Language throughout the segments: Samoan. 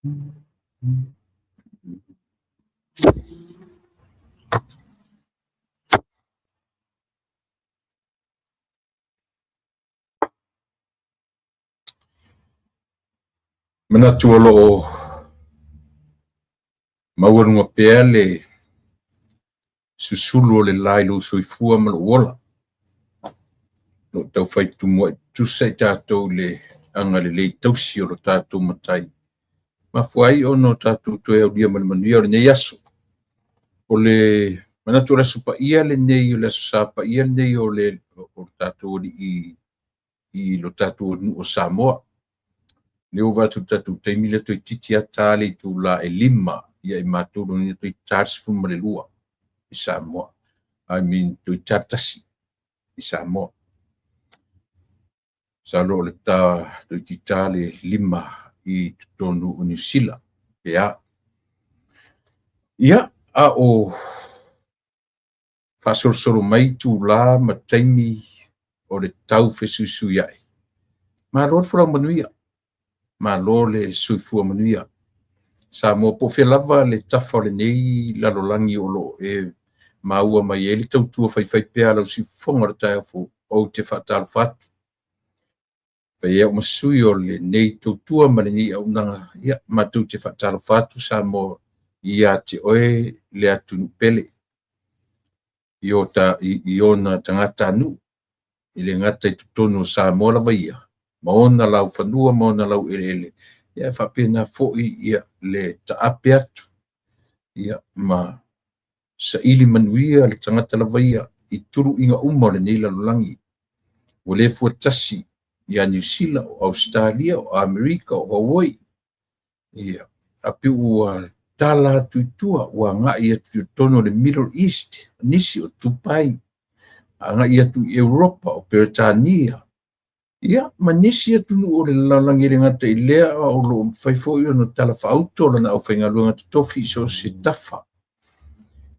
Manatu o lo o maualuga pea le susulu o le la i lou soifua ma lou ola. O lo o taufai tumuai tutusa i tatou i le agalelei tausi o lo tatou Matai. Mafua ai ona o tatou toe aulia ma le manuia o lenei aso. O le manatu o le Aso Paia lenei, o le Aso Sa Paia lenei o le o tatou Alii i lo tatou atunuu o Samoa. Lea ua vaai atu i le tatou taimi lea toeitiiti lava ta le itula e 5 ia i matou lona uiga toeitiiti ta le 12 i Samoa. I mean toeitiiti ta le 1 i Samoa. Masalo o le ta toeitiiti ta le 5 i totonu o Niu Sila pe a. Ia, a o faasolosolo mai itulā ma taimi o le tau fesuisuiaʻi. Malo le folau manuia, malo le soifua manuia. Samoa po o fea lava le tafa o lenei lalolagi o lo o e maua mai ai le tautua faifaipea a lau siufofoga o le taeao fou, ou te faatalofa atu. Fai ai au ma sui o lenei tautua ma lenei auaunaga, ia, matou te faatalofa atu Samoa ia te oe le atunuu pele i, o ta, i, i ona tagatanuu, e le gata i totonu o Samoa lava ia, ma ona laufanua ma ona laueleele, ia e faapena foi ia le taape atu ia ma saili manuia le tagata lava ia i tuluiga uma o lenei lalolagi. Ua le fuatasi ia Niu Sila, o Ausetalia, o Amerika, o Hawaii, ia, a pei ua tala atu i tua, ua agai atu i totonu o le Middle East, nisi o Dubai, agai atu i Europa, o Peretania, ia, ma nisi atunuu o le lalolagi. E le gata i lea, a o lo o mafai foi ona talafaauto lana aufaigaluega totofi i so o se tafa.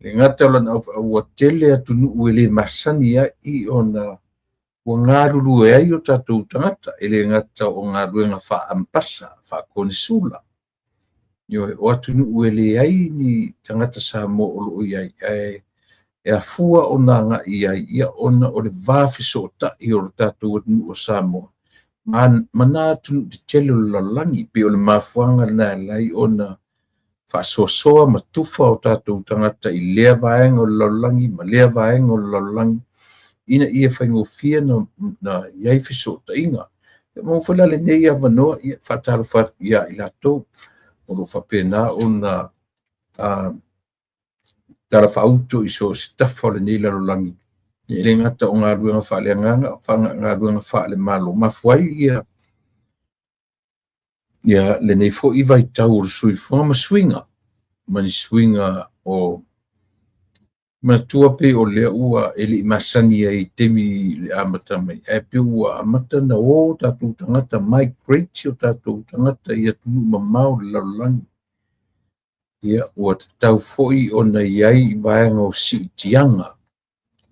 E le gata o lana au, ua tele atunuu e le masani ai ona ua galulue ai o tatou tagata, e le gata o galuega faa-ambasa, faa-konesula. Ioe, o atunuu e leai ni tagata Samoa o lo o i ai, ae e afua ona agai i ai, ia ona o le va fesootai o lo tatou atunuu o Samoa ma, ma nā atunuu tetele o le lalolagi. Pei o le mafuaaga lena e ala ai ona faasoasoa ma tufa o tatou tagata i lea vaega o le lalolagi ma lea vaega o le lalolagi ina ia faigofie na, na i ai fesootaiga. E maua foi la lenei avanoa, ia, faatalofa atu ia i latou o lo o faapena ona talafaauto i so o se tafa o lenei lalolagi, e le gata o galuega faaleagaga, galuega faale-Malo. Mafua ai ia ia lenei foi vaitau o le soifuaga ma suiga, ma ni suiga o manatua pei o lea ua e le i masani ai i taimi i le amata mai, ae pei ua amata ona o tatou tagata, migrate o tatou tagata i atunuu mamao o le lalolagi. Ia, ua tatau foi ona i ai i vaega o siitiaga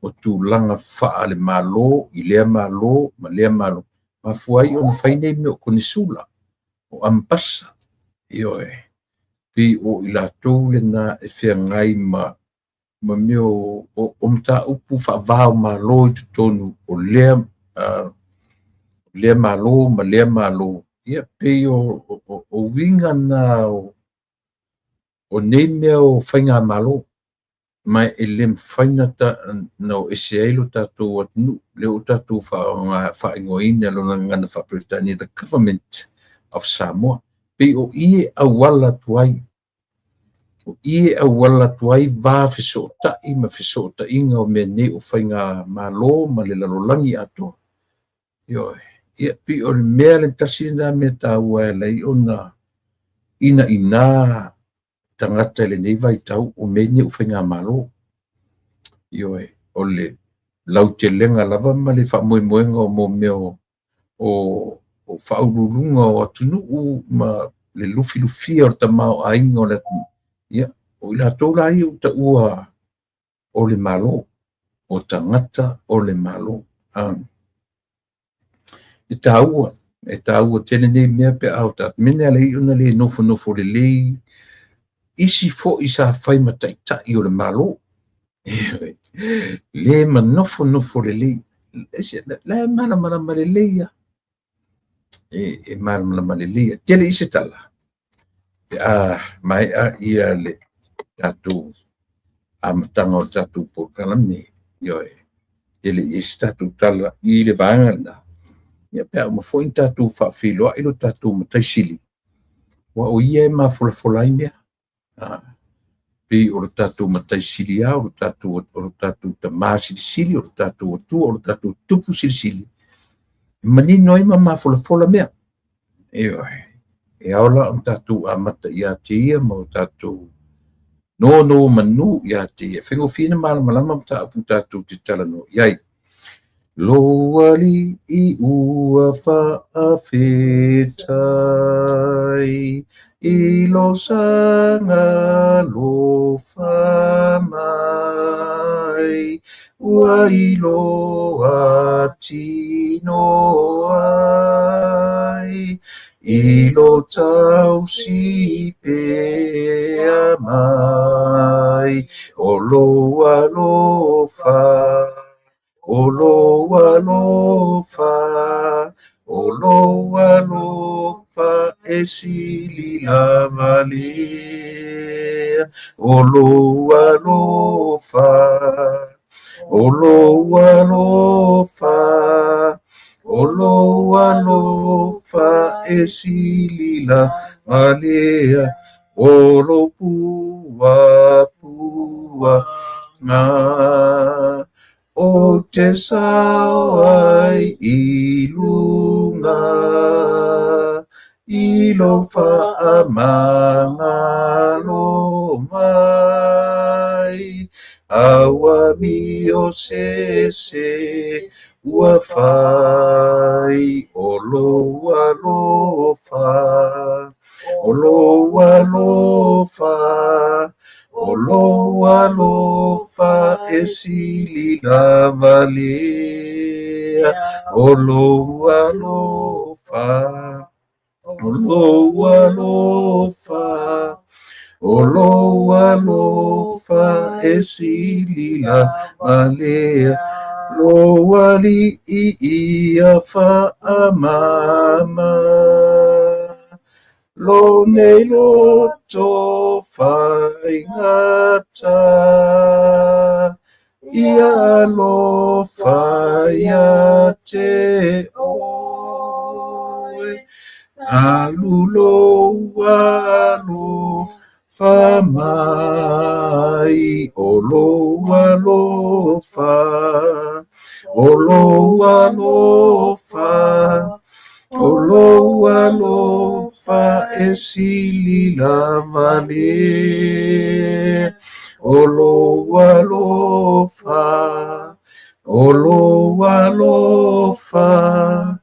o tulaga faale-Malo i lea Malo ma lea Malo. Mafua ai ona fai nei mea o konesula, o ambasa, ioe, pei o i latou lena e feagai ma ma mea o, o, o mataupu faava o Malo i totonu o lea, lea Malo ma lea Malo. Ia, pei o, o, o uiga na o, o nei mea o faigamalo, ma e le mafai na, ta, na o ese ai lo tatou atunuu, lea ua tatou faaigoaina lona gagana faa-Peretania, the Government of Samoa. Pei o i e auala atu ai, o i e auala atu ai va fesootai ma fesootaiga o mea nei o faigamalo ma le lalolagi atoa. Ioe, ia, pei o le mea le tasi lena mea taua e ala ai ona inaina tagata i lenei vaitau o mea nei o faigamalo. Ioe, o le lautelega lava ma le faamoemoega o mo mea o, o, o faauluuluga o atunuu ma le lufilufia o le tamaoaiga o le atunuu. Ia, o i latou la ia ua taua o le Malo, o tagata o le Malo. E taua. E taua tele nei mea pe a o tatou mea nei ala ai ona le nofonofo lelei isi foi sa fai ma taitai o le Malo. Le manofonofo lelei. La e malamalama lelei lava. E malamalama lelei lava. Tele i se tala pe a maea ia le tatou amataga o le tatou polokalame. Ioe, tele i ai se tatou tala i le vaega lena, ia pe a uma foi ona tatou faafeiloai lo tatou Matai Sili, aua o Ia e mafolafola ai mea. Pei o le tatou Matai Sili lava, o le tatou Tama Silisili, o le tatou Atua, o le tatou Tupu Silisili, e manino ai ma mafolafola mea. Ioe, e ao la ona tatou amata ia te Ia ma o tatou nonomanu ia te Ia. E faigofie ona malamalama mataupu tatou te talanoa i ai. Lou Alii ua faafetai i lou saga alofa mai, ua iloa tino ai i lou tausi pea mai, o lou alofa, o lou alofa, o lou alofa e sili lava lea, o lou alofa, o lou alofa, o lou alofa e sili lava lea, o lou puapuaga. Ou te sao ai i luga i lou faamagalo mai, a ua amio se ese ua fai, o lou alofa, o lou alofa, o lou alofa e sili lava lea, o lou alofa, o lou alofa, o lou alofa e sili lava lea, lou Alii ia faamama. Lou nei loto faigata, ia alofa ia te oe, alu lou alofa mai, o lou alofa, o lou alofa, o lou alofa e sili lava lea, o lou alofa, o lou alofa,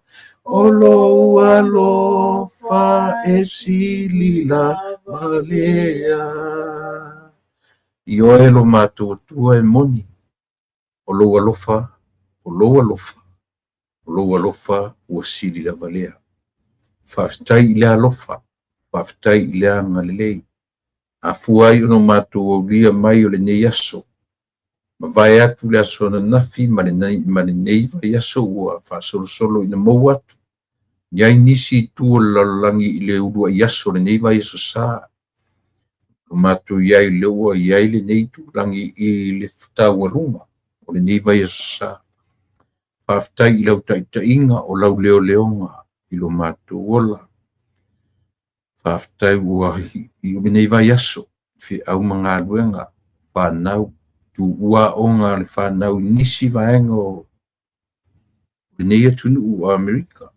o lou alofa e sili lava lea. Ioe lo matou Atua e moni, o lou alofa, o lou alofa, o lou alofa ua sili lava lea. Faafetai i le alofa, faafetai i le agalelei. A fua ai ona o matou aulia mai o lenei aso, mavae atu le aso ananafi ma lenei vaiaso ua faasolosolo ina maua atu. I ai nisi itu o le lalolagi i le uluai aso o lenei vaiaso sa. O matou i ai lea ua i ai lenei itulagi i le taualuga o lenei vaiaso sa. Faafetai i lau taitaiga o lau leoleoga i lo matou ola. Faafetai ua iu lenei vaiaso, feau ma galuega, fanau, tuua aoga a le fanau i nisi vaega o lenei atunuu o Amerika.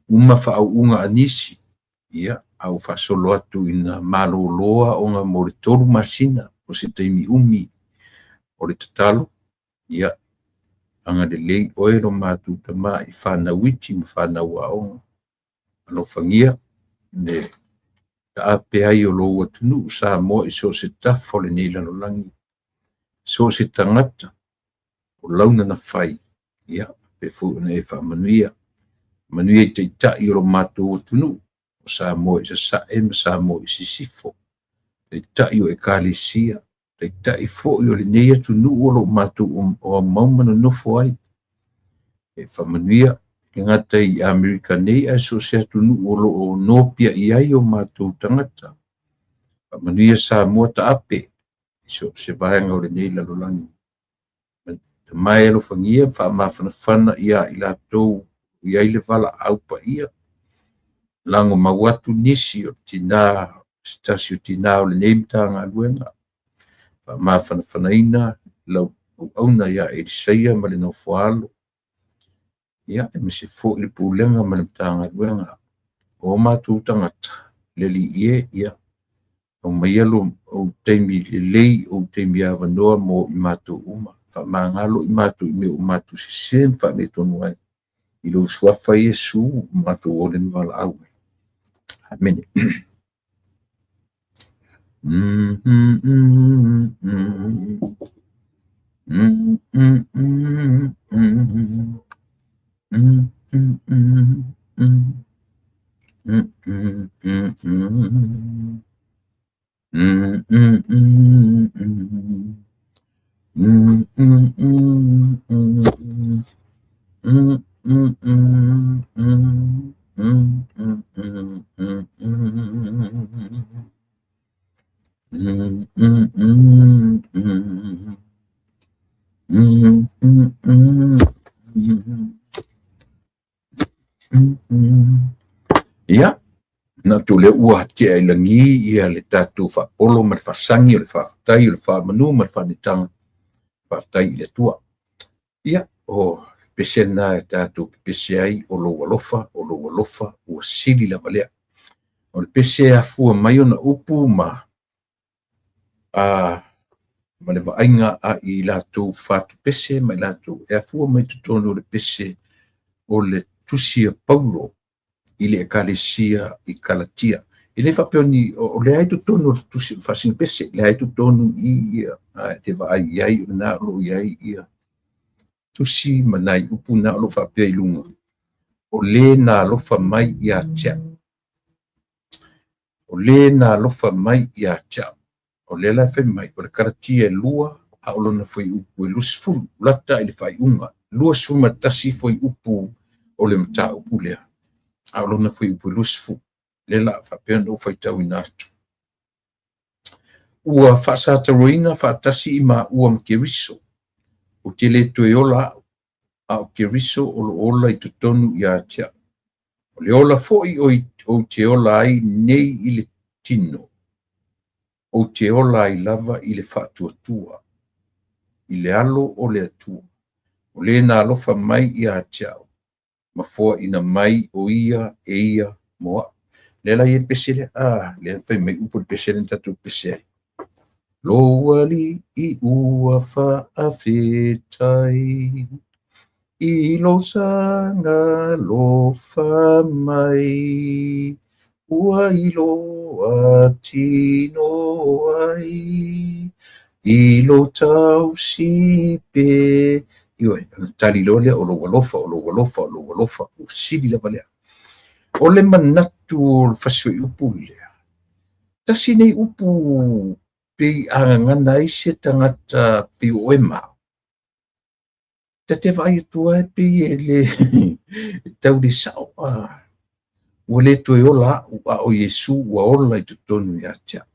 Uma faauuga a nisi, ia, a ua faasolo atu ina malolo aoga mo le 3 masina, o se taimi umi o le tatalo, ia, agalelei oe lo matou Tama i fanau iti ma fanau aoga. Alofagia le taape ai o lou atunuu Samoa i so o se tafa o lenei lalolagi, so o se tagata o launa na fai, ia, pe foi ona e faamanuia. Manuia i Taitai o lo matou atunuu, o Samoa i Sasae ma Samoa i Sisifo, Taitai o Ekalesia, Taitai foi o lenei atunuu o lo o matou aumau ma nonofo ai. E faamanuia e le gata i Amerika nei ae so o se atunuu o lo o nopiai ai o matou tagata. Faamanuia Samoa taape i so o se vaega o lenei lalolagi. Tama e alofagia ma faamafanafana ia i latou i ai le valaau paia. Lago mau atu nisi o tina, se tasi o tina o lenei Matagaluega, faamafanafanaina lau auauna ia Elisaia ma le nofoaalo, ia, aemaise foi le Pulega ma le Matagaluega. O matou tagata, le Alii e, ia, aumaia lo ou taimi lelei, ou taimi avanoa mo i matou uma. Faamagalo i matou i mea ua matou sese ma faaletonu ai. I lou suafa Iesu, ua matou ola ma valaau ai. Amene. Ia, manatu o lea ua tea i lagi ia le tatou faapolo ma le faasagi o le faafetai o le faamanu ma le faanetaga. Faafetai i le Atua. Ia, o le pese lena e tatou pepese ai, o lou alofa, o lou alofa ua sili lava lea. O le pese e afua mai ona upu ma le vaaiga a i latou fatu pese ma i latou e afua mai totonu o le pese o le tusi a Paulo i le Ekalesia i Kalatia. E le faapea ni o lea i totonu o le tusi faasino pese, lea i totonu i ia te vaai i ai o lena o lo o i ai ia tusi ma nai upu na o lo o faapea i luga, o le na alofa mai ia te au. O le na alofa mai ia te au. O lea la e fai mai, o le Kalatia e 2, a o lona fuaiupu e 20, lata i le faaiuga, 21 fuaiupu o le mataupu lea, a o lona fuaiupu e 20, lea la faapea ona ou faitauina atu. Ua faasataroina faatasi i maua ma Keriso, ou te le toe ola au, a o Keriso o lo o ola i totonu ia te au. O le ola foi ou te ola ai nei i le tino, ou te ola ai lava i le faatuatua, i le alo o le Atua, o le na alofa mai ia te au, ma foaina mai o ia e ia mo au. Lea la i ai le pese lea, lea fai mai upu le pese lea na tatou pese ai. Lou alii ua faafetai i lou saga alofa mai, ua iloa tino ai i lou tausi pe. Ioe, ona tali loa lea o lou alofa, o lou alofa, o lou alofa, ua sili lava lea. O le manatu o le fasifuaiupu lea, tasi nei upu pei a gagana ai se tagata pei o oe ma au. Ta te vaai atu ai pei e le tau le sao, ua le toe ola au, a o Iesu ua ola i totonu ia te au.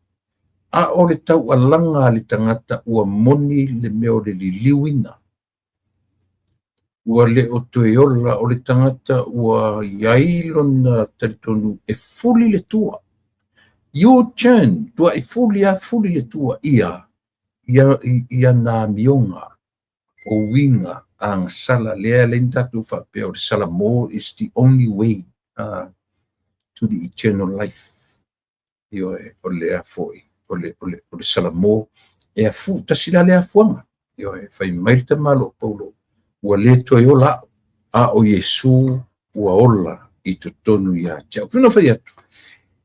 A o le taualaga a le tagata ua moni le mea o le liliuina. Ua le o toe ola, o le tagata ua iai lona talitonu e fuli le tua. U-turn, tua e fuli a fuli le tua ia, ia, ia na amioga o uiga agasala lea le na tatou faapea o le Salamo is the only way to the eternal life. Ioe, o le foi, o le, o le, o le Salamo, e afu, tasi la le afuaga. Ioe, fai mai le tamalo o Paulo, ua le toe ola au, a o Iesu ua ola i totonu ia te au. Puna fai atu,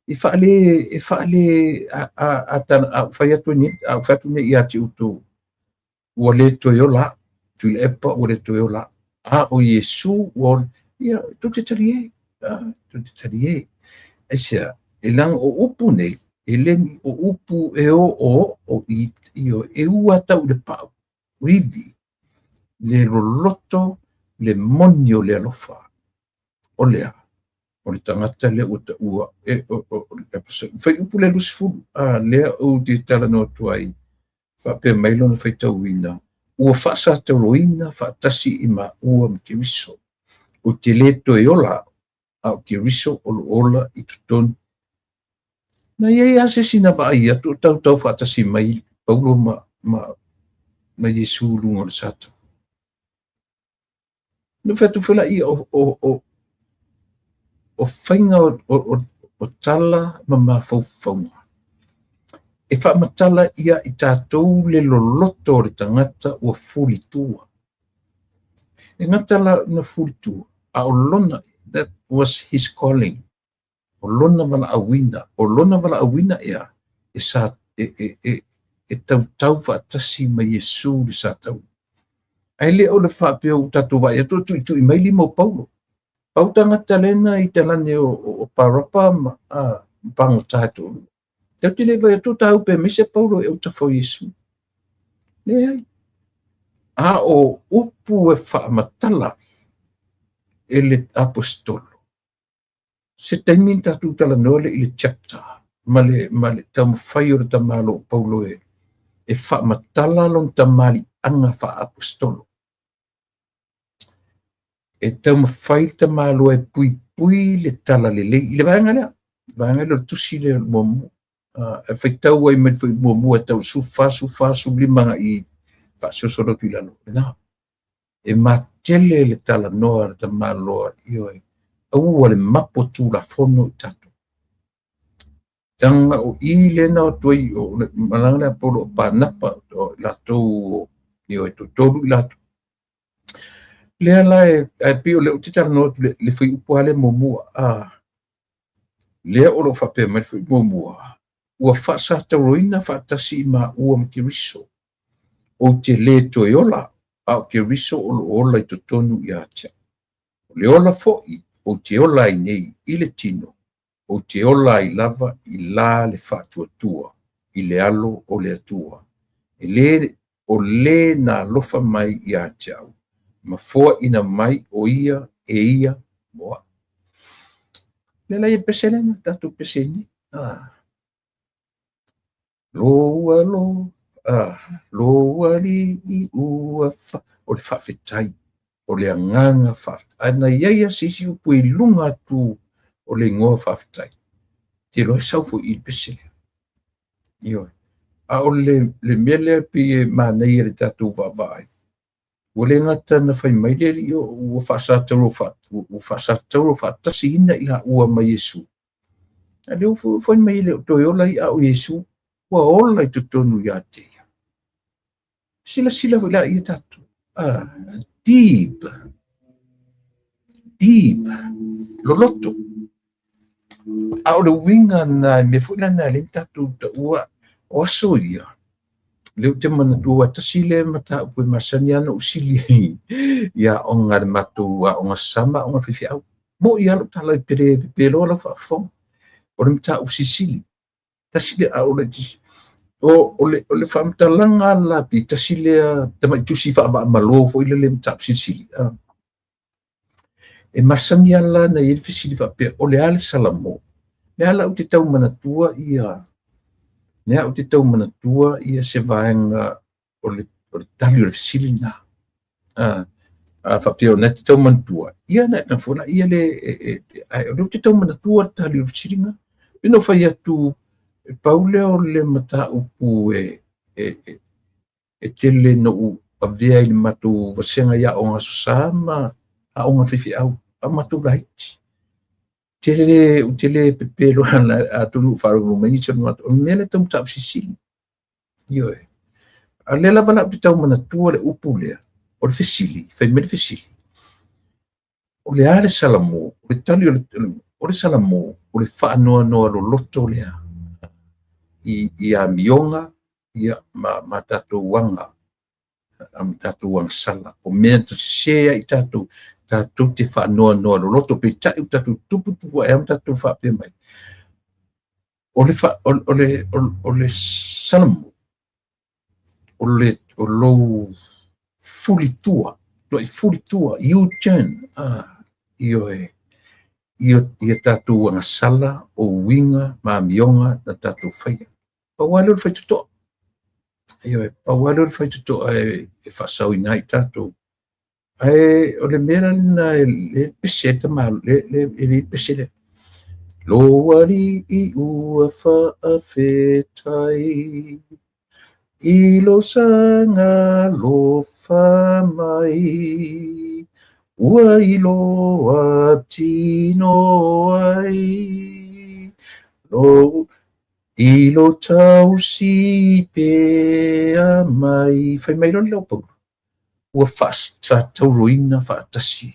e faale, e faale, a, a, a, a, fai atu ni, a fai atu ni ia te outou, ua le toe ola au, Tuilaepa ua le toe ola au, a o Iesu ua ola. Ia, tou te talie, tou te talie. Aisea? E leaga o upu nei, e le ni o upu e oooo i, ioe, e ua tau i le pau, o ivi, le loloto, le moni o le alofa. O le a? O le tagata lea ua taua, e, o, o, o, fuaiupu lea 20, a, lea ou te talanoa atu ai, faapea mai lona faitauina, ua faasatauroina faatasi i maua ma Keriso. Ou te le toe ola au, a o Keriso o lo o ola i totonu. Na i ai lava se isi na vaai atu o tautau faatasi mai Paulo ma, ma, ma Iesu i luga o le sata. Na fai atu foi laia o, o, o, o faiga o, o, o, o tala ma mafaufauga. E faamatala ia i tatou le loloto o le tagata ua fulitua. E gata la na fulitua, a o lona, that was his calling. O lona valaauina, o lona valaauina ea, e, sa, e, e, e, e tautau faatasi ma Iesu le sa tau. Ae le o le faapea ua tatou vaai atu o tuitui mai lima o Paulo. Pau tagata lena i talane o, o, o Parapa ma a, pagota e toalua. Tatou te le vaai atu o tāupe mai se Paulo e autafa o Iesu. Leai. A o upu e faamatala e le aposetolo Se taimi ona tatou talanoa lea i le chapter ma le, ma le taumafai o le tamaloa o Paulo e, e faamatala lona tamaliiaga faaapostolo. E taumafai le tamaloa e puipui le talalelei i le vaega lea, le vaega lea o le tusi lea muamua. E faitau ai mai le muamua e tau 14, 14, 15 agai faasolosolo atu i lalo. Lena. E matele le talanoa a le tamaloa, ioe, aua le mapo tulafono i tatou. Leaga o i lea na o atu ai, o le malaga lea a Paulo o Panapa, o latou, ioe, toatolu i latou. Lea la e, ae pei o lea ou te talanoa atu le, le fuaiupu lava lea muamua, a, lea o lo o faapea mai le fuaiupu muamua, ua faasatauroina faatasi i maua ma Keriso. Ou te le toe ola, a o Keriso o lo o ola i totonu ia te au. O le ola foi ou te ola ai nei i le tino, ou te ola ai lava i la le faatuatua i le alo o le Atua, e le, o le na alofa mai ia te au, ma foaina mai o ia e ia mo au. Le la ia pese lena, tatou pese nei. Ah. Lou alo, ah, lou alii ua fa, o le faafetai, o le agaga faafetai. Ae na i ai lava se isi upu i luga atu o le igoa faafetai. Te iloa e sau foi i le pese lea. Ioe. A o le, le mea lea pei e manaia le tatou vaavaai, ua le gata na fai mai le Alii ua faasatauro ua faasatauro faatasiina i laua ma Iesu. A lea ua fai mai e le o toe ola ia a o Iesu ua ola i totonu ia te ia. Silasila foi la ia tatou. Ah, deep. Deep. Loloto. A o le uiga na e mea foi la na lea tatou taua o aso ia. Lea ou te manatua tasi lea mataupu e masani lava ona ou sili ai i aoga a le matou aoga sama aoga faifeau. Mo'i lava lou tala pe le pepe loa lau faafofoga. O le mataupu silisili. Tasi lea a o le o, o le, o le faamatalaga la pe tasi lea tamai tusi faavaamalo foi lele mataupu silisili. E masani lava la na i ai le fesili faapea, o le a le Salamo? Lea la ou te tau manatua ia, lea ou te tau manatua ia se vaega o le, o le tali o le fesili lena. A, a faapea o lena e te tau manatua, ia na e foi la ia le, e, e, ae o lea ou te tau manatua le tali o le fesili lena. Pe na ou fai atu, e pau lea o le mataupu e, e, e, e tele na ou avea i le matou vasega i aoga Aso Sa ma aoga faifeau, a o matou laiti. Tele, ou te le pepe loa atonu ua faalogo mai nisi o le matou, o le mea lea e tau mataupu silisili. Ioe. A o lea lava la ou te tau manatua le upu lea, o le fesili, fai mai le fesili, o le a le Salamo? O le tali o le, o le Salamo, o le faanoanoa loloto lea i, i amioga ia, ma, ma tatou aga, ma tatou agasala. O mea na sese ai tatou, Tatou te faanoanoa loloto, peitai ua tatou tuputupu ae ai ma tatou faapea mai, o le, fa, o, o le, o, o le Salamo, o le o lou fulitua, tuai fulitua, U-turn, ioe, ia tatou agasala o uiga ma amioga na tatou faia. Pau lava lea o le faitotoa. Ioe, pau lava lea o le faitotoa e faasaoina ai tatou. Ae o le mea la lena e pese ai tama, e le pese lea. Lo alii ua faafetai i lo saga alofa mai, ua iloa tino ai lo i lo tausi pea mai. Fai mai loa le Paulo, ua faasatauroina faatasi.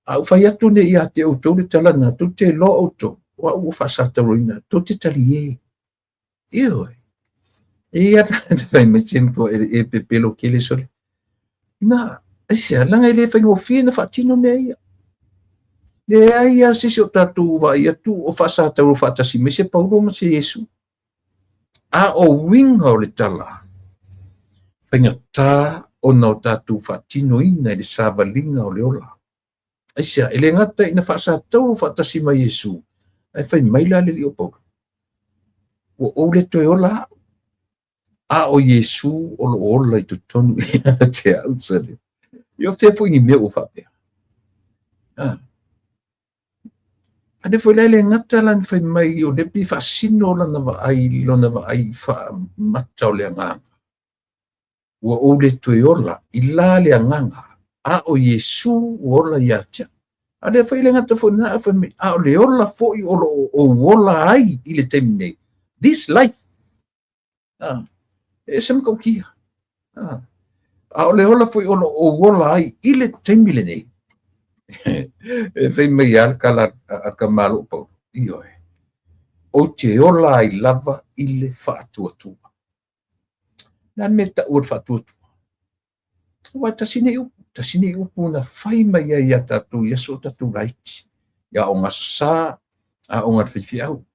A ou fai atu nei ia te outou le tala lena, tou te iloa outou, o au ua faasatauroina, tou te talie. Ioe. E ia fai mai se matua e pepelo tele sole. Na, aisea, leaga e le faigofie na faatino mea ia. Leai lava se isi o tatou vaai atu o faasatauro faatasi mai se Paulo ma se Iesu. A o uiga o le tala, faigata ona o tatou faatinoina i le savaliga o le ola. Aisea, e le gata ina faasatauro faatasi ma Iesu, ae fai mai la le alii o Paulo, ua ou le toe ola au, a o Iesu o lo o ola i totonu ia te au sale. Ia o fea foi ni mea ua faapea. A lea foi la e le gata la na fai mai o lea pei faasino lana vaai, lona vaai faamata o le agaga. Ua ou le toe ola i la le agaga, a o Iesu ua ola ia te au. A lea foi le gata foi na fai mai, a o le ola foi o lo o ou ola ai i le taimi nei. This life. E ese matautia. A o le ola foi o lo o ou ola ai i le taimi lenei. E fai mai lava le tala a le tamaloa Paulo, ioe, ou te ola ai lava i le faatuatua. O le a le mea e taua le faatuatua? Aua e tasi nei upu, tasi nei upu na fai mai ai ia tatou i aso o tatou laiti, i aoga Aso Sa, aoga a le faifeau.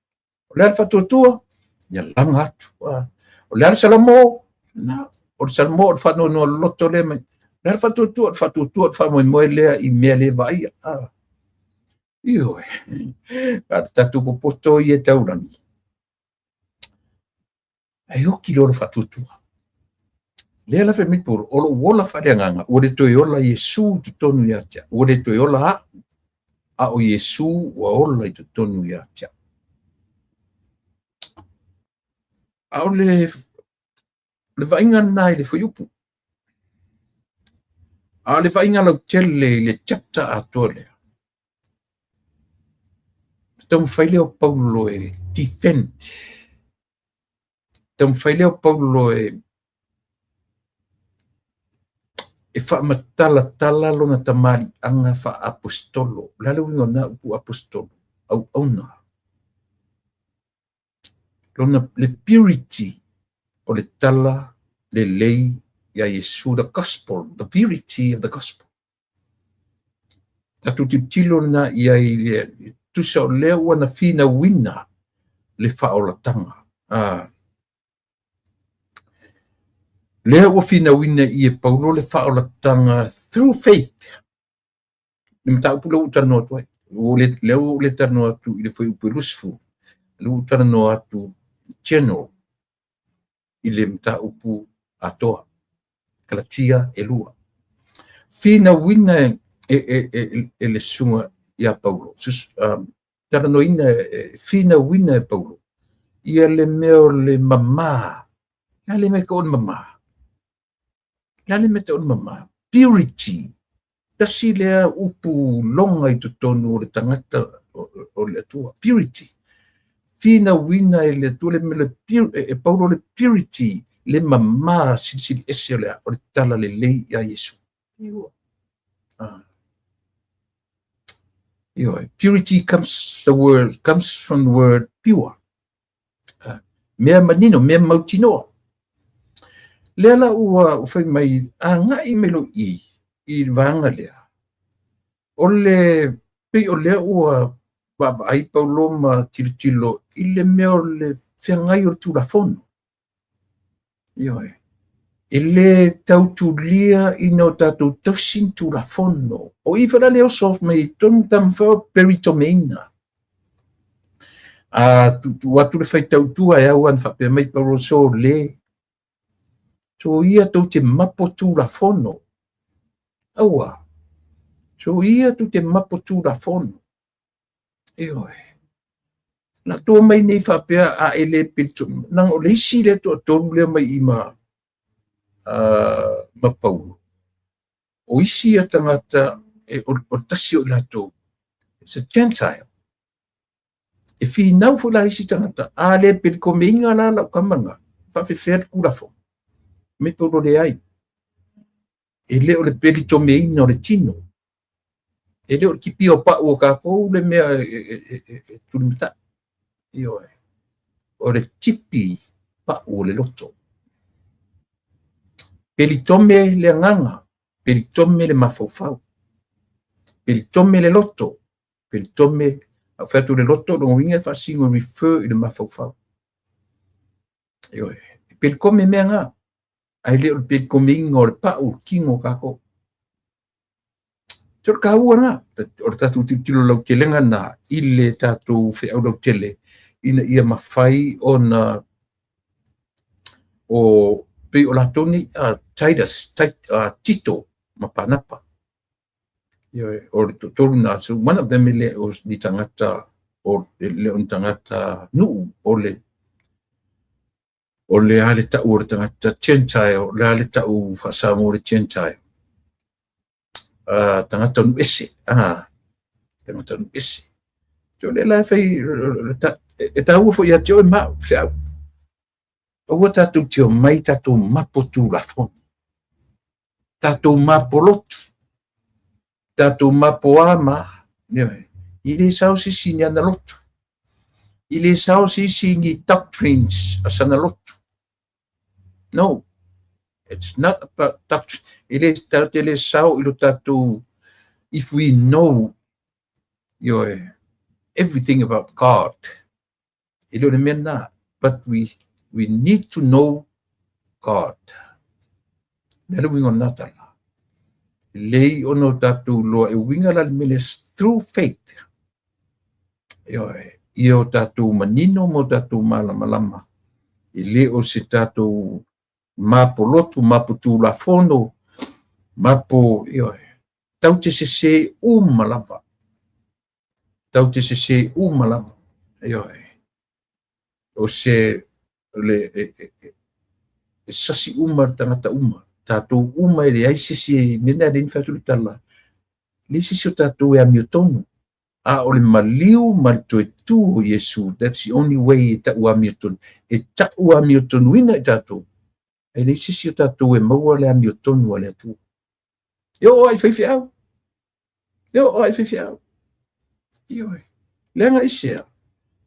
O le a le faatuatua? Ia laga atu. O le a le Salamo? Na, o le Salamo o le faanoanoa loloto lea mai. O le a le faatuatua? O le faatuatua o le faamoemoe lea i mea le vaaia. Ioe. A o tatou popoto ia e taulagi. Ae oki loa le faatuatua. Lea la fai mai Paulo, o lou ola faaleagaga, ua le toe ola Iesu i totonu ia te au. Ua le toe ola au, a o Iesu ua ola i totonu ia te au. A o le vaaiga lena i le fuaiupu. A o le vaaiga lautele i le chapter atoa lea, taumafai lea o Paulo e defend, taumafai lea o Paulo e faamatalatala lona tamaliiaga faaapostolo. O le a le uiga o lena upu apostolo? Auauna. Lona le purity o le tala lelei ia Iesu, the gospel, the purity of the gospel. Tatou tilotilo lena i ai i le tusa o lea ua na finauina le faaolatanga. Lea ua finauina i e Paulo le faaolatanga through faith. Le mataupu lea ua ou talanoa atu ai. Lea ua ou le talanoa atu i le fuaiupu e 20. Lea ua ou talanoa atu general i le mataupu atoa. Kalatia e 2. Finauina e le susuga ia Paulo. Talanoaina, finauina e Paulo ia le mea o le mamā. Le a le mea e tau o le mamā? Le a le mea e tau o le mamā? Purity. Tasi lea upu loga i totonu o le tagata o le Atua. Purity. Finauina e le Atua le mea e Paulo le purity, le mamā silisili ese o le tala lelei ia Iesu. Ioe. Purity comes the word comes from the word pure. Mea manino, mea mautinoa. Lea la ua fai mai agai mai lou i le vaega lea. O le pei o lea ua vaavaai Paulo ma tilotilo i le mea o le feagai o le Tulafono. Ioe. E le tautulia ina o tatou tausi ni Tulafono. O i foi la le oso mai ai tonu tama foi peritomeina. A tuutuu atu le faitau i tua e au lava ina faapea mai Paulo, sole, soia tou te mapo Tulafono. Aua, soia tou te mapo Tulafono. Ioe. Na tua mai nei faapea a e le pelito, leaga o le isi lea toatolu lea mai i ma, ma Paulo. O isi ia tagata, e, o, o le tasi o i latou, it's a Gentile. E finau foi la isi tagata, a le pelikomeiga la lau tama lena, faafefea le Tulafono. Mai Paulo leai. E le o le pelitomeina o le tino. E le o le tipia o pau o tatou le mea e tulimatai. Ioe. O le tipi pau o le loto. Pelitome le agaga, pelitome le mafaufau, pelitome le loto, pelitome, a fai atu le loto, lona uiga e faasino e refer i le mafaufau. Ioe. E pelikome mea na, ae le o le pelikomeina o le pau, o le tino o tatou. O le taua lena, o le tatou tilotilo lautelega lena i le tatou feau lautele ina ia mafai ona o pei o latou nei, Titus, Tito ma Panapa. Ioe, o le toatolu na, so one of them e le o ni tagata, o le o ni tagata nuu, o le o le a le tau o le tagata Gentile, o le a le tau faa-Samoa o le Gentile. Tagata nuu ese, tagata nuu ese. So le la e fai, e taua foi ia te oe ma au, feau. Aua tatou te omai tatou mapo Tulafono. Tatou mapo lotu. Tatou mapo a ma. I le sao se isi ni ana lotu. I le sao se isi ni doctrines a sana lotu. No. It's not about doctrine. E le tatou le sao i lo tatou, if we know your everything about God. E le o le mea lena. But we need to know God. Le le uiga o lena tala. Lei ona o tatou loa e uiga la le mea lea through faith. Ioe, ia o tatou manino ma o tatou malamalama. E le o se tatou mapo lotu, mapo Tulafono, mapo, ioe, tau te sese uma lava. Tau te sese uma lava. Ioe. O se le e sasi uma le tagata uma. Tatou uma e leai se isi mea lena e leai ni fai atu le tala. Leai se isi o tatou e amiotonu. A o le maliu ma le toe tu o Iesu, that's the only way e tau amiotonu. E tau amiotonuina i tatou. E leai se isi o tatou e maua le amiotonu a le Atua. E oo lava i faifeau. E oo lava i faifeau. Ioe. Leaga i se a?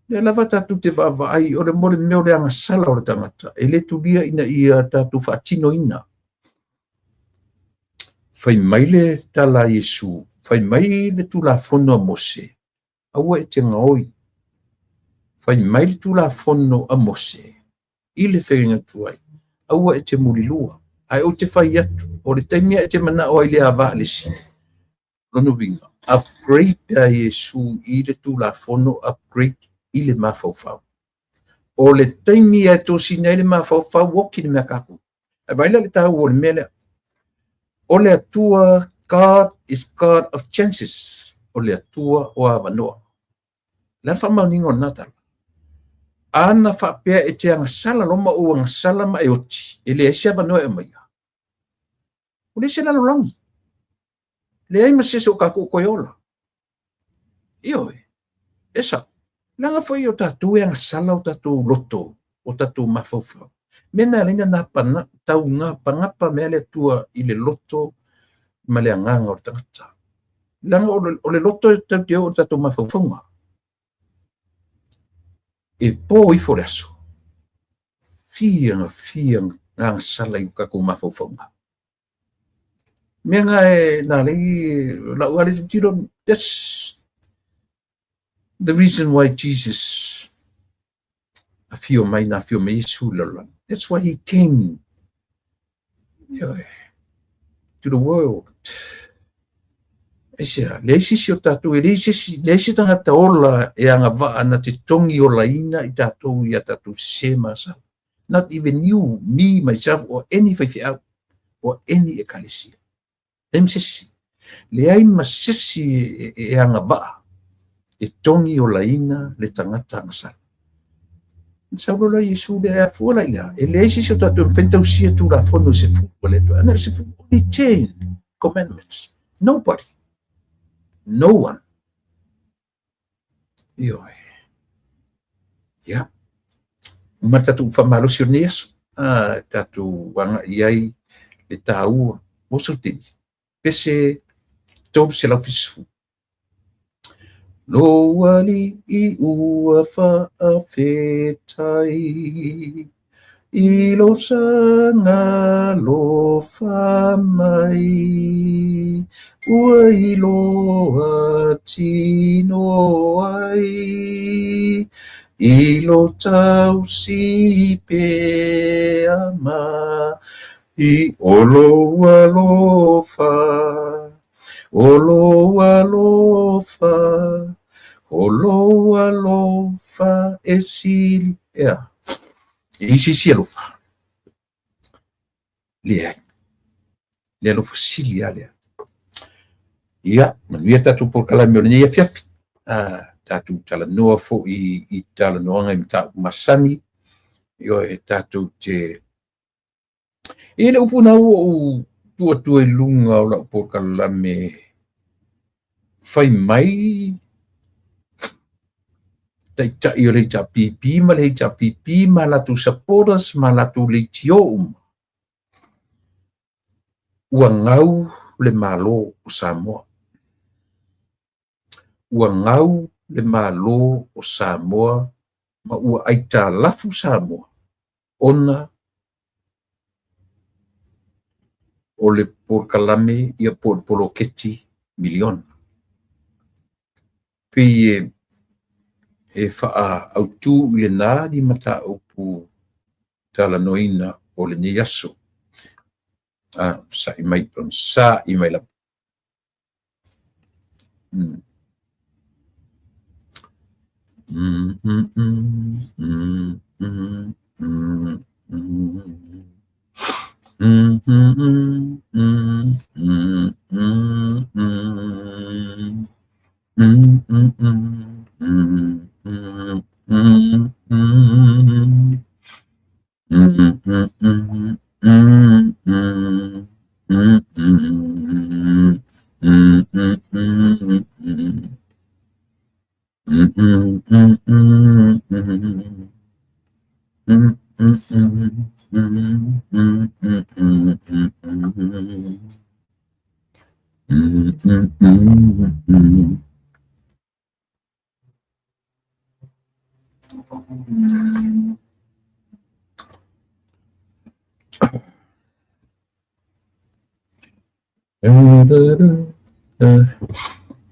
Lea lava tatou te vaavaai o le mo le mea o le agasala o le tagata. E le tulia ina ia tatou faatinoina. Fai mai le tala a Iesu, fai mai le Tulafono a Mose, aua e te gaoi. Fai mai le Tulafono a Mose i le feagaiga tuai, aua e te mulilua. Ae ou te fai atu, o le taimi e te manao ai le ava a le isi. Lona uiga, upgrade a Iesu i le Tulafono, upgrade i le mafaufau. O le taimi e tosina ai le mafaufau, oki le mea kākou. Ae vaai la le taua o le mea lea. O le Atua, God is God of chances. O le Atua o avanoa. Le a le faamaoniga o lena tala? Ana faapea e te agasala loa ma ou agasala ma e oti, e leai se avanoa e aumaia. Ua leai se lalolagi. Leai ma se isi o tatou o toe ola. Ioe, e sao. Leaga foi o tatou e agasala o tatou loto, o tatou mafaufau. Mea na ala ai ona taugapanapa mea le Atua i le loto ma le agaga o le tagata. Leaga o le loto e tatou te oo i le tatou mafaufauga. E po ifo le aso, fia na fia agasala i o tatou mafaufauga. Mea na e na lei lau ale tiro. That's the reason why Jesus afio mai na afio mai Iesu i le lalolagi. That's why he came to the world. Aisea, leai se isi o tatou, e leai se isi, leai se tagata ola e agavaa na te togi olaina i tatou i a tatou sesē ma asala. Not even you, me, myself, or any faifeau, or any ekalesia. Leai ma se isi. Leai ma se isi e agavaa e togi olaina le tagata agasala. Na sau loa la Iesu lea e afua la i le a? E leai se isi o tatou e mafai ona tausia Tulafono e 10 a le Atua. Na o le 10, only 10 commandments. Nobody. No one. Ioe. Ia. Uma le tatou faamalosi o lenei aso. Ah, tatou agai ai le taua mo sou taimi. Pese 370. Lou alii ua faafetai i lou saga alofa mai, ua iloa tino ai i lou tausi pea mai o lou alofa. O lou alofa, o lou alofa e sili. Ea, e i ai se isi alofa? Leai. Le alofa sili lava lea. Ia, manuia tatou polokalame o lenei afiafi. Ah, tatou talanoa foi i talanoaga i mataupu masani. Ioe, tatou te E i ai le upu na ua ou tuu atu ai i luga o lau polokalame fai mai taitai o le HRPP ma le HRPP ma latou supporters ma latou leitio uma, ua gau le Malo o Samoa. Ua gau le Malo o Samoa ma ua aitalafu Samoa ona o le polokalame ia po o le poloketi miliona. Pei e faaautu i lena ni mataupu talanoaina o lenei aso. A, sa'i mai, sa'i mai lava.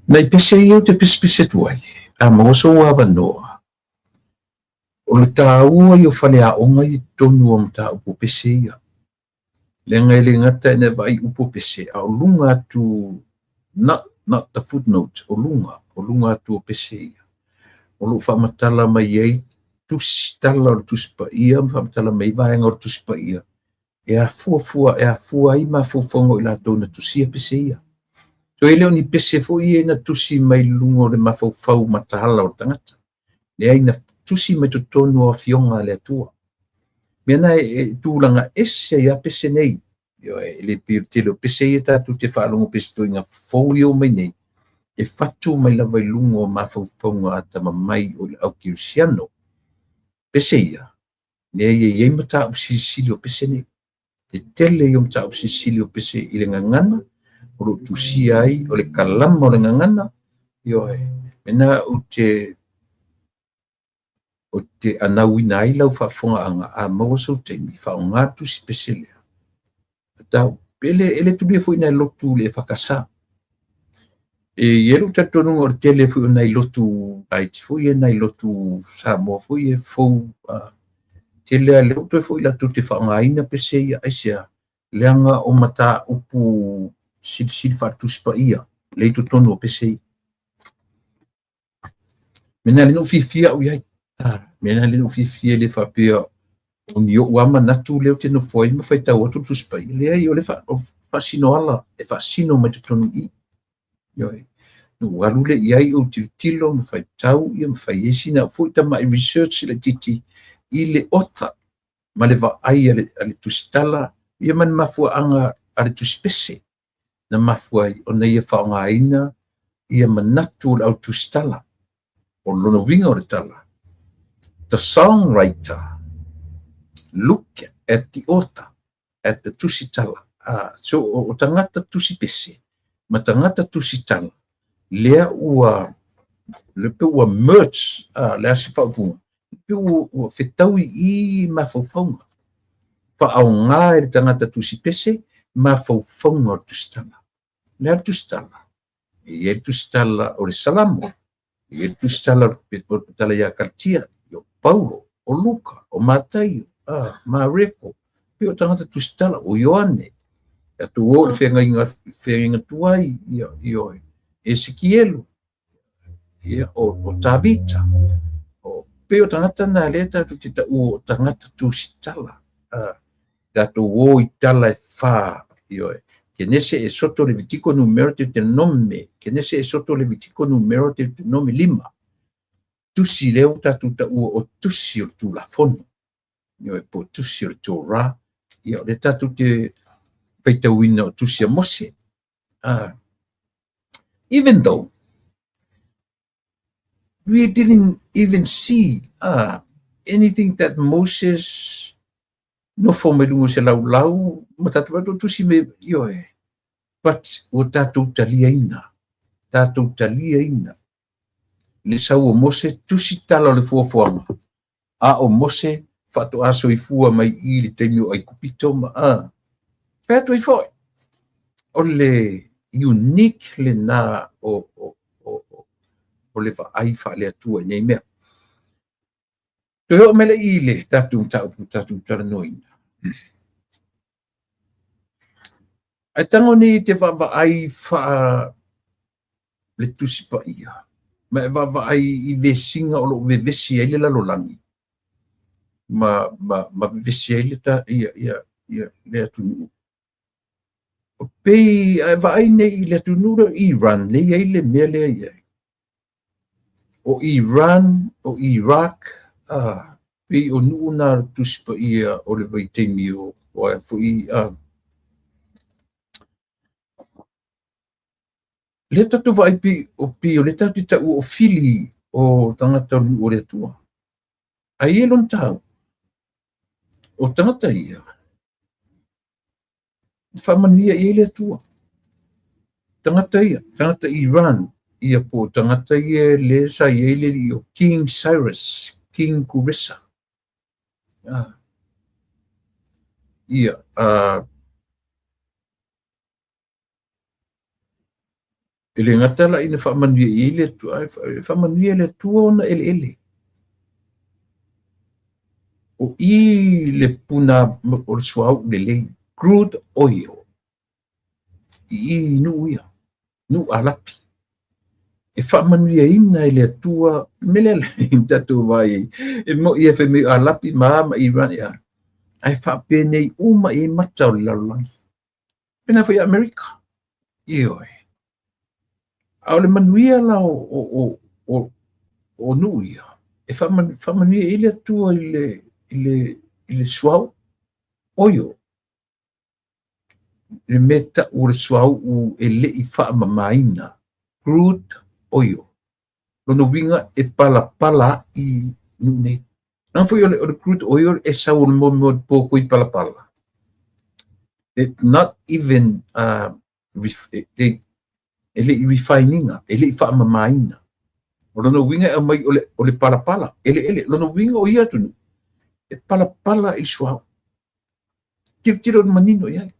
Nai pese ia ou te pesepese atu ai, a maua sou avanoa, o le taua ia o faleaoga i totonu o mataupu o pese ia. Leaga e le gata ina e vaai upu o pese, a o luga atu, not, not the footnote, o luga, o luga atu o pese ia. O lo o faamatala mai ai tusi, tala o le Tusi Paia ma faamatala mai ai vaega o le Tusi Paia e afuafua, e afua ai mafaufauga o i latou na tusia pese ia. So e le o ni pese foi ia na tusi mai luga o le mafaufau mataala o le tagata. Leai, na tusi mai totonu o afioga a le Atua. Mea na e tulaga ese ai a pese nei. E le pei o le tele o pese ia tatou te faalogo pese toiga fou ia mai nei, e fatu mai lava i luga o mafaufauga atamamai o le au kerisiano. Pese ia, leai e i ai mataupu silisili o pese nei. Te tele ia o mataupu silisili o pese i le gagana, o lo o tusia ai o le kalama o le gagana, ioe, mena ou te ou te anauina ai lau faafofogaaga a maua sou taimi, faaaoga le tusi pese lea. Tau E le, e le tulia foi nai lotu le EFKS. E i ai lou talitonuga o le tele foi o nai lotu laiti foi ia, nai lotu Samoa foi ia fou, tele lava lea ua toe foi latou te faaaogaina pese ia, aisea? Leaga o mataupu silisili faale-Tusi Paia lea i totonu o pese ia. Mea na lea na ou fiafia au i ai. Mea na lea na ou fiafia e le faapea o ni ou lava manatu lea ou te nofo ai ma faitau atu le Tusi Paia. Leai, o le faasino ala e faasino mai totonu i i. Ioe. Na ou alu lea i ai ou tilotilo ma faitau ia ma fai ai sina au foi tamai research laitiiti i le author ma le vaai a le tusitala ia ma le mafuaaga a le tusipese na mafua ai ona ia faaaogaina ia manatu o le au tusitala. O lona uiga o le tala, the songwriter look at the author, at the tusitala. So o tagata tusipese ma tagata tusitala lea ua le pe ua merge, le a se faaupuga, pe ua fetaui i mafaufauga. Faaaoga e le tagata tusipese mafaufauga o le tusitala. O le a le tusitala? E i ai le tusitala o le Salamo, e i ai le tusitala o le tala ia Kalatia, o Paulo, o Luka, o Mataio, Mareko, pei o tagata tusitala, o Ioane, tatou o i le feagaiga tuai, ia, ioe, Esekielu, ia, o Tavita, o, pei o tagata na lea tatou te taua o tagata tusitala. Tatou o i tala e fa, ioe, Kenese, Esoto, Levitiko, Numera, Deuteronome, Kenese, Esoto, Levitiko, Numera, Deuteronome, lima. Tusi lea ua tatou taua o tusi o le Tulafono, ioe, po o tusi o le Torah, ia, o lea tatou te faitauina o tusi a Mose. Even though we didn't even see anything that Moses nofo mai luga o se laulau ma tatou vaai tusi me, ioe, but ua tatou taliaina, tatou taliaina le sau o Mose tusi tala o le fuafuaga, a o Mose faatoa soifua mai i le taimi o Aikupito ma fai atu ai foi. O le unique lena o le vaai faale-Atua i nei mea. Toe oo mai lea i le tatou mataupu tatou talanoaina. Ae tago nei te vaavaai faa le Tusi Paia, ma e vaavaai i vesiga o lo o vevesi ai le lalolagi, ma vevesi ai le ta, ia, ia, ia, le atunuu. O pei, ae vaai nei i le atunuu lea o Iran, lea e i ai le mea lea i ai. O Iran, o Iraq, pei o nuu na Tusi Paia o le vaitaimi o ae foi, lea tatou vaai pei o pei o lea tatou te taua o fili o tagata o le nuu o le Atua. Ae i ai lona taua, o tagata ia, e faamanuia i ai le Atua. Tagata ia, tagata Iran, ia po o tagata ia lea sa i ai le alii o King Cyrus, King Kuresa. Ia, e le gata la ina faamanuia i ai le Atua, ae faamanuia le Atua ona eleele. O i le puna o le suauu lelei, crude oil, i nuu ia, nuu Alapi. E faamanuiaina e le Atua, me lea le tatou vaai ai, e moi e fai mai o Alapi ma a ma Iran, ia. Ae faapenei uma i ai mata o le lalolagi. Pena foi Amerika. Ioe. A o le manuia la o nuu ia, e faamanuia i le Atua i le suauu oil. Le mea tau o le suauu e le i faamamaina, crude oil. Lona uiga e palapala i nuu nei. Leaga foi o le crude oil e sau o le mo pōkoi palapala. It's not even e le i refininga, e le i faamamaina. O lona uiga e aumai o le palapala, eleele. Lona uiga o ia atunuu, e palapala i le suauu. Tilotilo manino i ai.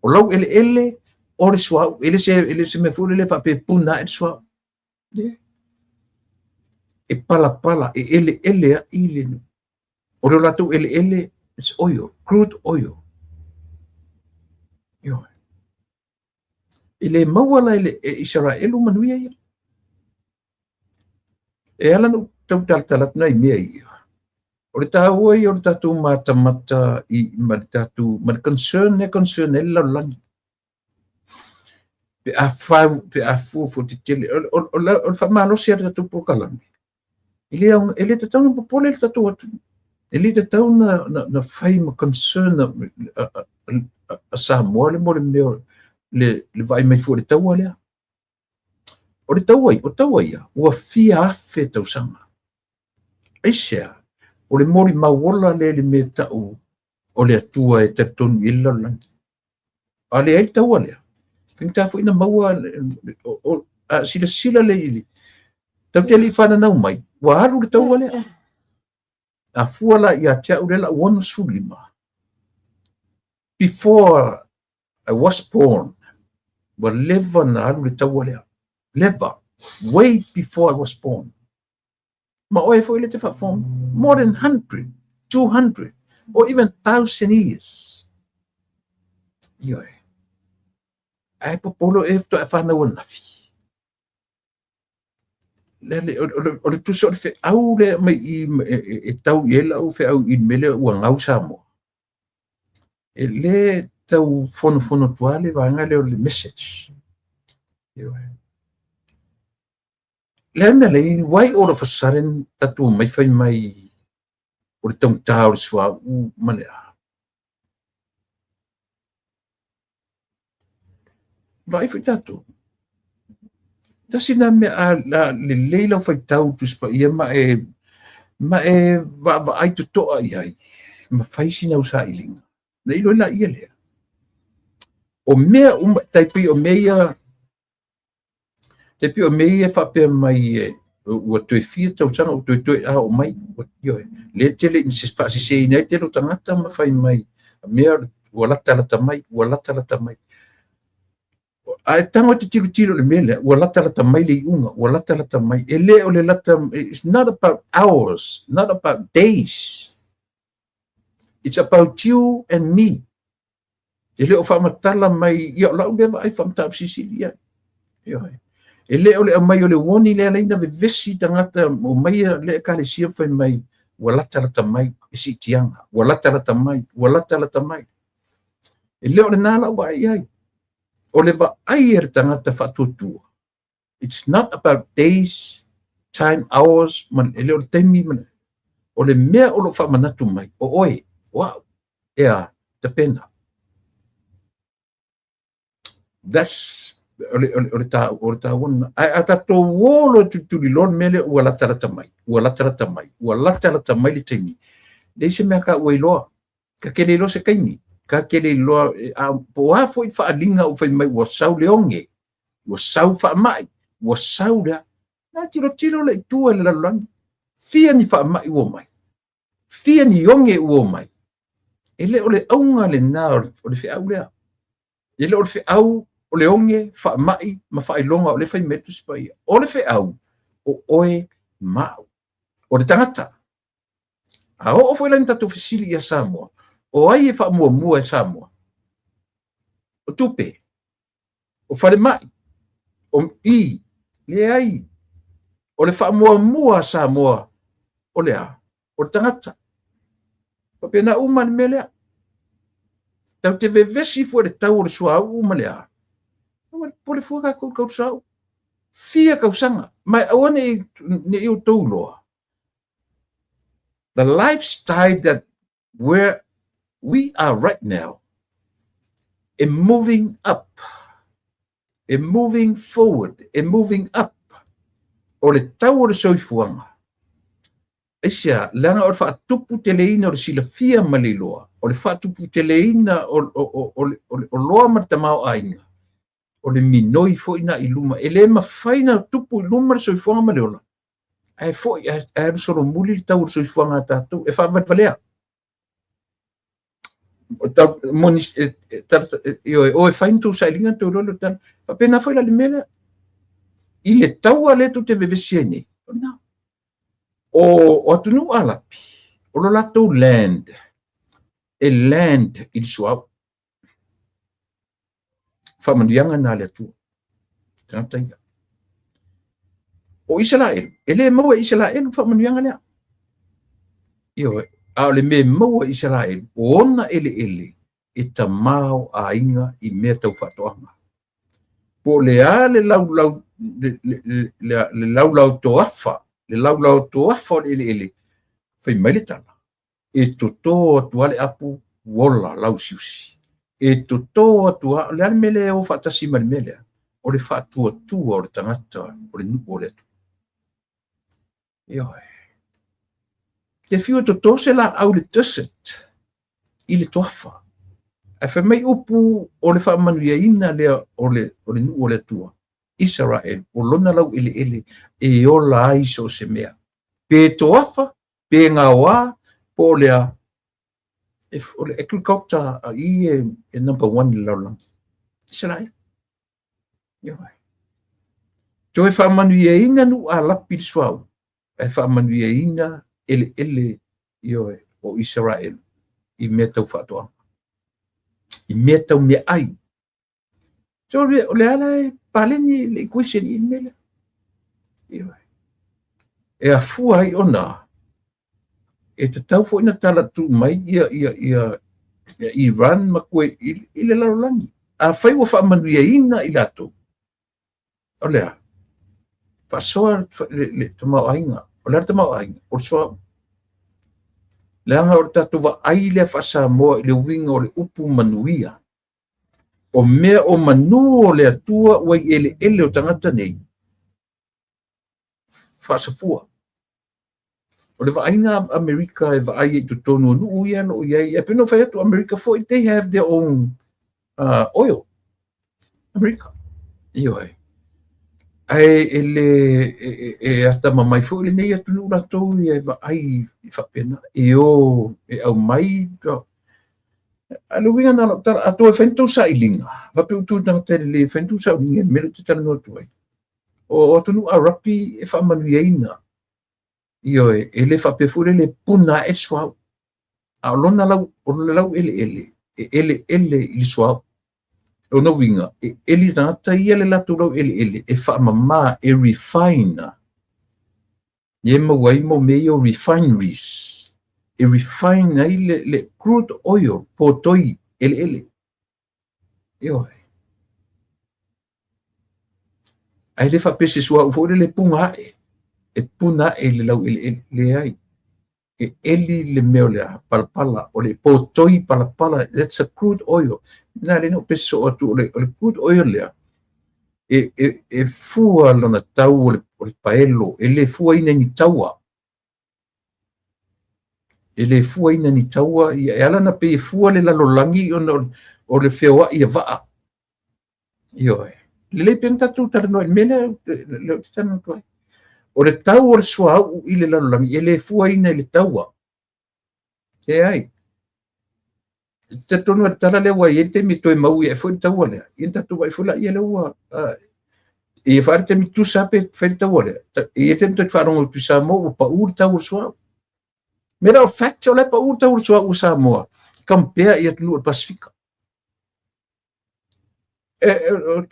O laueleele o le suauu, e le se mea foi lele faapea e puna ae le suauu. Leai. E palapala, e eleele ai le o le latou eleele, it's oil, crude oil. Ioe. E le maua la e Isaraelu manuia ia. E ala ona ou tau talatala atu nai mea ia, o le taua ia o le tatou matamata i, ma le tatou, ma le concern lea concern ai le lalolagi. Pe a fau, pe a fuafua tetele, o le faamalosi a le tatou polokalame, e le tatau ona popole le tatou atunuu. E le tatau na fai ma concern a Samoa le mo le mea le vaai mai fua i le taua lea. O le taua, o taua ia, ua fia afe tausaga. Aisea? O le molimau ola lea i le mea tau o le Atua e talitonu i ai le lalolagi. A leai le taua lea, faigata foi na maua, a silasila lea i le, tatou te le i fananau mai, ua alu le taua lea. A fua la ia te au lea lau 65, before I was born, ua leva na alu le taua lea. Leva. Way before I was born. Ma oe foi le te faafofoga. More than 100, 200, or even 1,000 years. Ioe. Ae popolo e faatoa fanau ananafi. O le tusa o le feau lea mai i e tau i ai lau feau i le mea lea ua gau Samoa. E le tau fonofono atu lava le vaega lea o le message. Ioe. Le a mea lea, why all of a sudden tatou omai fai mai o le taugata o le suauu ma le a? Vaai foi tatou. Tasi lena mea a lelei lau faitau Tusi Paia ma e vaavaai totoa i ai ma fai sina au sailiga. Na iloa laia lea. O mea uma, tai pei o mea ia, tai pei o mea ia e faapea mai e, ua toe fia tausaga, ua toe toe a oo mai, ioe, lea tele ina faaseseina ai tele o tagata ma fai mai, mea ua latalata mai, ua latalata mai. A e tago e te tilotilo i le mea lea, ua latalata mai le iuga, ua latalata mai. E le o le lata, it's not about hours, not about days. It's about you and me. E le o faamatala mai, ia o lau lea vaai faamatala silisili i ai. Ioe. E le o le aumai o le warning lea alai na vevesi tagata o mai le ekalesia fai mai ua latalata mai le siitiaga, ua latalata mai, ua latalata mai. E le o lena lau vaai i ai. O le vaai a le tagata faatuatua. It's not about days, time, hours, ma, e le o le taimi, ma, o le mea o lo o faamanatu mai, o oe, o au, e a, tapena. That's o le taua lena. Ae a tatou o loa e tulituliloa le mea lea ua latalata mai, ua latalata mai, ua latalata mai le taimi. Leai se mea ka ua iloa. Ka te le iloa se taimi. Ka te le iloa, po o a foi faaaliga ua fai mai ua sau le oge, ua sau faamai, ua sau le a. Na tilotilo lea i tua i le lalolagi. Fia ni faamai ua omai. Fia ni oge ua omai. E le o le auga lena o le feau lea. E le o le feau o le oge, faamai ma faailoga o lea e fai mai le Tusi Paia. O le feau, o oe ma au. O le tagata. A oo foi la ina tatou fesili ia Samoa, o ai e faamuamua e Samoa? O tupe, o falemai, o i, leai. O le faamuamua a Samoa, o le a? O le tagata. Faapena uma le mea lea. Tatou te vevesi foi i le tau o le suauu ma le a. Aua le popole fua tatou i le tau o le suauu. Fia tausaga. Ma aua ne i outou iloa. The lifestyle that where we are right now e moving up, e moving forward, e moving up. O le tau o le soifuaga, aisea, leaga o le faatuputeleina o le silafia ma le iloa, o le faatuputeleina o le oloa ma le tamaoaiga, o le minoi foi na i luma. E le mafai na tupu i luma le soifuaga ma le ola, ae foi, ae alu solomuli le tau o le soifuaga a tatou, e faavalevalea. Moni ioe, o e fai ni tou sailiga na tou iloa lea o le tala. Faapena foi la i le mea lea. I le taua lea tou te vevesi ai nei, o lena. O atunuu Alapi, o lo latou land, e land i le suauu. Faamanuiaga na a le Atua. Tagata ia. O Isaraelu, e le maua e Isaraelu le faamanuiaga lea. Ioe, a o le mea e maua e Isaraelu, o ona eleele e tamaoaiga i mea tau faatoaga. Po o le a le laulau le laulau toafa, le laulau toafa o le eleele, fai mai le tala, e toto atu lava le apu ua ola lauusiusi. E toto atu lava, o le a le mea lea e o faatasi ma le mea lea? O le faatuatua o le tagata o le nuu o le Atua. Ioe. Te fiu e toto se laau i le desert i le toafa. Ae fai mai upu o le faamanuiaina lea o le nuu o le Atua, Isaraelu, o lona laueleele e ola ai so o se mea. Pe toafa, pe gaoa, po o le a, o le agriculture a i e number one i le lalolagi. Isaraelu. Ioe. Toe faamanuiaina nuu Alapi i le suauu, ae faamanuiaina eleele, ioe, o Isaraelu i mea tau faatoaga, i mea tau meaai. So, o le ala e paleni le equation i le mea lea. Ioe. E afua ai ona e tatau foi na tala tuu mai ia Iran ma Kuwait i le lalolagi. Afai ua faamanuiaina i latou, o le a? Faasoa le tamaoaiga. O le a le tamaoaiga? O le suauu. Leaga o le tatou vaai lea faa-Samoa i le uiga o le upu manuia. O mea o manu o le Atua ua i eleele o tagata nei, faasafua. O le vaaiga Amerika e vaai i totonu o nuu ia o lo o i ai. E pei ona fai atu, Amerika foi, they have their own oil. Amerika. Ioe. Ae e le e atamamai foi lenei atunuu latou ia e vaai i faapena. E o e aumai. A le uiga na lau tala, a toe fai ni tou sailiga, faapea ua tou tagata lelei e fai ni tou sailiga i le mea lea ou te talanoa atu ai. O atunuu Arapi e faamanuiaina. Ioe, e le faapea foi lele e puna ae le suauu. A o lona lau, o le laueleele, e eleele i le suauu. Lona uiga, e eli tagata ia le latou laueleele e faamama, e refine. E maua ai mo mea ia o refineries. E refine ai le crude oil, potoi eleele. Ioe. Ae le faapea se suauu foi lele e puna ae. E puna ae i le laueleele. Leai. E eli le mea o le a, palapala, o le potoi palapala, that's a crude oil. Na le no pese so atu o le crude oil lea, e fua lona tau o le paelo, e le fuaina ni taua. E le fuaina ni taua, e ala na pe e fua le lalolagi ona o le feoai a vaa. Ioe. Lelei pe na tatou talanoa i le mea lea ou te talanoa atu ai. O le tau o le suauu i le lalolagi, e le fuaina i le taua. Leai. E te talitonu le tala lea ua i ai le taimi e toe mau ai foi le taua lea. Ia na tatou vaai foi la ia lea ua ia faa le taimi tusa pe fai le taua lea. E i ai taimi toe faalogo atu i Samoa ua pau le tau o le suauu. Matter of fact, o la e pau le tau o le suauu o Samoa compare i atunuu o le Pasifika.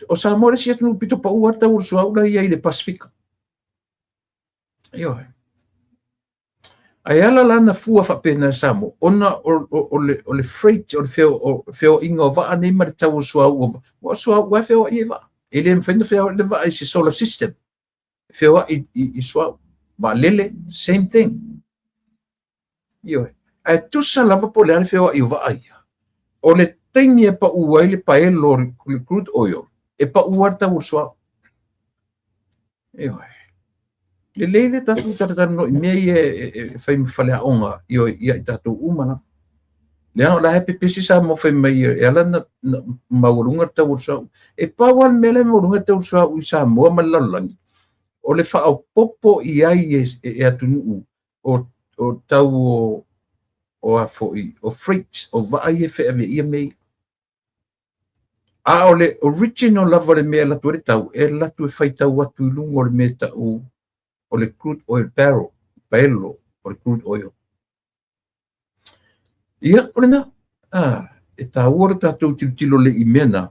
O Samoa le isi atunuu pito pau lava le tau o le suauu la i ai i le Pasifika. Ioe. Ae ala la na fua faapena Samoa, ona o le freight, o le feoaiga o vaa nei ma le tau o suauu. O suauu e feoai e vaa. E le mafai ona feoai le vaa i se solar system. Feoai i suauu. Vaalele, same thing. Ioe. Ae tusa lava po o le a le feoai o vaa ia. O le taimi e pau ai le paelo o le crude oil, e pau ai le tau o le suauu. Ioe. Lelei le tatou talatalanoa i mea ia e fai ma faleaoga ia i tatou uma lava. Leaga o la e pepesi Samoa fai mai e ala na maualuga le tau o le suauu. E pau lava le mea lea e maualuga le tau o le suauu i Samoa ma le lalolagi, o le faaopoopo i ai e atunuu o tau o a foi, o freight, o vaa ia e feaveaia mea ia. A o le original lava o le mea e alu atu ai le tau, e alu atu e faitau atu i luga o le mea e tau o le crude oil barrel, paelo o le crude oil. Ia, o lena, e taua le tatou tilotilo lelei i mea na,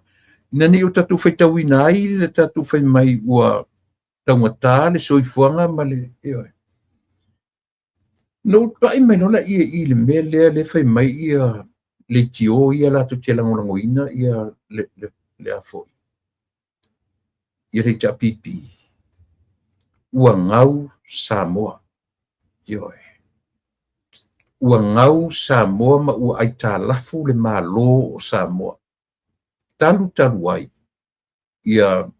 ina ne i o tatou faitauina ai le tatou fai mai ua taugata le soifuaga ma le, ioe. Na ou pai mai loa lea i le mea lea lea fai mai ia leitio ia latou te lagolagoina ia le, le, le a foi, ia le HRPP. Ua gau Samoa. Ioe. Ua gau Samoa ma ua aitalafu le Malo o Samoa. Talu talu ai ia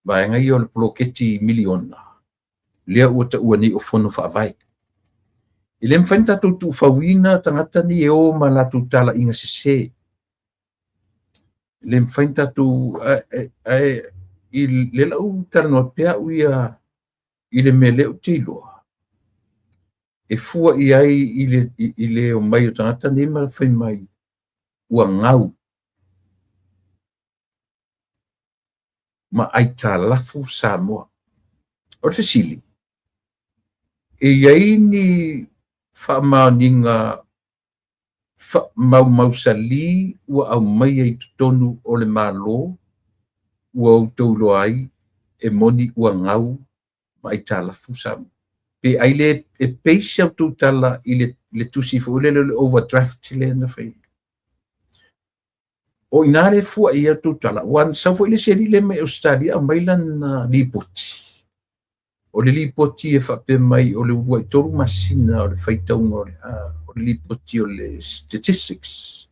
vaega ia o le poloketi miliona, lea ua taua nei o fono faavae. E le mafai ona tatou tuufauina tagata nei e o ma latou talaiga sese. E le mafai ona tatou ae i le lau talanoa pea au ia i le mea lea ou te iloa e fua i ai i le omai o tagata nei ma fai mai ua gau ma aitalafu Samoa. O le fesili, e i ai ni faamaoniga maumausalī ua aumaia i totonu o le Malo ua outou iloa ai e moni ua gau ma aitalafu Samoa? Pe ai le e base a outou tala i le tusi foi lele o le overdraft lea na fai? O i ina lea e fua i ai a outou tala, aua na sau foi le isi alii lea mai Ausetalia aumai lana lipoti. O le lipoti e faapea mai o le uluai 3 masina o le faitauga o le, o le lipoti o le statistics,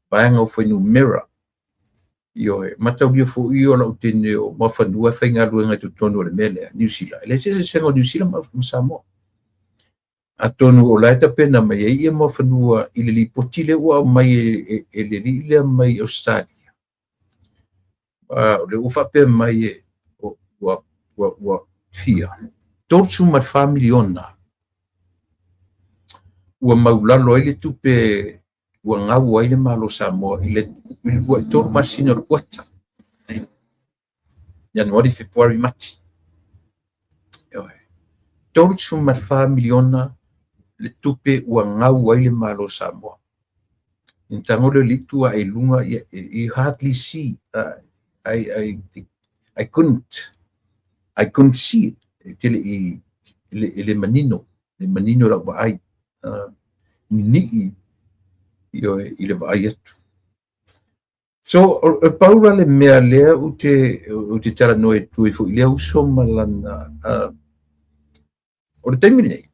vaega o fuainumera. Ioe, mataulia foi o lau teine o Muafanua e faigaluega i totonu o le mea lea, Niu Sila. E leai se eseesega o Niu Sila ma Samoa. Atonu o la e tapena mai ai ia Muafanua i le lipoti lea ua aumai e le alii lea mai Ausetalia. O lea ua faapea mai e, ua fia 34 miliona ua maulalo ai le tupe ua gau ai le Malo Samoa i le 23 masina o le kuata, Ianuari, Fepuari, Mati. 34 miliona le tupe ua gau ai le Malo Samoa. Ina tago leo le itu ae i luga, you hardly see. I couldn't. I couldn't see it. E le i e le manino, le manino lau vaai. Nini'i i le vaai atu. So, e pau la le mea lea ou te talanoa atu ai foi i lea uso ma lana, o le taimi lenei,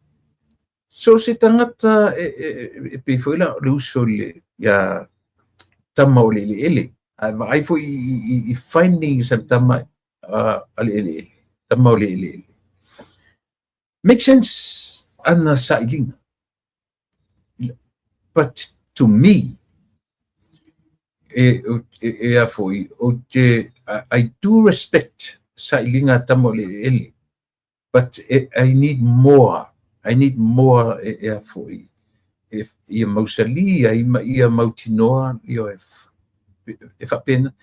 so se tagata e pei foi la o le uso i le ia tama o le eleele, ae vaai foi i findings a le tama a le eleele, tama o le eleele. Make sense ana sailiga. But to me, e a foi, ou te, I do respect sailiga a tama o le eleele, but I need more. I need more e a foi, e ia mausali ai ma ia mautinoa, e faapena.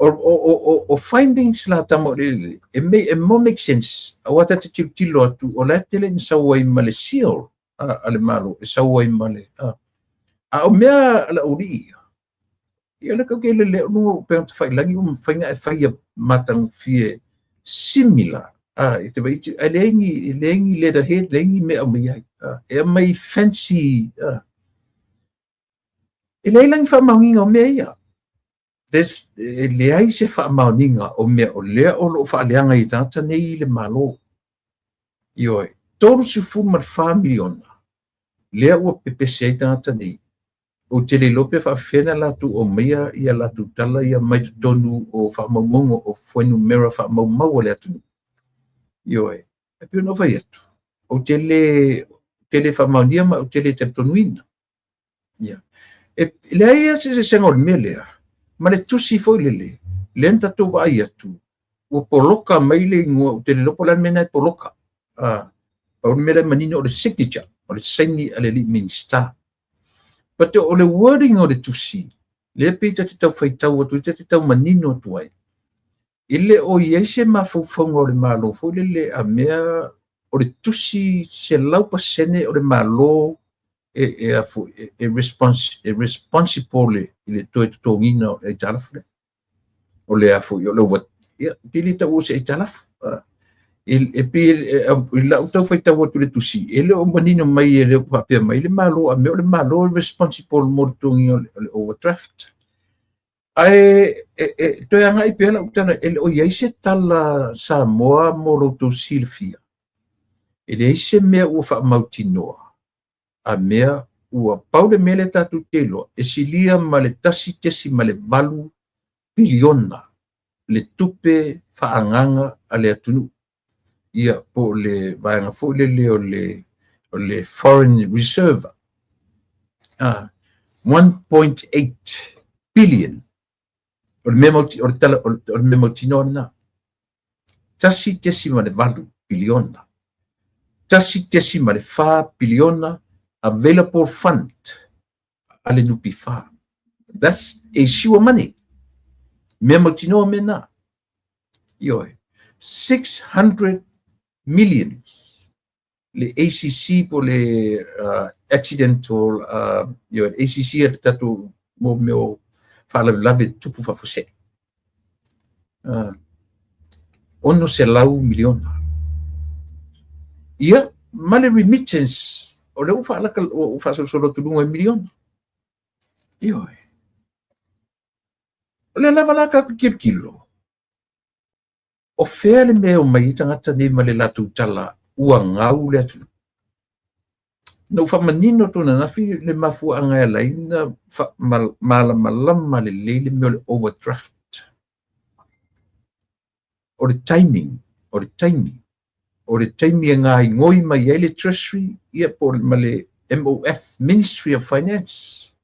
O findings la tama o le eleele, e more make sense, aua ta te tilotilo atu, o la e tele ina sau ai ma le seal a le Malo, e sau ai ma le, a o mea a le aualii ia, ia le kau ke le leo lunga o upega tafailagi ua mafai ona e faia matagofie similar, i te vaai atu, ae leai ni letterhead, leai ni mea aumai ai, e aumai fancy, e leai la ni faamaoniga o mea ia. E leai se faamaoniga o mea o lea o loo faaleaga i tagata nei i le Malo. Ioe, 34 miliona lea ua pepese ai tagata nei. Ou te le iloa pe faafefea ona latou aumaia ia latou tala ia mai totonu o faamaumauga o fuainumera faamaumau a le atunuu. Ioe, e pei ona ou fai atu, ou te le faamaonia ma ou te le talitonuina. Ia. E leai lava se eseesega o le mea lea ma le tusi foi lele, lea na tatou vaai atu, ua poloka mai le igoa, ou te le iloa po o le a le mea lena e poloka. Pau le mea la e manino o le signature. O le saini a le alii Minisita. But o le wording o le tusi, lea pei ta te tau faitau atu ai, ta te tau manino atu ai, e le o i ai se mafaufauga o le Malo foi lele a mea o le tusi 100% o le Malo e responsible i le toe totogiina o le aitalafu lea. O le a foi o le over, ia, pe le taua o se aitalafu. E pei i lau tau faitau atu i le tusi, e le o manino mai, e le o faapea mai le Malo a mea o le Malo e responsible mo le totogiina o le overdraft. Ae e toe agai pea lau tala, e le o i ai se tala Samoa mo lo outou silafia. E leai se mea ua faamautinoa a mea ua pau le mea lea tatou te iloa, e silia ma le 1.8 piliona le tupe faaagaaga a le atunuu. Ia, po o le vaega foi lele o le foreign reserve. 1.8 billion. O le mea mauti, o le tala, o le mea mautinoa lena. 1.8 piliona. 1.4 piliona available fund a le NPF. That's a sure money. Mea mautinoa mea na. Ioe. 600 millions le ACC po le accidental ioe, ACC a le tatou mo mea o faalavelave tupu faafuasei. 600 miliona. Ia, ma le remittance, o lea ua faalaka, ua faasolosolo atu luga i miliona. Ioe. O lea lava la tatou tilotilo, o fea le mea e omai ai tagata nei ma le latou tala ua gau le atunuu. Na ou faamanino atu ananafi le mafuaaga e ala ai ona malamalama lelei le mea o le overdraft. O le timing, o le taimi, o le taimi e gaoioi mai ai le Treasury, ia, po ma le MOF, Ministry of Finance,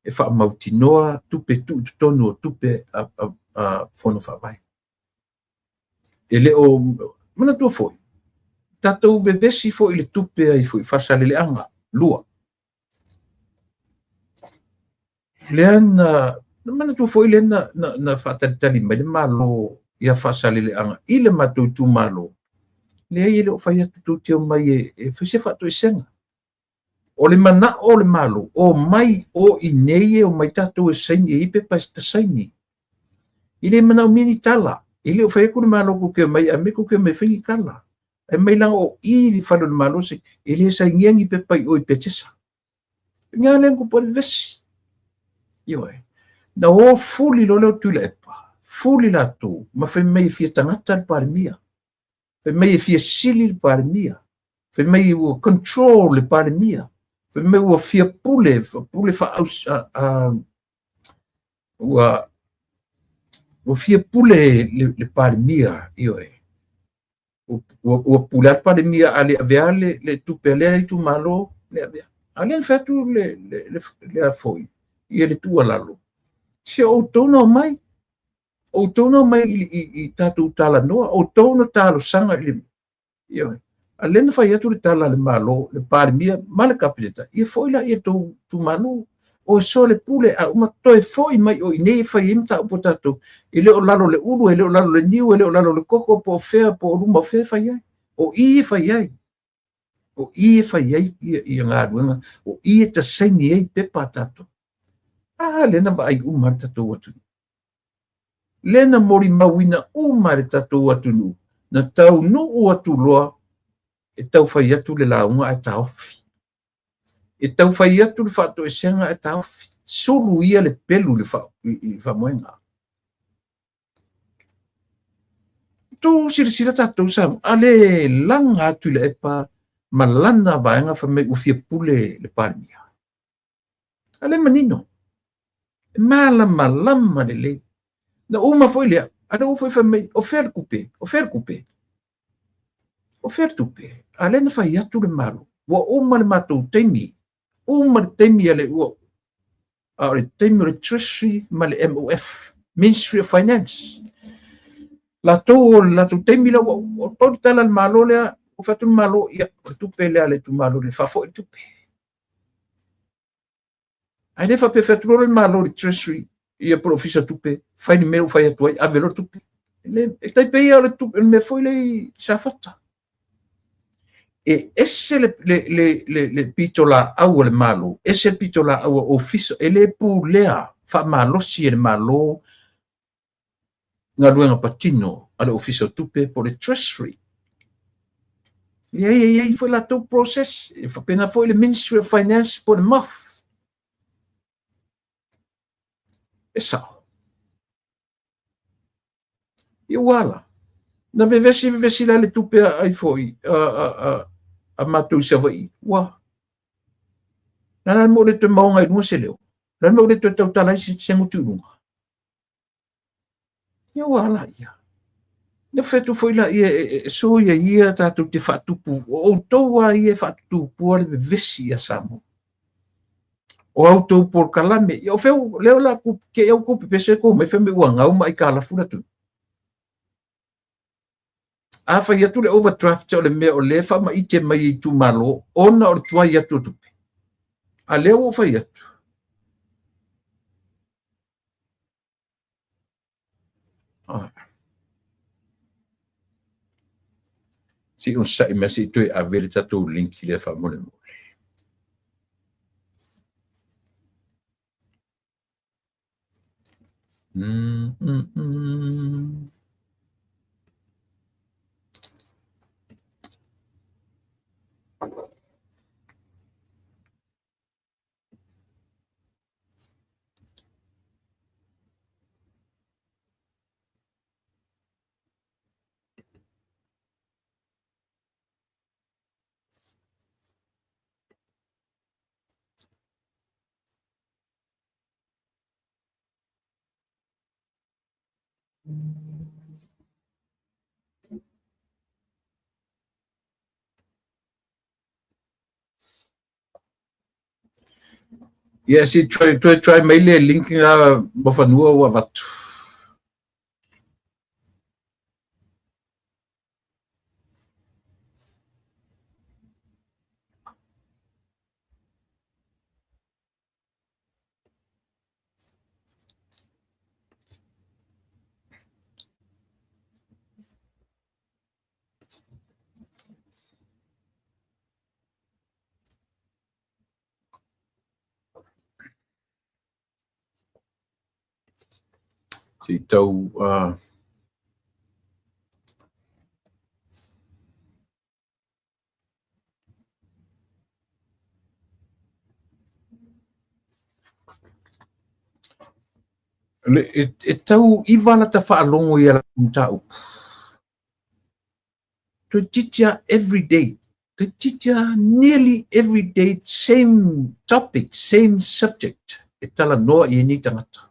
e faamautinoa tupe tuu i totonu o tupe a Fono Faavae. E le o manatua foi, tatou vevesi foi i le tupe ai foi Faasaleleaga 2. Lea na manatua foi lea na faatalitali mai le Malo ia Faasaleleaga i le matou itumalo. Leai, e le o fai atu tou te omai e fai se faatoesega. O le manao o le Malo, o mai o i nei e omai tatou e saini e i pepa e ta saini. E le manaomia ni tala. E le o fai atu le Malo tou te omai, a mea tou te omai e fai ni tala. Ae mai leaga o i le fale o le Malo, e le sainia ni pepa i o i Petesa. Nga lea na tupu ai le vevesi. Ioe. Na o fuli loa lea o Tuilaepa, fuli latou, ma fai mai e fia tagata le Palemia. Fai mai e fia sili le Palemia. Fai mai ua control le Palemia. Fai mai ua fia pule, pule ua fia pule le Palemia, ioe. Ua pule a le Palemia a le avea le tupe a lea itumalo, le avea. A lea na fai atu le a foi, ia le tuualalo. Se o outou na omai. Outou na omai i tatou talanoa, outou na talosaga i le ioe. A lea na fai atu le tala a le Malo, le Palemia ma le Kapeneta, ia foi la ia tou itumalo. O so le pule a uma toe foi mai o i nei e fai ai mataupu a tatou. E le o lalo le ulu, e le o lalo le niu, e le o lalo le koko, po o fea, po o luma o fea e fai ai. O i e fai ai. O i e fai ai ia galuega, o i e tasaini ai pepa a tatou. A lea na vaai uma le tatou atunuu. Lea na molimauina uma le tatou atunuu, na taunuu atu loa e tau fai atu le lauga ae taofi. E tau fai atu le faatoesega ae taofi. Sulu ia le pelu i le faamoega. Tu silasila tatou Samoa, a le laga atu i le epa ma lana vaega fai mai ua fia pule le Palemia. A le manino. E malamalama lelei. Na uma foi lea, a le ua foi fai mai, o fea le tupe, o fea le tupe, o fea le tupe. A lea na fai atu le Malo, ua uma le matou taimi, uma le taimi a le ua, a o le taimi o le Treasury ma le MOF, Ministry of Finance. Latou o le latou taimi la ua pau le tala a le Malo lea, Ua fai atu le Malo, ia, o le tupe lea a le itumalo lea, faafoi le tupe. Ae le faapea fai atu loa le Malo i le Treasury, ia po o le Ofisa o Tupe, fai le mea ua fai atu ai, ave loa le tupe. Le, e tai pei o le, tupe, le mea foi lea i Safata. E ese le, le, le, le, le pitolaau a le Malo, ese le pitolaau a Ofisa, e le pulea faamalosi e le Malo galuega patino a le Ofisa o Tupe po o le Treasury. Leai, e i ai foi latou process, e faapena foi le Ministry of Finance po o le MOF. E sao. Ia ua ala. Na vevesi vevesi la le tupe ai foi a matou i Savaii. Ua. Na la le mea ua le toe maoga i luga se leo. Na le mea ua le toe tautala ai se gutu i luga. Ia ua ala ia. Ia fai atu foi laia e soia ia tatou te faatupu, o outou lava ia e faatupua le vevesi ia Samoa. O a outou polokalame, ia o fea lea o le a te i outou pepese tou omai fai mai ua gau ma aitalafu le atunuu. A fai atu le overdraft o le mea o lea e faamaite mai e itumalo ona o le tuai atu o tupe. A lea ua ou fai atu. Se i onosai mai se i toe ave le tatou link lea faamolemole. Ia, se i toe try mai le link na Mofanua ua avatu. Se i tau e tau iva lata faalogo i a latou mataupu. Toeitiiti lava every day, toeitiiti lava nearly every day same topic, same subject e talanoa i ai nei tagata.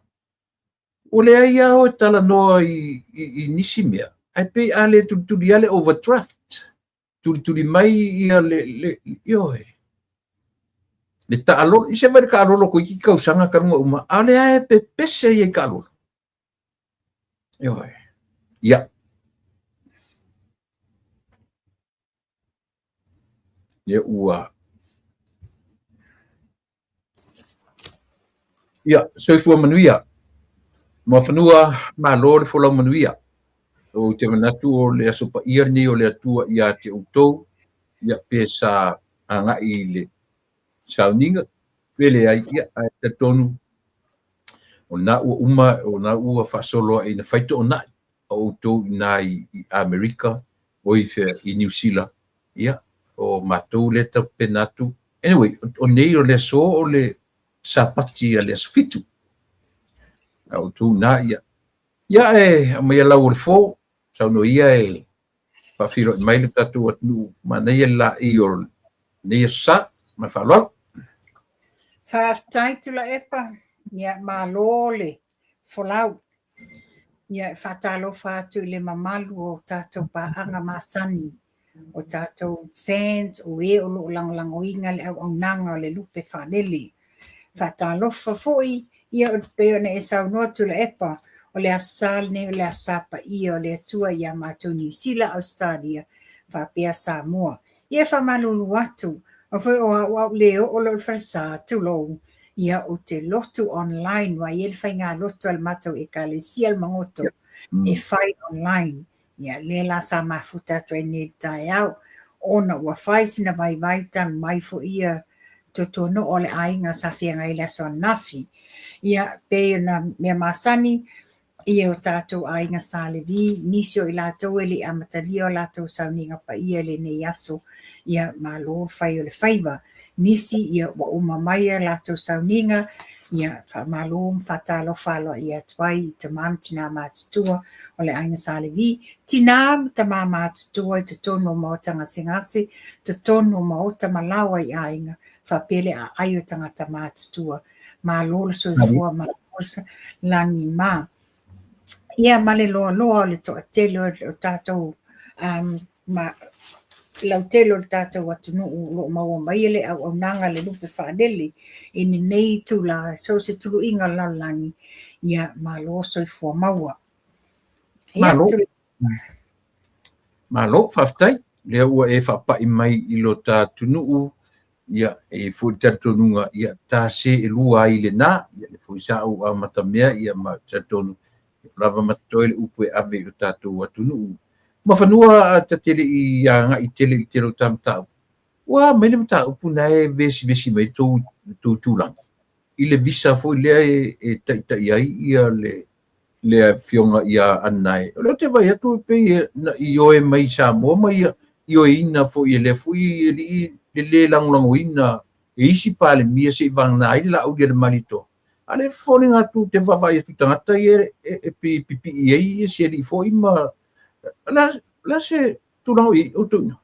Ua leai lava oe talanoa i nisi mea, ae pei a le tulituli lava le overdraft, tulituli mai ia le, le, ioe, le taalolo, i se vai le taalolo toeitiiti tausaga talu ona uma, a o lea lava e pepese ia i taalolo. Ioe. Ia. Ia ua. Ia, soifua manuia. Muafanua, malo le folau manuia. Ou te manatu o le Aso Paia lenei o le Atua ia te outou, ia pe sa agai i le sauniga, pe leai, ia, ae talitonu, o lena ua uma, o lena ua faasolo ae ina fai toonai a outou i ina i Amerika, o i fea, i Niu Sila, ia, o matou lea e tapena atu. Anyway, o nei o le aso o le Sapati a le aso 7. A outou ina, ia, ia e aumaia lau o le fo, saunoa ia e faafeiloai mai le tatou atunuu manaia le laei o lenei aso Sa. Ma le faaaloalo. Faafetai Tuilaepa, ia malo le folau. Ia e faatalofa atu i le mamalu o tatou paaga masani, o tatou fans, o e o lo o lagolagoina le auaunaga o le lupe faalele. Faatalofa foi, ia e pei ona e saunoa Tuilaepa, o le Aso Sa lenei o le Aso Sa paia o le Atua ia matou Niu Sila, Ausetalia faapea Samoa. Ia e faamalulu atu, aua foi o au au le oo loa i le falesa, tulou, ia ou te lotu online, aua e i ai le faigalotu a le matou Ekalesia le Magoto e fai online. Ia lea la sa mafuta atu ai nei i le taeao, ona ua fai sina vaivai talu mai foi ia tuatuanuu o le aiga sa feagai i le aso ananafi. Ia pei ona mea masani, ia o tatou aiga Sa Levi, nisi o i latou e le i amatalia o latou sauniga paia i lenei aso, ia malo le fai o le faiva. Nisi ia ua uma mai a latou sauniga, ia faamalo ma faatalofa aloaia atu ai i tama ma tina matutua o le aiga Sa Levi, tina ma tama matutua i totonu o maota gasegase, totonu o maota ma laoa i aiga, faapea le aai o tagata matutua. Malo le soifua, malo le lagi ma. Ia ma le loaloa o le toatele o tatou ma lautele o le tatou atunuu o lo o maua mai le auaunaga a le Lupe Faalele i lenei itula i so o se tuluiga o le lalolagi, ia malo soifua maua. Ia, Malo. Malo, faafetai. Lea ua e faapai mai i lo ta atunuu, ia, e i ai foi le talitonuga, ia, ta seelua ai i lena. Ia, lea foi sa ou amatamea, ia, ma ou te talitonu, ua lava ma totoe le upu e ave i lo tatou atunuu. Mafanua a ta te le i agai tele i le tele o ta mataupu, ua a mai le mataupu na e vesivesi mai tou, tou tulaga i le visa foi lea e, e taitai ai ia le, le afioga ia Anae. O lea ou te vaai atu e pei na ioe mai i Samoa ma ia ioeina foi e lea foi alii le le lagolagoina e isi Palemia se i vagana ai le Laaulialemalietoa. A o lea e foliga atu ou te vaavaai atu i tagata ia e pei e pipii ai si alii foi ma o le a se tulaga o i ai outou i ina?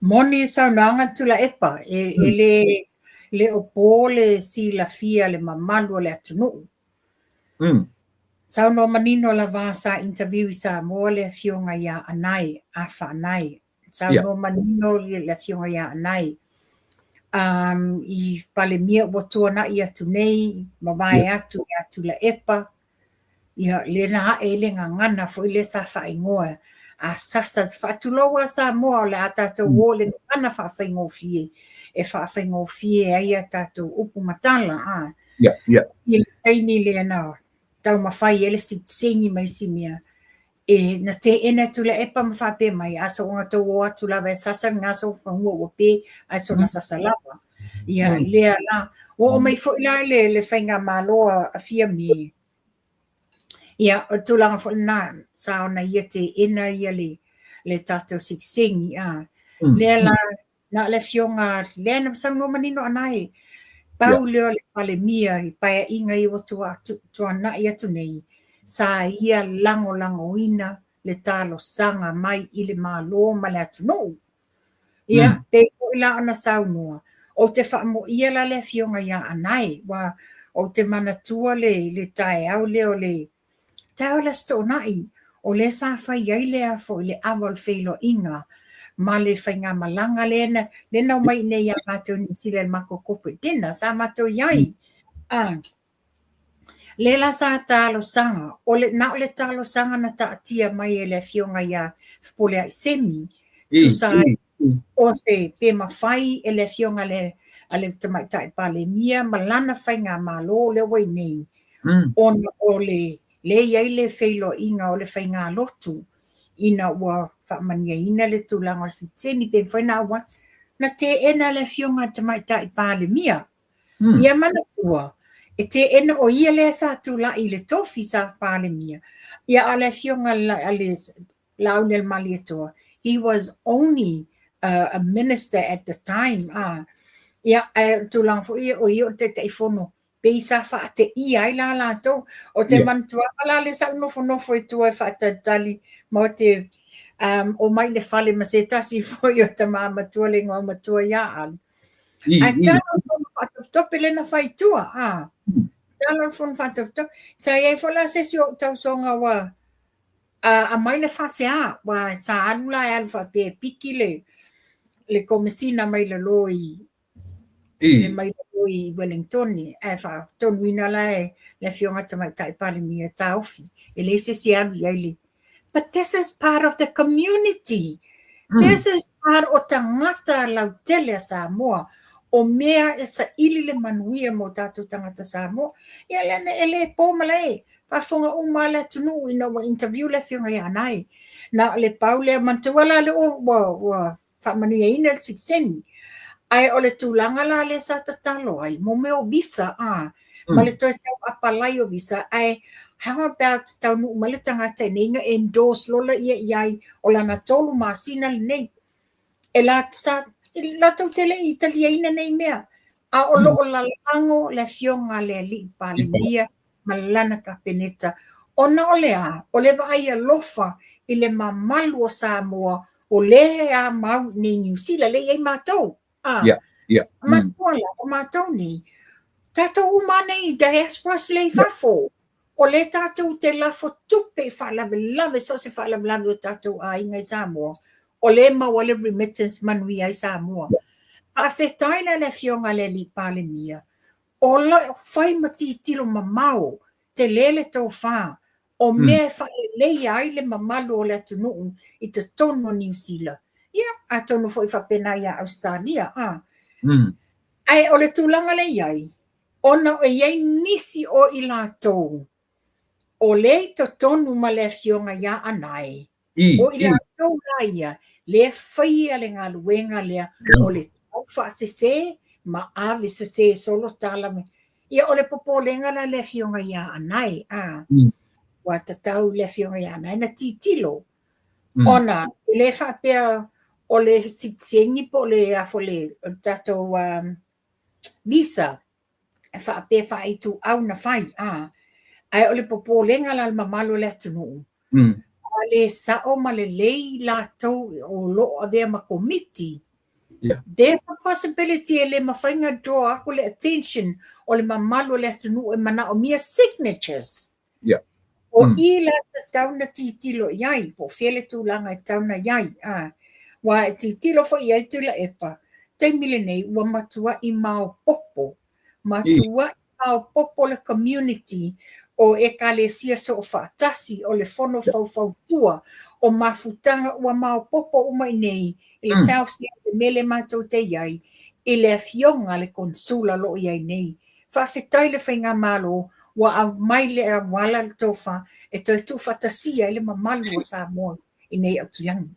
Moni le saunoaga Tuilaepa, e le le o po le silafia le mamalu o le atunuu. Saunoa manino lava sa interview i Samoa le afioga ia Anae, Afa Anae. Saunoa manino le afioga ia Anae i Palemia ua tuanai atu nei, mavae atu ia Tuilaepa, ia lea na ae ai le gagana foi lea sa faaigoa a sasa, faatulou lava Samoa o le a tatou o i le gagana faafaigofie e faafaigofie ai a tatou upu ma tala. I le taimi lea na taumafai ai le sitiseni ma isi mea, e na teena e Tuilaepa ma faapea mai, a soona tou o atu lava e sasa le gaso fanua ua pe, ae soona sasa lava. Ia, lea la, ua oo mai foi la le, le faigamalo a Fiame, ia, o le tulaga foi lena, sa ona ia teena ia le, le tatou sitiseni, a. Lea la, Na o le afioga lea na saunoa manino Anae, pau lea o le Palemia i paeaiga ia ua tuanai atu nei, sa ia lagolagoina le talosaga mai i le Malo ma le atunuu. Ia, pei foi la ona saunoa, ou te faamoia la le afioga ia Anae, aua ou te manatua le taeao lea o le Taeao o le Aso Toonai, o lea sa fai ai le a foi le ava o le feiloaiga ma le faigamalaga lea na lea na omai i inei ia matou i Niu Sila i le matou corporate dinner sa matou i ai. Lea la sa talosaga, o le, na o le talosaga na taatia mai e le afioga ia Fepuleai Semi, tusa ai o se pe mafai e le afioga a le, a le Tamaitai Palemia ma lana faigamalo lea ua i nei, ona o le lea e i ai le feiloaiga o le faigalotu ina ua faamanuiaina le tulaga o le sitiseni pe mafai ona auai. Na teena le afioga a le Tamaitai Palemia. Ia manatua, e teena o ia lea sa tulai i le tofi sa Palemia, ia a o le afioga a le Laaulialemalietoa, he was only a minister at the time, a. Ia, ae o le tulaga foi ia o ia o le Taitaifono pei sa faateia ai la latou. O te manatuaga la lea sa ou nofonofo i tua e faatalitali ma ou te omai i le fale ma se tasi foi o tama matua le igoa matua ia Ali. Ae tala le fono faatopetope lea na fai i tua, a. Tala le fono faatopetope. Sa i ai foi la se isi o ou tausoga ua aumai le faasea, aua sa alu la e alu faapea e piki le komesina mai lalo i I. mai lalo i Wellingtone, ae faatonuina la e le Afioga i le Tamaitai Palemia e taofi, e leai se isi e alu i ai le But this is part of the community. This is part o tagata lautele a Samoa, o mea e saili le manuia mo tatou tagata Samoa. Ia lea na e le po malae, faafofoga uma lava le atunuu ina ua interview le afioga ia Anae. Na o le pau lea, manatua la lea ua faamanuiaina le sitiseni. Ae o le tulaga la lea sa tatalo ai, mo mea o visa, a, ma le toe tau apalai o visa, ae how about taunuu mai le tagata i nei na endorse lola ia i ai o lana 3 masina lenei. E la, sa, latou te le i taliaina nei mea, a o lo o lalago le afioga a le alii Palemia ma lana Kapeneta, ona o le a? O le vaai alofa i le mamalu o Samoa o lea e a mau i nei Niu Sila, lea e i ai matou. A, yeah, yeah. Matua la, o matou nei, tatou uma nei diasporas lea i fafo, o lea tatou te lafo tupe i faalavelave, so o se faalavelave o tatou aiga i Samoa, o lea e maua ai le remittance manuia ai Samoa. Faafetai la i le Afioga i le Alii Palemia, o lo o fai ma tilotilo mamao, tele le tofa, o mea e faaleleia ai le mamalu o le atunuu i totonu o Niu Sila. Ia, atonu foi faapena ia Ausetalia, a. Ae o le tulaga lea e i ai, ona e i ai nisi o i latou o lea i totonu ma le afioga ia Anae, O i latou la ia, lea e faia le galuega lea o le taufaasese ma ave sese solo tala mai. Ia o le popolega la le afioga ia Anae, a, ua tatau i le afioga ia Anae na tilotilo, ona e le faapea o le sitiseni po o le a foi le tatou visa e faapea faaituau na fai, a, ae o le popolega la le mamalu o le atunuu, a le sao ma lelei latou o lo o avea ma komiti, there's a possibility e le mafai ona draw aku le attention o le mamalu o le atunuu e manaomia signatures. O i la e tatau ona tilotilo i ai, po o fea le tulaga e tatau ona i ai. A, aua e tilotilo foi i ai Tuilaepa, taimi lenei ua matuai maopoopo, matuai maopoopo le community o Ekalesia Soofaatasi, o le Fono Faufautua, o mafutaga ua maopoopo uma i nei i le South Sea, le mea lea matou te i ai, i le afioga a le Konesula o lo o i ai nei. Faafetai le Faigamalo ua aumai le auala le tofa e toe tuufaatasia ai le mamalu o Samoa i nei aukilagi.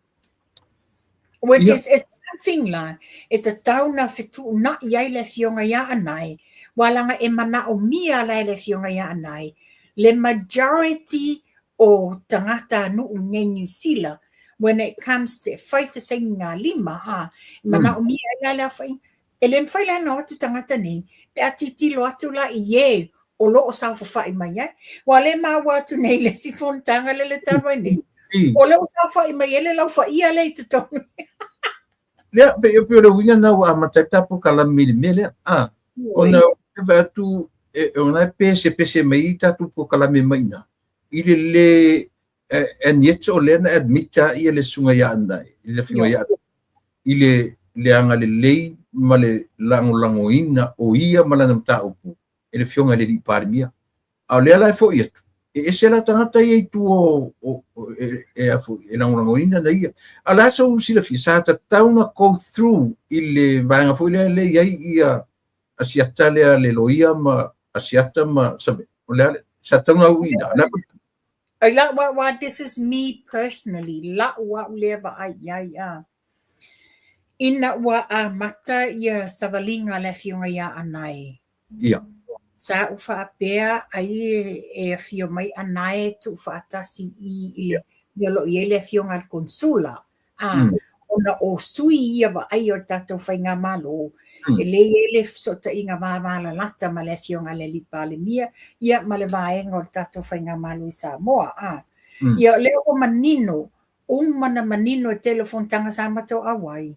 Which is it's something la e tatau na fetuunai ai le afioga ia Anae, ua laga e manaomia la e le afioga ia Anae le majority o tagata nuu nei Niu Sila when it comes to e fai se sainigalima, a, e manaomia ai la le aofaiga. E le mafai la ona o atu tagata nei pe a tilotilo atu la i e o lo o saofafai mai ai. Ua le maua atu nei le isi fonotaga lea le talu ai nei, o lea ua saofai mai ai le laufaia lea i totonu. Lea, pei o le uiga lena ua amata ai le tatou kalame i le mea lea. A, ona ou te vaai atu, ona e pesepese mai ai tatou polokalame mai i ina, i le le, and yet o lea na admit lava ia le susuga ia Anae, le afioga ia Anae, i le le agalelei ma le lagolagoina o ia ma lana mataupu e le afioga i le alii Palemia. A o lea la e foi atu, e ese la tagata ia i tua o, e lagolagoina na ia. A o le a sou silafia, sa tatau ona go through i le vaega foi lea lea i ai ia Asiata lea le loia ma Asiata ma Save. O le a le, sa tatau ona ui i ina. Ai la'u a'u this is me personally, la'u a'u lea vaai i ai a. Ina ua amata ia savaliga a le afioga ia Anae. Ia. Sa ou faapea ai e afio mai Anae e tuufaatasi i i le mea o lo o i ai le afioga a le Konesula. A, ona o sui ia vaaia o le tatou faigamalo, e le i ai le fesootaiga vavalalata ma le afioga a le Alii Palemia, ia ma le vaega o le tatou faigamalo i Samoa. A, ia o lea ua manino, uma ona manino e tele o fonotaga sa matou auai,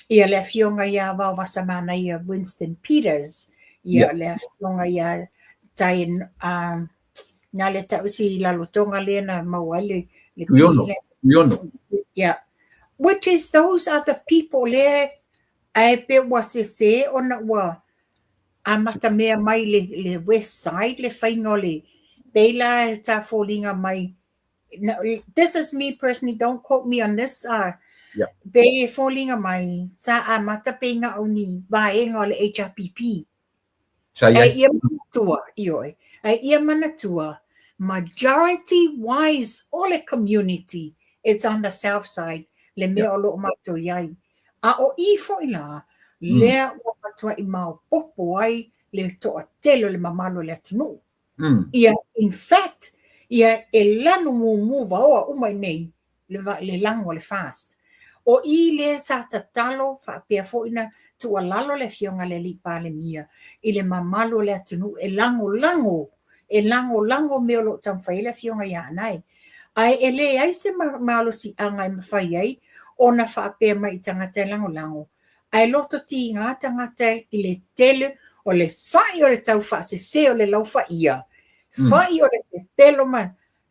ia le afioga ia Vaovasamanaia Winston Peters, ia le afioga ia Diane, na le tau si lalotoga lea na maua ai le le Tuiono, Tuiono. Yeah. Which is those are the people lea ae pe ua sese ona ua amata mea mai le, le west side le faiga o le pei la e ta foliga mai. Now, this is me personally, don't quote me on this. Yeah. Pei e foliga mai sa amata pei na o ni vaega o le HRPP. Sa i Ai ai. ia manatua, ioe, ai ia manatua, majority wise o le community it's on the south side le mea o lo o matou i ai. A o i foi la, lea ua matuai maopoopo ai le toatele o le mamalu o le atunuu. Ia, in fact, ia e lanu mumu vaoa uma i nei le, le lago a le FAST. O i lea sa tatalo faapea foi na tuualalo le Afioga i le Alii Palemia i le mamalu o le atunuu e lagolago, e lagolago mea o lo o taumafai ai le Afioga ia Anae. Ae e leai se malosiaga e mafai ai ona faapea mai i tagata e lagolago, ae loto tiga tagata i le tele o le fai o le taufaasese o le laufaia, fai o le pepelo ma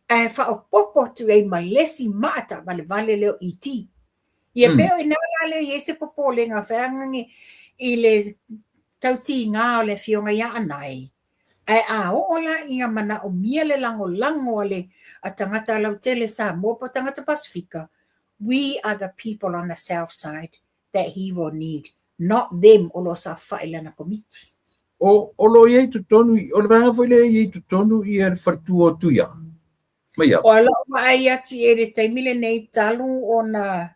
ae faaopoopo atu i ai ma le isi maa taavalevale lea o ET. Ia pei o i ina la lea e i ai se popolega feagage i le tautiga o le Afioga ia Anae, ae a oo la ina manaomia le lagolago a le a tagata lautele Samoa po o tagata Pasefika, we are the people on the south side that he will need, not them o lo o saofai i lana komiti. O, o lo o i ai totonu, o le vaega foi lea e i ai totonu ia le faletua o Tuia. Mai au. O lau vaai atu i le taimi lenei talu ona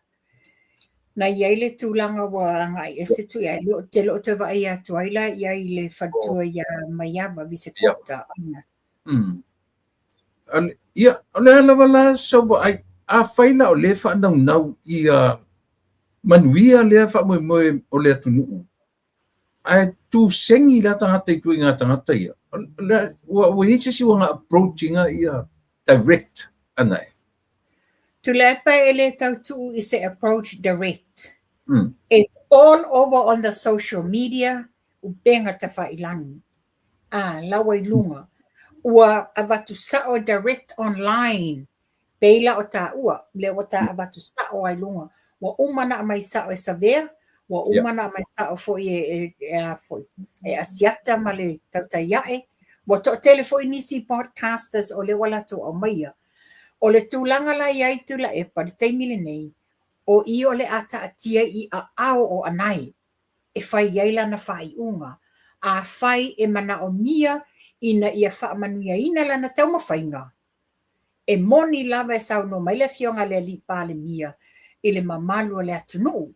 na i ai le tulaga ua agai ese Tuia, e te le o toe vaai atu ai la i ai i le faletua ia Maiava Visekota. Mm. Ia, o le a lava la sau vaai, afai la o lea e faanaunau ia manuia lea faamoemoe o le atunuu, ae tusegi la tagata i tua i ngā tagata ia, ua, ua i ai se isi ua ngā approach inga ia direct ana e. Tuilaepa e le tau tuu i se approach direct. It's all over on the social media, upega tafailangi. A, lawa i luga. Ua avatu sao direct online Pei la o taua, lea ua ta avatu sao ai luga. Ua uma na aumai sao e Savea, ua uma na aumai sao foi e, e, e, a foi, e Asiata ma le tautai ae. Ua toatele foi nisi podcasters o lea ua latou aumaia. O le tulaga la i ai Tuilaepa i le taimi lenei, o i o le a taatia i aao o Anae e fai ai lana faaiuga, afai e manaomia ina ia faamanuiaina lana taumafaiga, E moni lava e saunoa mai le Afioga a le Alii Palemia i le mamalu o le atunuu,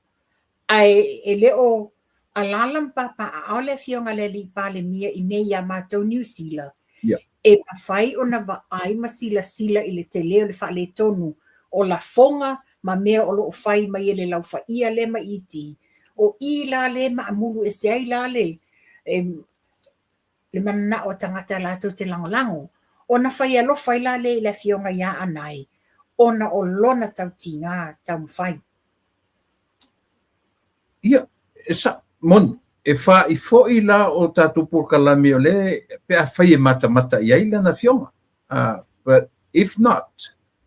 ae e le o alaala ma papaaao le Afioga a le Alii Palemia i nei iā matou Niu Sila, e mafai ona vaai ma silasila i le tele o le faaletonu o lafoga ma mea o lo o fai mai e le laufaia lea ma ET. O i la lea e maamulu ese ai la le le mananao o tagata latou te lagolago, ona fai alofa ai la lea i le Afioga ia Anae, ona o lona tautiga taumafai. Ia, e sa, moni, e fa'i foi la o tatou polokalame o lea pe afai e matamata i ai lana afioga. But if not,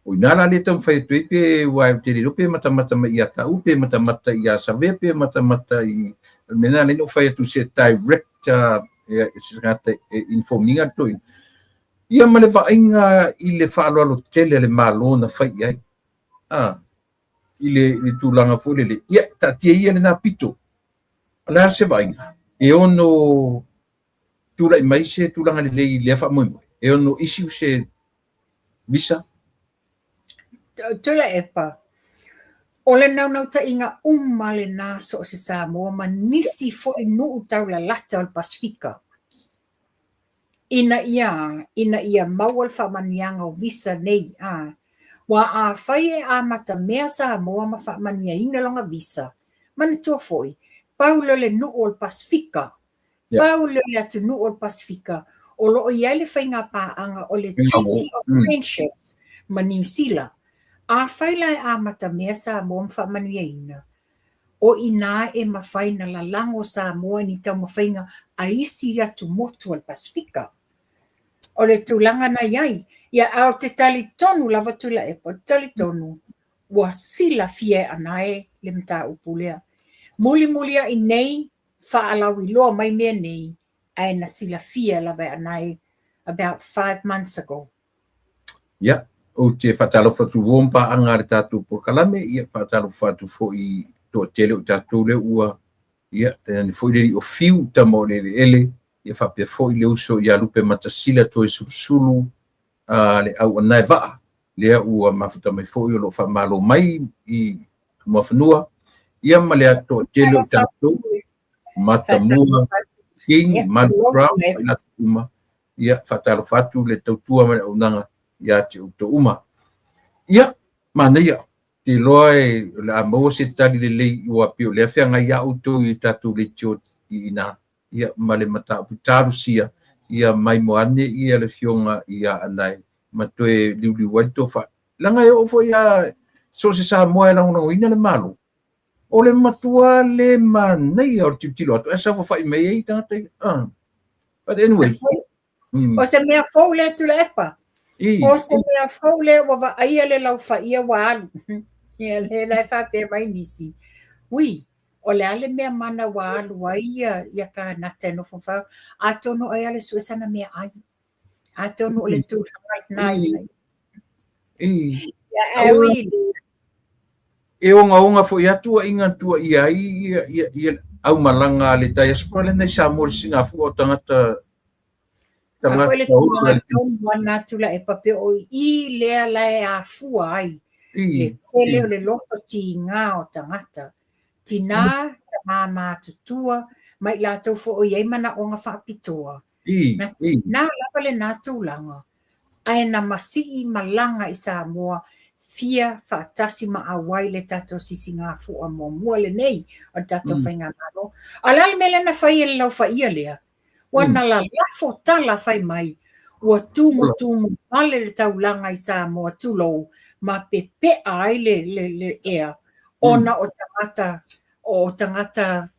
o ina la lea e taumafai atu ai pe aua ou te le iloa pe matamata mai ia Ta'u, pe matamata ia Savea, pe matamata i o le mea lena lea na ou fai atu se direct se tagata e inform ina le toeaina. Ia ma le vaaiga i le faaaloalo tele a le Malo na fai i ai. I le, i le tulaga foi lele, ia, taatia ia lena pito. O le a se vaaiga? E ono tulai mai se tulaga lelei i lea faamoemoe? E ono issue se visa? Tuilaepa, o le naunautaiga uma lena so o se Samoa ma nisi foi nuu taulalata o le Pasefika ina ia ina ia maua le faamanuiaga o visa nei a aua afai e amatamea Samoa ma faamanuiaina lona visa, manatua foi, pau lea o le nuu o le Pasefika Pau lea o le atunuu o le Pasefika o lo o i ai le faiga paaga o le Treaty of Friendship ma Niu Sila. Afai la e amatamea Samoa ma faamanuiaina, o i ina e mafai na lalago Samoa i ni taumafaiga a isi atu motu o le Pasefika. O le tulaga na i ai. Ia, ae ou te talitonu lava Tuilaepa, ou te talitonu ua silafia e Anae le mataupu lea. Mulimulia'i nei, faalauiloa mai mea nei, ae na silafia lava e Anae about 5 months ago. Ia, Ou te faatalofa atu ua ma paaga a le tatou polokalame, ia faatalofa atu foi i toatele o tatou lea ua, ia, tainane foi le alii o Fiu, tama o le eleele, ia faapea foi le uso ia Lupe Matasila Toesulusulu, a le au anae vaa, lea ua mafuta mai foi o lo o faamalo mai i Muafanua, ia ma le toatele o tatou, Matamua King, Malu Brown, ma i latou uma, ia faatalofa atu le tautua ma le auaunaga ia te outou uma. Ia, manaia, te iloa e o le a maua se tali lelei ua pei o lea feagai ia outou i tatou leitio i ina, ia ma le mataupu talosia ia maimoa ane ia le afioga ia Anae ma toe liuliu ai le tofa. Leaga e oo foi a so o se Samoa e lagolagoina le Malo, o le matua le manaia o le tilotilo atu ae saofafai mai ai tagata ia. But anyway. O se mea fou lea Tuilaepa. O se mea fou lea ua vaaia le laufaia ua alu. Ia lea la e faapea mai nisi. Ui, o le a le mea mana ua alu ai ia, ia kānata e nofo ma Atonu ai a le sue sana meaai. Atonu o le tulaga lena i ai. Ia, ae ui E ogaoga foi lava tuuaiga na tuuaia ai ia, ia, ia aumalaga a le diaspora lea na i Samoa i le Sigafua o tagata A foi le tulaga tonu a na Tuilaepa pe o i lea la e afua ai le tele o le loto tiga o tagata, tina, tama matutua, ma i latou foi o i ai manaoga faapitoa. Na tina lava lena tulaga, ae na masii malaga i Samoa fia faatasi ma auai le tatou sisigafua muamua lenei o le tatou faigamalo. A o le a le mea lea na fai e le laufaia lea? Ua na lalafo tala fai mai, ua tumutumu vale le taulaga i Samoa, tulou, ma pepea ai le, le, le ea, ona o tagata, o tagata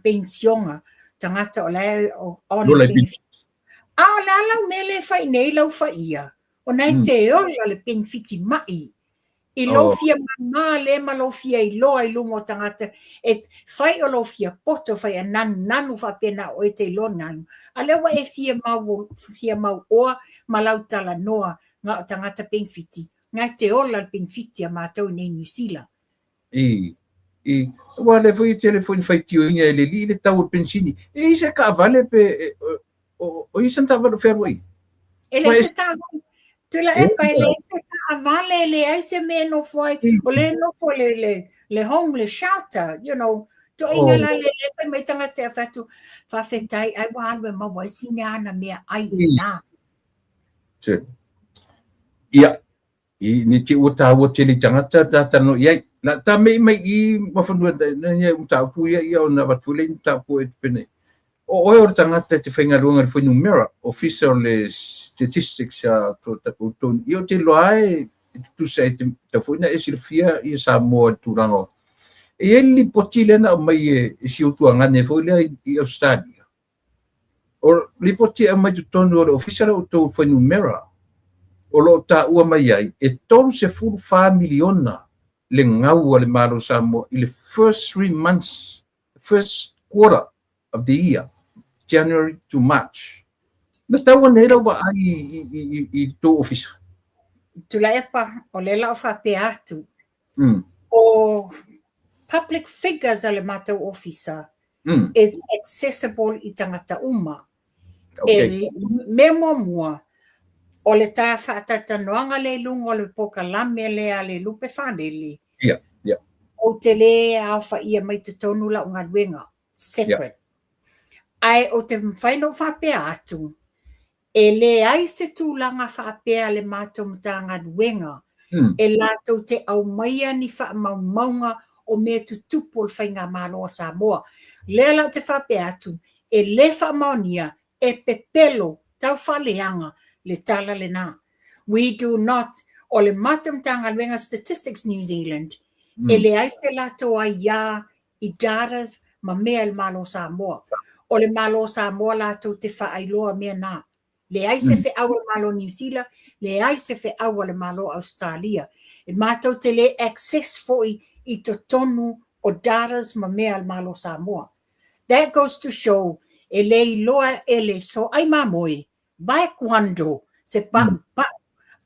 penisiona, tagata o la e on benefit. A o le a lau mea lea e fai nei lau faia? Ona e te ola le penefiti mai i lou fia māmā lea ma lou fia iloa i luma o tagata e fai o lou fia poto, fai a nanunanu faapena o oe e te iloa nanu. A lea ua e fia mau, fia mauoa ma lau talanoa na o tagata penefiti, na e te ola le penefiti a matou i nei Niu Sila. I, i, aua o lea foi e tele foi ina faitioina e le alii le tau o le penisini. E i ai se taavale pe, e, o, o i ai sana taavale o fealuai? E leai se taavale. Tuilaepa, e leai se taavale, e leai se mea e nofo ai. O lea e nofo le, le, le homeless shelter, you know. Tuaiga la le le fai mai tagata e fai atu, faafetai, ai ua alu e maua ai sina ana meaai i ina. Ia, I ne i te ua tāua tele i tagata ta talanoa i ai. La ta mei mai i Muafanua na ia mataupu ia ia ona avatu foi lea i mataupu e penei. O oe o le tagata e te faigaluega i le fuainumera, Ofisa o le Statistics a to outou ia ou te iloa e tutusa e te tatau foi ona e silafia ia Samoa i le tulaga o E i ai le lipoti lea na aumai e si ou tuagane foi lea i Ausetalia. O lipoti e aumai totonu o le Ofisa lea o outou fuainumera, o lo o taua mai ai e 34 miliona le gau a le Malo o Samoa i le first 3 months, first quarter of the year, January to March. Na tau ane ai lau vaai i tou ofisa? Tuilaepa, o lea la o faapea atu, O public figures a le matou ofisa, it's accessible i tagata uma. E mea muamua, o le ta faatalatalanoaga lea i luga o le polokalame lea a le Lupe Fanele, ou te le aofaia mai totonu lau galuega, separate. Ae ou te mafai ona ou faapea atu, E leai se tulaga faapea a le matou Matagaluega e latou te aumaia ni faamaumauga o mea tutupu o le Faigamalo a Samoa. Lea la ou te faapea atu, e le faamaonia, e pepelo taufaaleaga le tala lena. We do not, o le matou Matagaluega Statistics New Zealand, e leai se latou aia i datas ma mea i le Malo o Samoa. O le Malo o Samoa latou te faailoa mea na. Leai se feau a le Malo o Niu Sila, leai se feau a le Malo o Ausetalia. E matou te le access foi i totonu o datas ma mea a le Malo o Samoa. That goes to show e le iloa e le soai mamoe, vae kuando, se paupau.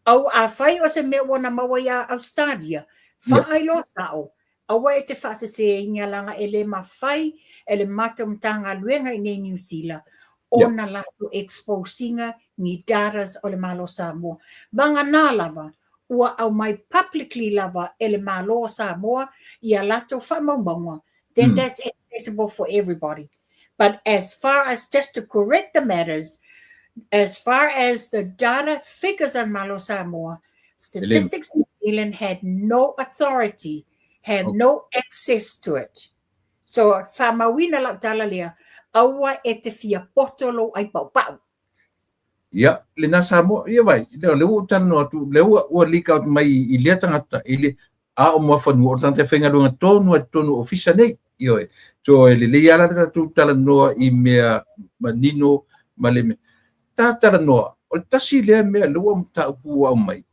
Au, afai o se mea ua na maua iā Ausetalia, faailoa sao, aua e te faaseseina leaga e le mafai e le matou Matagaluega i inei i Niu Sila ona latou expose ina ni datas o le Malo o Samoa. Vagana lava ua aumai publicly lava e le Malo o Samoa ia latou faamaumauga, then that's accessible for everybody. But as far as just to correct the matters, as far as the data figures on Malo Samoa, Statistics New Zealand had no authority, had no access to it. So, faamauina lau tala lea, aua e te fia poto lou ai paupau. Ia, lena Samoa, ia vai, lea ua ou talanoa atu, lea ua leak out mai i lea tagata, i le, a o Muafanua, o le tagata e faigaluega tonu lava i totonu o ofisa nei. Ioe. So e lelei lava la le tatou talanoa i mea manino ma le mea. Ta talanoa, o le tasi lea mea lea ua mataupu ua aumai,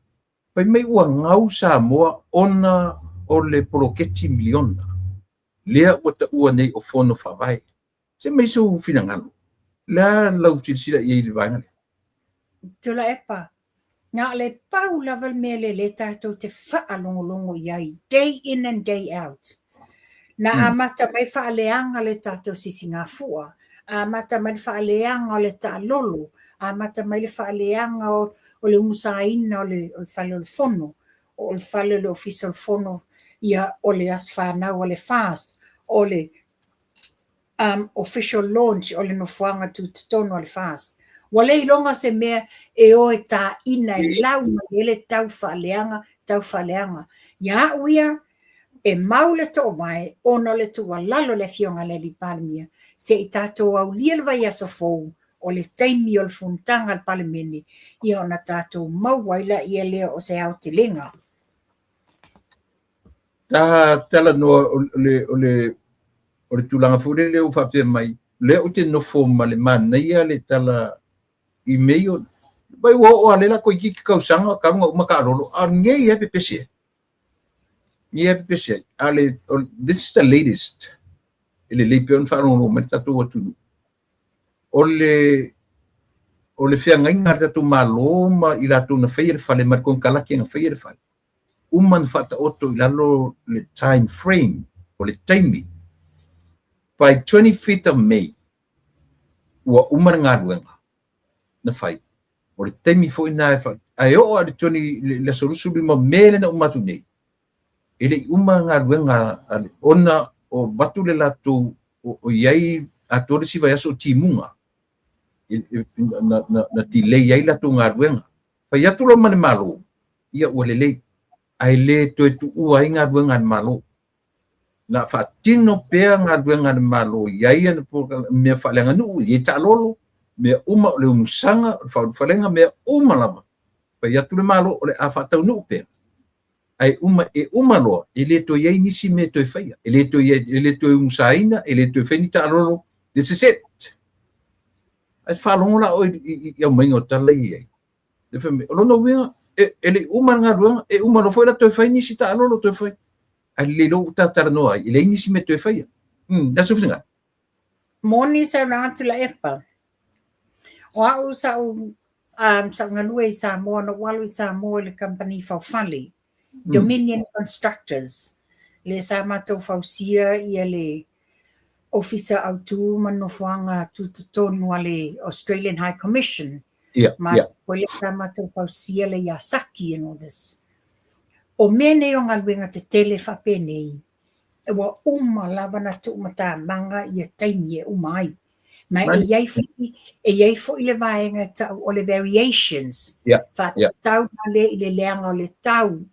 fai mai ua gau Samoa ona o le poloketi miliona lea ua taua nei o Fono Faavae. Se mai sou finagalo, le a lau silasila i ai i le vaega lea? Tuilaepa, na o le pau lava le mea lea lea tatou te faalogologo i ai, day in and day out. Na amata mai faaleaga le tatou sisigafua, amata mai le faaleaga o le taalolo, amata mai le faaleaga o le umusaina o le fale o le fono, o le fale o le ofisa o le fono, ia o le aso fanau a le FAST, o le official launch o le nofoaga tutotonu a le FAST. Ua le iloga se mea e o e tāina e lau mai ai le tau faaleaga, tau faaleaga. Ia au ia, e mau le toovae ona o le tuualalo a le Afioga i le Alii Palemia, se i tatou aulia le vaiaso fou o le taimi o le fonotaga a le Palemene, ia ona tatou maua ai laia lea o se aotelega. Ta talanoa o le tulaga foi lele ua faapea mai, lea ou te nofo ma le manaia le tala i mea ia, vai ua oo lava lea la toeitiiti tausaga talu ona uma taalolo, a o lenei lava e pepesi ai. Lenei lava e pepesi ai. A o le, this is the latest, e lelei pea ona faalogologo mai le tatou atunuu. O le feagaiga a le tatou Malo ma i latou na faia le fale ma le konekarate na faia le fale, uma ona faataoto i lalo le time frame, o le taimi. By 25th of May, ua uma le galuega na fai. O le taimi foi lena e fa... ae oo lava i le 20, le aso 25 o Me lea na uma atu nei, e le i uma galuega ona o avatu le latou, o i ai atoa le isi vaiaso o timuga, na delay ai latou galuega. Fai atu loa ma le Malo, ia ua lelei, ae le toe tuua ai galuega a le Malo. Na faatino pea galuega a le Malo, i ai ana mea faaleaganuu, i ai taalolo, mea uma o le umusaga, o le faaulufalega, mea uma lava. Fai atu le Malo o le a faataunuu pea, ae uma, e uma loa, e le toe i ai nisi mea e toe faia, e le toe, e le toe umusaina, e le toe faia ni taalolo, this is it. Ae faalogo la oe i aumaiga o tala ia i ai. Le fai mai, o lona uiga, e le i uma le galuega, e uma loa foi la toe fai nisi taalolo toe fai. Ae lelei loa ua ta talanoa ai, e leai nisi mea toe faia. Le a sou finagalo? Moni saunoaga Tuilaepa. O au sa'u sa'u galue i Samoa, na ou alu i Samoa i le kamupani faufale, Dominion Constructors, lea sa matou fausia ia le Ofisa Autu ma Nofoaga Tutotonu a le Australian High Commission. Matou foi lea sa matou fausia le Yasaki and all this. O mea nei o galuega tetele faapenei, ua uma lava na tuumatamaga ia taimi e uma ai. Ma e i ai foi, e i ai foi le vaega e tau o le variations, faatatau lea i le leaga o le tau,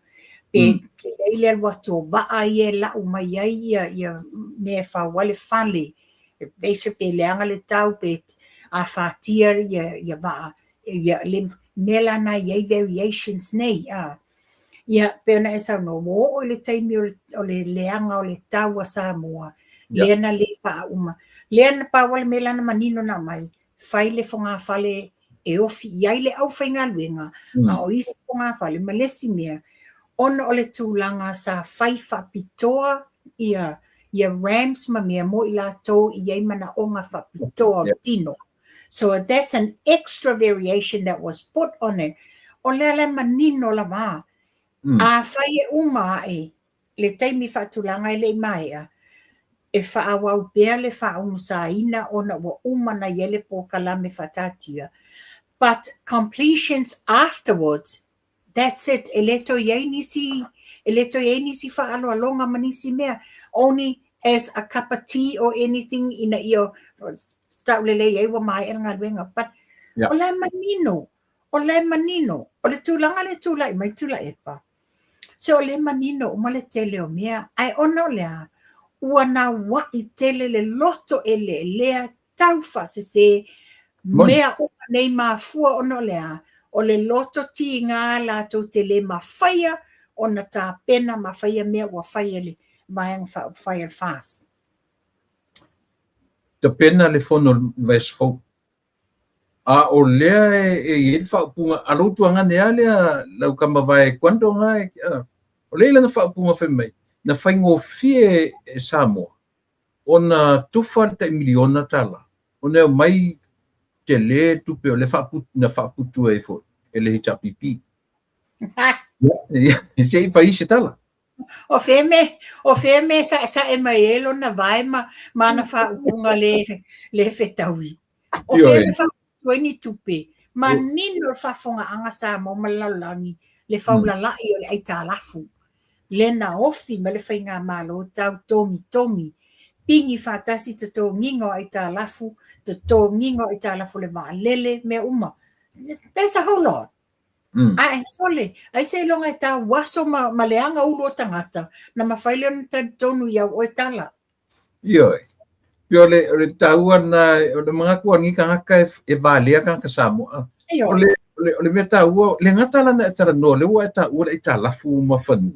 pe i ai le alu atu o vaa ia e lau mai ai ia mea e fau ai le fale, pe leaga le tau, pe afatia ia vaa, ia le mea la na i ai variations nei. Ia, pei ona e saunoa, ua oo i le taimi o le leaga o le tau a Samoa, lea na le faauma. Lea na pau lava le mea la na manino na aumai, fai le fogafale e ofi i ai le aufaigaluega, a o isi fogafale ma le isi mea, ona o le tulaga sa fai faapitoa ia ramps ma mea mo i latou e i ai manaoga faapitoa o le tino. So that's an extra variation that was put on it. O lea la e manino lava, afai e uma aʻe le taimi faatulaga e le i maea, e faaauau pea le faaumusaina ona ua uma ona i ai le polokalame faataatia, but completions afterwards, that's it, e le toe i ai nisi, e le toe i ai nisi faaaloaloga ma nisi mea, only as a cup of tea or anything ina ia taulelei ai ua maea le galuega. But o la e manino, O la e manino, o le tulaga lea e tulai mai Tuilaepa, se o lea e manino uma le tele o mea, ae ona o le a? Ua nauaʻi tele le loto eleelea tau faasese mea uma nei mafua ona o le a? O le loto tiga latou te le mafaia ona tapena ma faia mea ua fai e le Vaega Faaupufai a le FAST. Tapena le fono i le vaiaso fou. A o lea e i ai le faaupuga a lou tuagane lava lea lau kamavae Quando ga o lea e i lana faaupuga fai mai, na faigofie e Samoa ona tufa le tai miliona tala ona e omai tele tupe o lea na faaputu ai foi e le HRPP. Se i fai se tala. O fea mea, o fea mea e saesae mai ai lona vae ma, ma ana faaupuga le, le fetaui. O fea mea faaputu ai ni tupe. Manino le faafofogaaga a Samoa ma le lalolagi, le faulala'i o le aitalafu. Le na ofi mai le faigamalo tau togitogi, pigi faatasi totogiga o aitalafu, totogiga o aitalafu o le vaalele, mea uma. There's a whole lot. Ae sole, ai seiloga e tauaso ma, ma leaga ulu o tagata, na mafai lea ona talitonu i au oe tala. Ioe. Pei o le, o le taua lena, o le manatu o lenei tagata e, e valea tagata Samoa. O le, o le, o le mea taua, le gata la na e talanoa, lea ua e taua le aitalafu ma fanua.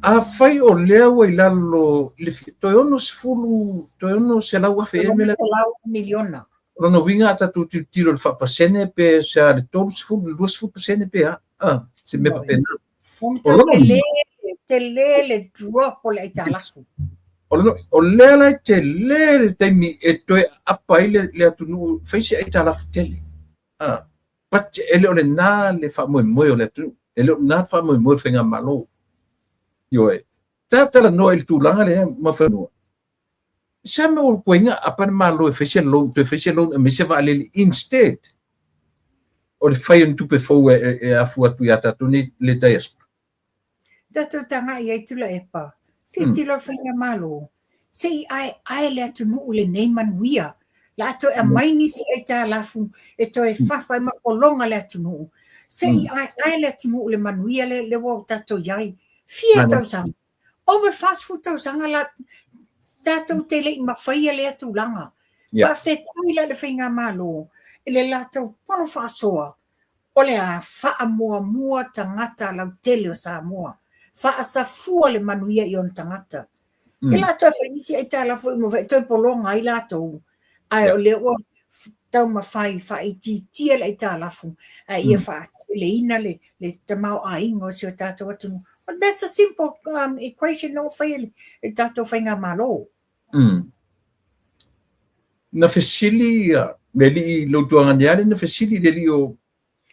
Afai o lea ua i lalo i le toe 60, toe 600,000 ea mea la. miliona. O lona uiga a tatou tilotilo i le faapasene pe se a le 30, le 20% pe a, a, se mea faapena. O lona uiga. Tele le drop o le aitalafu. O lona, o lea la e tele le taimi e toe aapa ai le, le atunuu, fai se aitalafu tele. A, but e le o lena le faamoemoe o le atunuu, e le o lena le faamoemoe o le faigamalo. Ioe, ta talanoa i le tulaga lea ma fanua. Se mea ua kuaiga aapa le Malo e fai se loan, toe fai se loan e aumai se vaalele instead o le fai o ni tupe fou e, e afu atu iā tatou nei le diaspora. Tatou tagai ai Tuilaepa, tilotilo le Faigamalo, se i aeae le atunuu i lenei manuia. La a toe aumai nisi aitalafu e toe fafa ai ma pologa le atunuu. Se i aeae le atunuu i le manuia lea ua tatou i ai. Fia tausaga, ova i le 40 tausaga la tatou te le i mafaia lea tulaga. Faafetai la i le Faigamalo i le latou polo faasoa O le a faamuamua tagata lautele o Samoa, faasafua le manuia i ona tagata. E la toe fai nisi aitalafu uma foi e toe pologa ai latou, ae o lea ua taumafai faaitiitia le aitalafu ae ia faateleina le le tamaoaiga o si o tatou atunuu. But that's a simple equation na ua fai e le tatou faigamalo. Na fesili le alii lou tuagane lea na fesili le alii o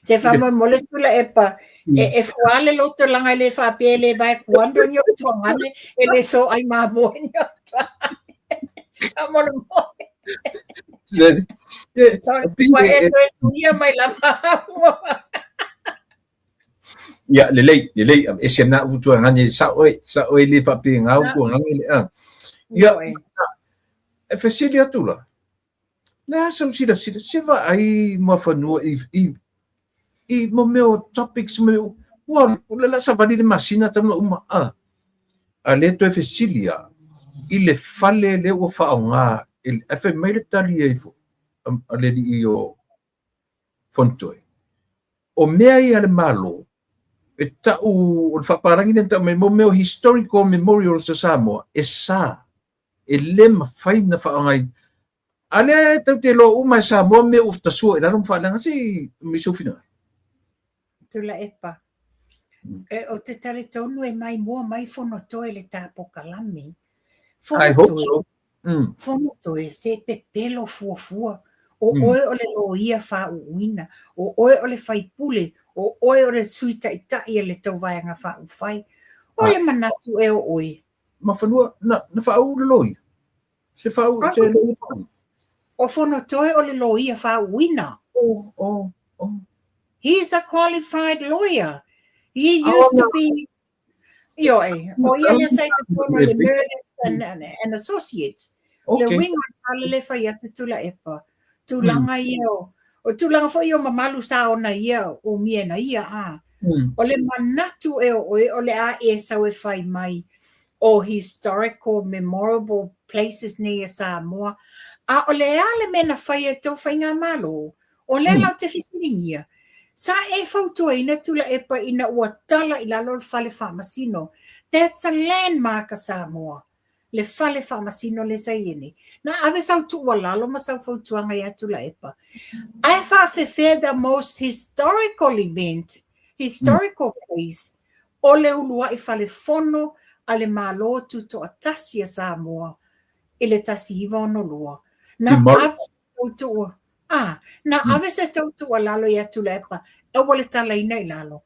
Se faamolemole Tuilaepa, e, e fua le loto laga e le faapea e le vae kuando ni o tuagane e le so ai mamoe ni o tuagane. Faamolemole. Ua e toe tuia mai lava. Ia, lelei, lelei, aveese na upu tuagane, sao oe, sao oe le faapena upu tuagane le a. Ia, e fesili atu la, le a sau silasila, se vaai Muafanua i, i, i mo mea o topics, mo mea, ua, o le la savali le masina talu ona uma, a. A lea toe fesili a, i le fale lea ua faaaoga, ae fai mai le tali ai foi, a le alii o Fonotoe. O mea ia a le Malo, e tau, o le faapalagi lea na tau mai, mo mea o historical memorials a Samoa, e sa, e le mafai ona faaaogaina. A lea e tatou te iloa uma e Samoa mea ua tasua i lalo ma faaleaga, se i aumai sou finagalo. Tuilaepa, e, ou te talitonu e maimoa mai Fonotoe le ta pokalame. I hope so. Fonotoe, se pepelo fuafua. O oe o le loia faauuina, o oe o le faipule, o oe o le sui taitai a le tou Vaega Faaupufai. O le manatu ea o oe? Mafanua, na, na faauu le loia? Se faauu, se loia faauu? O Fonotoe o le loia faauuina. Oh, oh, oh. He is a qualified lawyer. He used to be Ioe, o ia lea sa i totonu o le Meredith and Associates. Le uiga o le tala lea e fai atu Tuilaepa, tulaga ia o, o tulaga foi ia o mamalu sa ona ia umia e na ia, a. O le manatu ea o oe o le a e sau e fai mai o historical memorable places nei a Samoa, a o le a le mea na fai e tou faigamalo? O lea la ou te fesiligia, sa e fautuaina Tuilaepa ina ua tala i lalo le fale faamasino? That's a landmark a Samoa, le fale faamasino lea sa i ai nei. Na ave sau tuualalo ma sau fautuaga ia Tuilaepa. Ae faafefea the most historical event, historical place, o le uluai fale fono a le Malo Tutoatasi a Samoa i le 1962. Na ave sau A, na ave se tou tuualalo ia Tuilaepa, aua le talaina i lalo.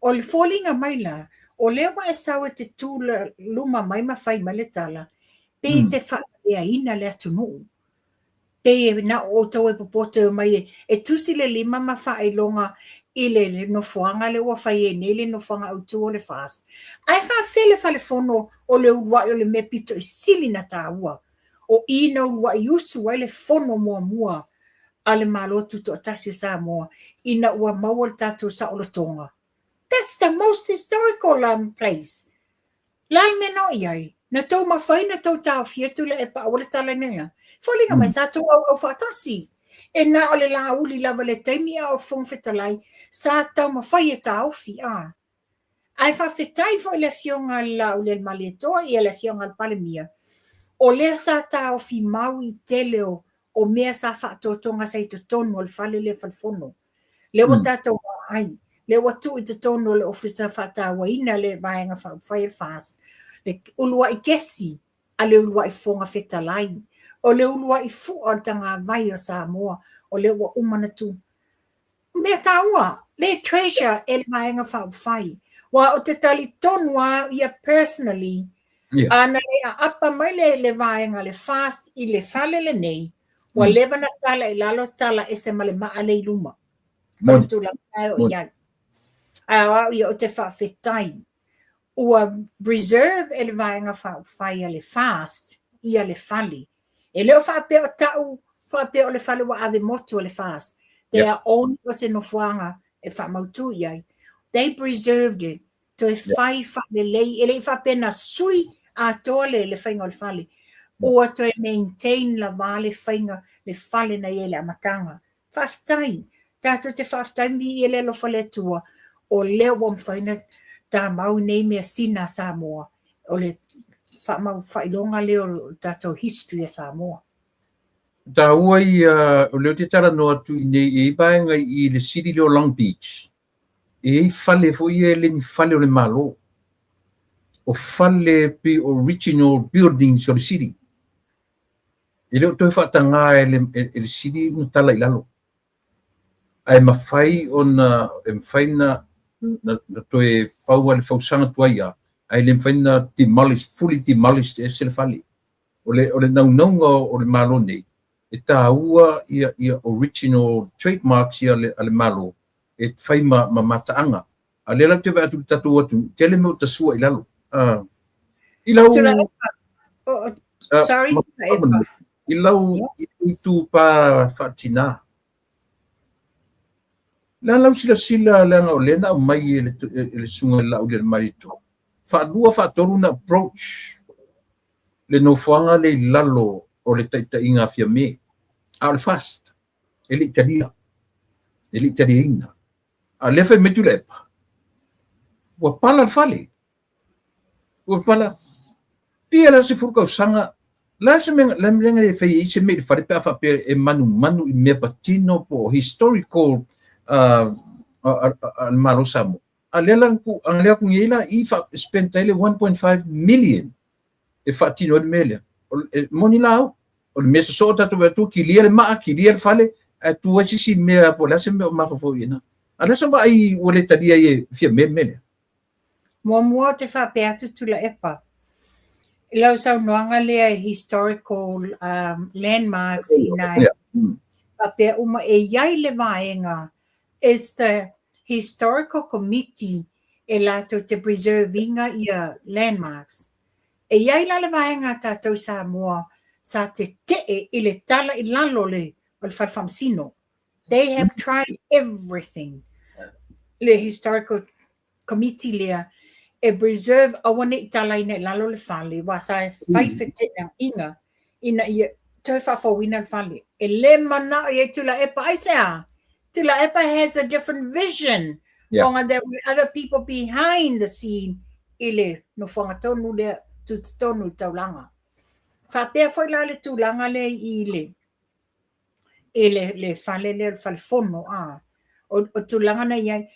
O le foliga mai la, o lea ua e sau e te tu luma mai ma fai mai le tala, pei e te faavaleaina le atunuu. Pei e na o outou e popoto e omai e tusi le lima ma faailoga i le nofoaga lea ua fai ai nei le nofoaga autu o le FAST. Ae faafefea le fale fono o le uluai o le mea pito i sili na taua O i na uluai usu ai le fono muamua a le Malo Tutoatasi o Samoa ina ua maua le tatou saolotoga. That's the most historical um, place. Le a le mea na oo i ai? Na tou mafai na tou taofia Tuilaepa aua le talaina ina. Foliga mai sa tou auau faatasi. E na o le Laauli lava le taimi a o Fofoga Fetalai sa taumafai e taofi a. Ae faafetai foi i le Afioga i le Laaulialemalietoa ia le Afioga i le Palemia, o lea sa taofi mau i tele o, o mea sa faatotoga sa i totonu o le fale lea falefono. Lea ua tatou vaai, lea ua tuu i totonu o le Ofisa faatauaina le Vaega Faaupufai a le FAST, le uluai kesi a le uluai Fofoga Fetalai, o le uluai fua o le tagavai o Samoa, o lea ua uma ona tuu. Mea taua, le treasure e le Vaega Faaupufai. Aua ou te talitonu lava au ia personally, a na le aapa mai le, le vaega le FAST i le fale lenei, ua leva na tala i lalo tala ese ma le maa le i luma. O le tulaga lena e oo i ai. Ae o au ia ou te faafetai ua reserve e le Vaega Faaupufai a le FAST ia le fale. E le o faapea o ta'u faapea o le fale ua ave motu e le FAST. They are only o se nofoaga e faamautu i ai. They preserved it toe fai faalelei, e le i faapea na sui atoa le, le faiga o le fale. Ua toe maintain lava le faiga, le fale na i ai i le amataga. Faafetai. Tatou te faafetai ma viia le alofa o le Atua, o lea ua mafai ona tamau i nei measina a Samoa, o le faamau faailoga lea o le tatou history a Samoa. O taua ia, o lea ou te talanoa atu i nei, e i ai vaega i le city lea o Long Beach, e i ai fale foi ia e le ni fale o le Malo, o fale pei original buildings o le city. E le o toe faataga e le, e le city ona tala i lalo. Ae mafai ona, e mafai na, na, na toe fau le fausaga tuai lava, ae le mafai na demolish, fully demolished ese le fale. O le, o le naunauga o le Malo nei, e taua ia, ia original trademarks ia a le Malo e fai ma, ma mataaga. A o lea la ou te vaai atu i le tatou atunuu, tele mea ua tasua i lalo. I lau... Sorry, I lau itupa faatinā, le a lau silasila leaga o lea na aumai e le, e le susuga i le Laaulialemalietoa, faalua faatolu na approach le nofoaga lea i lalo o le taitaiga a Fiame, a o le FAST, e le i talia, e le i taliaina. A o lea fai mai Tuilaepa, ua pala le fale. Ua pala, pia la 10 tausaga, la se mea, la mea e fai ai se mea i le fale pe a faapea e manumanu i mea patino po o historical a le Malo Samoa. A lea la a lea ku nei la i fa spend ai le 1.5 million e faatino ai le mea lea. E moni la au. O le mea sosoo tatou vaai atu, kilia le maa, kilia le fale, ae tu ai se isi mea po o le a se mea o mafaufau i ina. A o le a se vaai ua le talia ai e Fiame le mea lea? Muamua ou te faapea atu Tuilaepa, i lau saunoaga lea i historical landmarks ina faapea uma e i ai le vaega, it's the historical committee e latou te preserve ina ia landmarks. E i ai la le vaega a tatou i Samoa sa tetee i le tala i lalo o le fale faamasino. They have tried everything. Le historical committee lea e preserve aua ne i talaina i lalo le fale aua sa fai feteenaiga ina ia toe faafouina le fale. E le manao i ai Tuilaepa, aisea? Tuilaepa has a different vision ona there were other people behind the scene i le nofoaga tonu lea tutotonu i le taulaga. Faapea foi la le tulaga lea i le i le, le fale lea, le fale fono, a, o, o tulaga na i ai.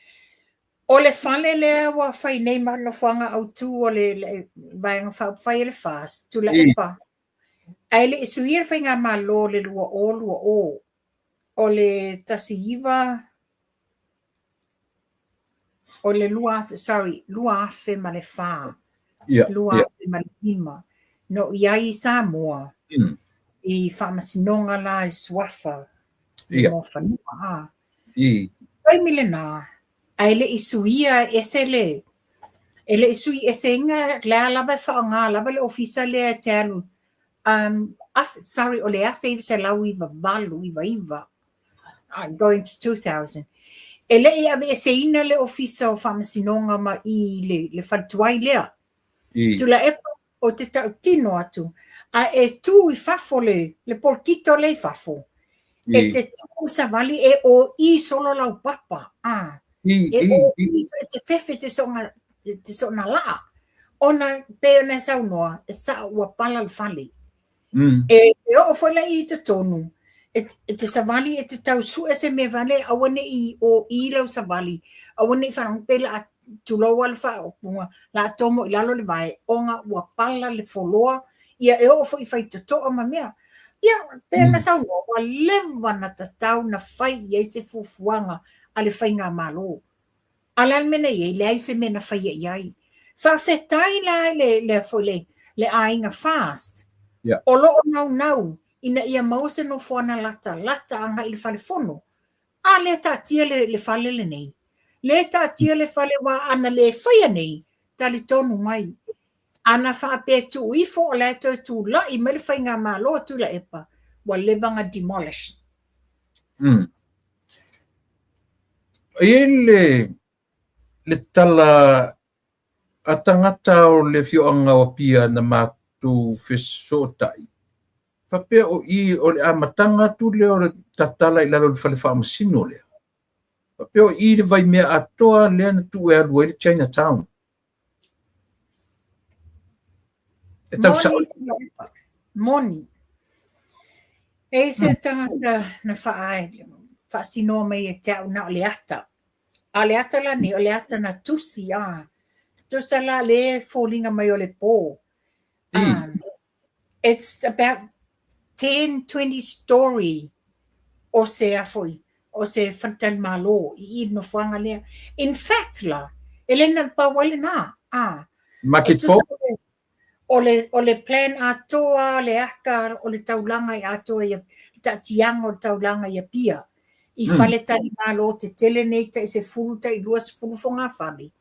O le fale lea ua fai nei ma nofoaga autu o le, le Vaega Faaupufai a le FAST, Tuilaepa, ae le i suia le Faigamalo i le 2020, o le 19 o le 2000, sorry, 2004, 2005, na ou i ai i Samoa, i faamasinoga la i Suafa, mo fanua, a. Taimi lena, ae le i suia ese le, e le i sui eseina, lea lava e faaaoga lava le ofisa lea e te alu, sorry, o le 1998, 99, going to 2000. E le i aveeseina le Ofisa o Faamasinoga ma i le, le fale tuai lea. Tuilaepa, ou te tautino atu, a e tu i fafo le, le polokito lea i fafo, e te tu savali e oi solo lau papa. A, e oi, e te fefe te soona, te soona laa. Ona, pei ona e saunoa, e sao ua pala le fale. E te oo foi la i totonu, e, e te savali e te tau sue se mea vale, aua ne i oi lau savali, aua ne i whanau pe la tulou a le whaopunga, la tomo i lalo le vae, ona ua pala le foloa, ia e oo foi i faitotoa ma mea. Ia, pei ona saunoa, ua leva na tatau na fai i ai se fuafuaga a le faigamalo. A o le a le mea na i ai? Leai se mea na faia i ai. Faafetai la i le, le, foi le, le aiga FAST, o lo o naunau ina ia maua se nofoana latalata agai i le fale fono. A lea taatia le, le fale lenei. Lea taatia le fale aua ana le faia nei, talitonu mai. Ana faapea tuu ifo o la e toe tulai mai le faigamalo a Tuilaepa, ua leva ona demolish. E i ai le, le tala a tagata o le afioaga o Apia na matou fesootai, faapea o i o le amataga atu lea o le tatala i lalo o le fale faamasino lea. Faapea o i le vaimea atoa lea na tuu e alu ai le Chinatown. E tau sao. Moni. E i ai se tagata na faasinoa mai ia te au na o le ata. A o le ata la nei, o le ata na tusi, a. Tusa la le foliga mai o le po. It's about 10, 20 storey o se a foi, o se faletalimalo i i le nofoaga lea. In fact la, e le na o le pau ai lena, a. Market 4? O le, o le plan atoa, le aka o le taulaga i atoa ia, le taatiaga o le taulaga i Apia, i faletalimalo tetele nei tai 10, tai 20 fogafale,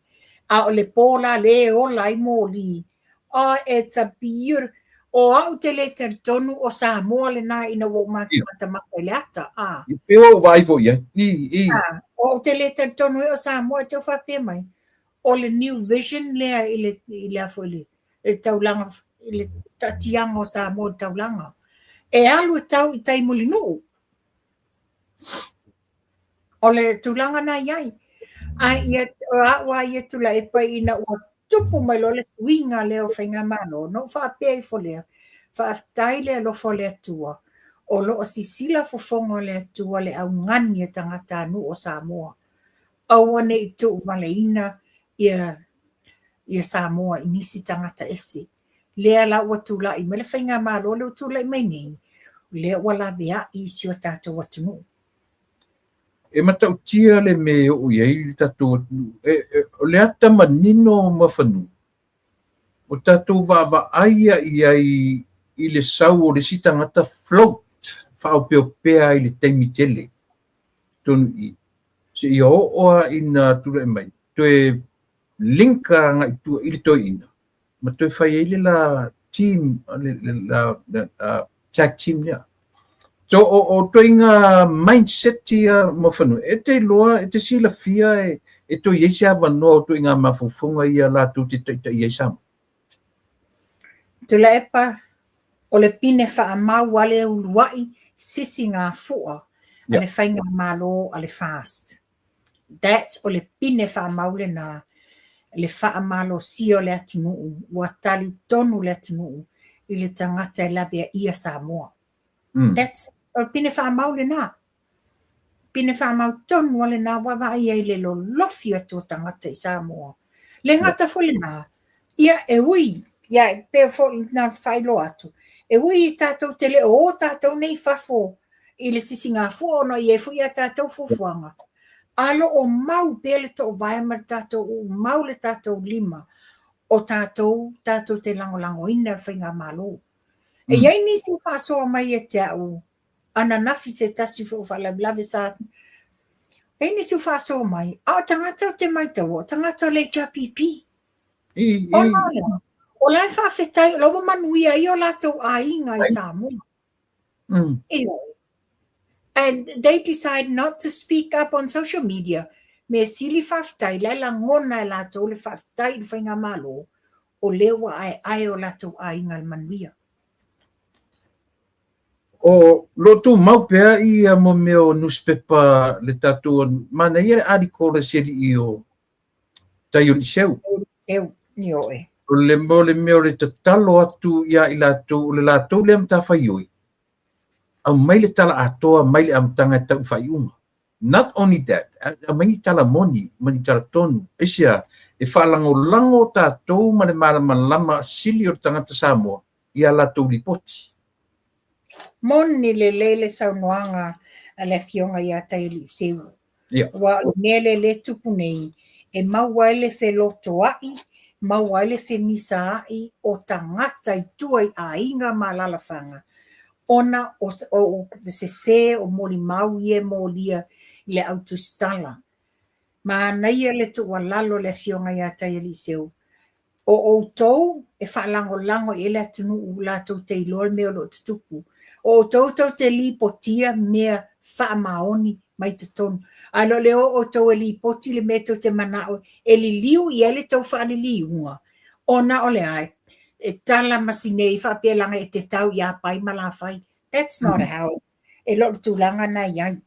a o le po la lea e ola ai moli, Oh, it's a beautiful, o au te le talitonu o Samoa lena ina ua ou matamata i le ata. Ah. I pei ua ou vaai foi i ai. I, i. Ah, o au te le talitonu e o Samoa e tau faapea mai. O le new vision lea i le, i le, foi le, le taulaga, i le taatiaga o Samoa i le taulaga. E alu e tau i tai Mulinuu. O le tulaga na i ai. A ia, o au a ia Tuilaepa ina ua tupu mai loa le suiga lea o Faigamalo, ona ou faapea ifo lea, faafetai le alofa o le Atua, o lo o sisila fofoga o le Atua le augani a tagatanuu o Samoa. Aua ne i tuuvaleina ia ia Samoa i nisi tagata ese. Lea la ua tulai mai le Faigamalo lea ua tulai mai nei, lea ua laveai i si o tatou atunuu. E matautia le mea e oo i ai le tatou atunuu. O le ata manino o Mafanua, o tatou vaavaai i ai i le sau o le isi tagata float faaopeopea i le taimi tele. Tonu i seia oo lava ina tulai mai, toe link agai tua i le toeaina ma toe fai ai le la team, le la tag team lea. So o ituaiga mindset ia Mafanua, e te iloa, e te silafia e toe i ai se avanoa o ituaiga mafaufauga ia latou te taitai ai Samoa. Tuilaepa, o le pine faamau a le uluai sisigafua a le faigamalo a le FAST. That o le pine faamau lena, le faamalosia o le atunuu, ua talitonu le atunuu i le tagata e laveaia Samoa. That's, o le pine faamau lena. Pine faamau tonu a lena ua vaai ai le lolofi atu o tagata i Samoa. Le gata foi lena, ia e ui, ia e pei foi na faailoa atu, e ui i tatou te le o o tatou nei i fafo i le sisigafua ona e i ai foi a tatou fuafuaga, a lo o mau pea le toovae ma le tatou uumau le tatou lima o tatou tatou te lagolagoina le faigamalo. E i ai nisi o faasoa mai ia te au ananafi se tasi foi o faalavelave sa e i ai nisi o faasoa mai, a o tagata ou te maitaua, o tagata o le HRPP. Ona o le a? O la e faafetai, o la ua manuia ai o latou aiga i Samoa. Ioe. And they decide not to speak up on social media. Mea sili faafetai, la e lagona e latou le faafetai i le faigamalo, o lea ua aeae o latou aiga i le manuia. O lo o tumau pea ia mo mea o newspaper le tatou manaia le article a si alii o Taioliiseu. Seu, ioe. O le mo le mea o le tatalo atu ia i latou, o le latou lea matafaioi, aumai le tala atoa mai le amataga e tau i faaiuga. Not only that, aumai ni tala moni ma ni tala tonu. Aisea, e faalagolago tatou ma le malamalama sili o le tagata Samoa i a latou lipoti. Moni lelei le saunoaga a le Afioga ia Taialiiseu. Aua o le mea lea lea e tupu nei, e maua ai le felotoa'i, maua ai le femisaa'i o tagata i tua i aiga ma alaalafaga, ona o le sese o molimau ia e molia i le au tusitala. Manaia le tuualalo a le Afioga ia Taialiiseu, O outou e faalagolago i ai le atunuu latou te iloa le mea o lo o tutupu. O outou tou te lipotia mea faamaoni mai totonu. Ae le o le o outou e lipoti le mea tou te manao e liliu i ai le tou faaliliuga, ona o le a? E tala masinei faapea leaga e te tau ia Pai ma Lafai. That's not how e le o le tulaga na i ai.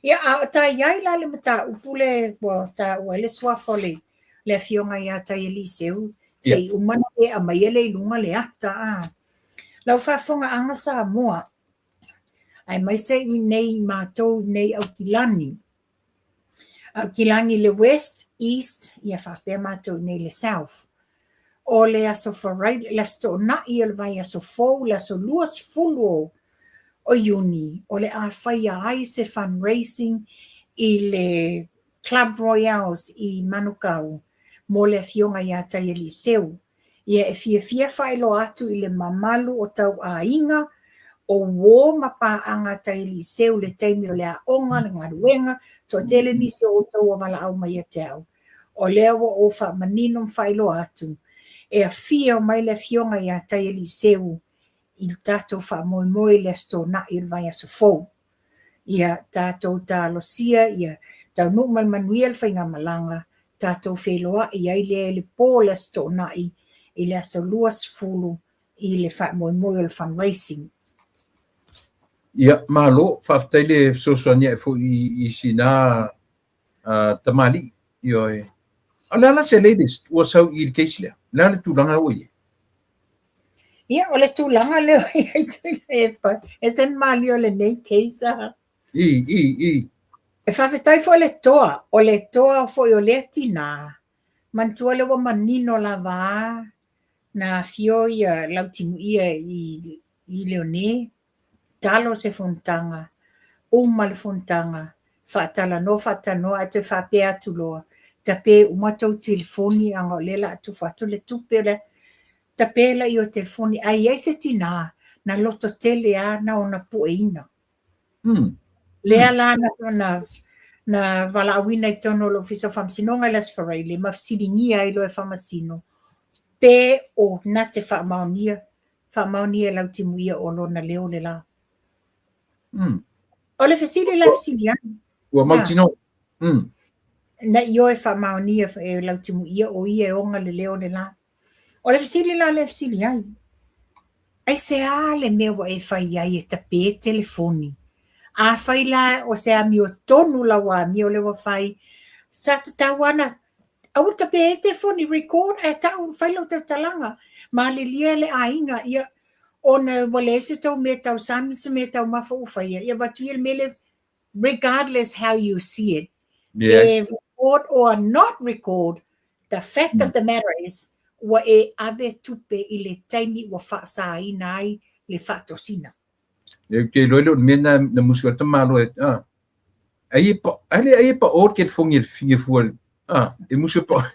Ia, a o ta i ai la le mataupu le ua taua ai le suafa o le le afioga ia Taialiiseu, se i uma ona e aumaia lea i luga le ata a. Lau faafofogaaga Samoa, aemaise i nei matou i nei Aukilani, Aukilani i le West, East, ia faapea matou i nei le South. O le aso Faraile, le aso Toonai o le vaiaso fou, le aso 20 o Iuni, o le a faia ai se fundraising i le Club Royales i Manukau mo le Afioga ia Taialiiseu. Ia e fiafia faailoa atu i le mamalu o tau aiga, o uo ma paaga a Taialiiseu i le taimi o le aoga, le galuega, toatele nisi o outou ua valaau mai ia te au. O lea ua ou faamanino ma faailoa atu, e afio mai le Afioga ia Taialiiseu i le tatou faamoemoe i le Aso Toonai o le vaiaso fou. Ia tatou talosia ia taunuu ma le manuia le faigamalaga, tatou feiloai ai lea i le po o le Aso Toonai i le aso 20 i le faamoemoe o le fundraising. Ia, malo, faafetai le fesoasoani ae foi i sina tamalii. Ioe. O le a la se latest ua sau i le case lea? O le a le tulaga ua i ai? Ia, o le tulaga lea ua i ai Tuilaepa, e ese le malie o lenei case a. I, i, i. E faafetai foi le toa, o le toa foi o lea tinā, manatua lea ua manino lava a na afio ia Lautimuia i Leone. Talo se fonotaga, uma le fonotaga, faatalanoa faatalanoa ae toe faapea atu loa, tape uma tou telefoni aga o lea o le a tufa atu le tupe lea. Tape laia o telefoni ae i ai se tinā na loto tele lava na ona pueina. Lea la na na valaauina i totonu o le Ofisa o Faamasinoga i le Aso Faraile ma fesiligia ai loa e Faamasino pe o na te faamaonia faamaonia e Lautimuia o lona leo le la. O le fesili la e fesili ai. Ua mautinoa. Na ioe faamaonia e Lautimuia o ia e ona le leo le la. O le fesili la lea e fesili ai, aisea le mea ua e fai ai e tape telefoni? Afai la o se amiotonu lau amio lea ua fai, sa tatau lava ona aua le tape ai telefoni, record ae tau fai lau tautalaga. Malilie le aiga, ia, ona ua leai se tou mea tausami, se mea taumafa ua faia, ia avatu ia le mea lea, regardless how you see it, pe record or not record, the fact of the matter is, ua e ave tupe i le taimi ua faasaina ai le faatosina. Ou te iloa e le o le mea lena na musu ai le tamaloa e, a, ai e pa, ai le ai e pa o le telefoni e fine fua, a, e musu e pa.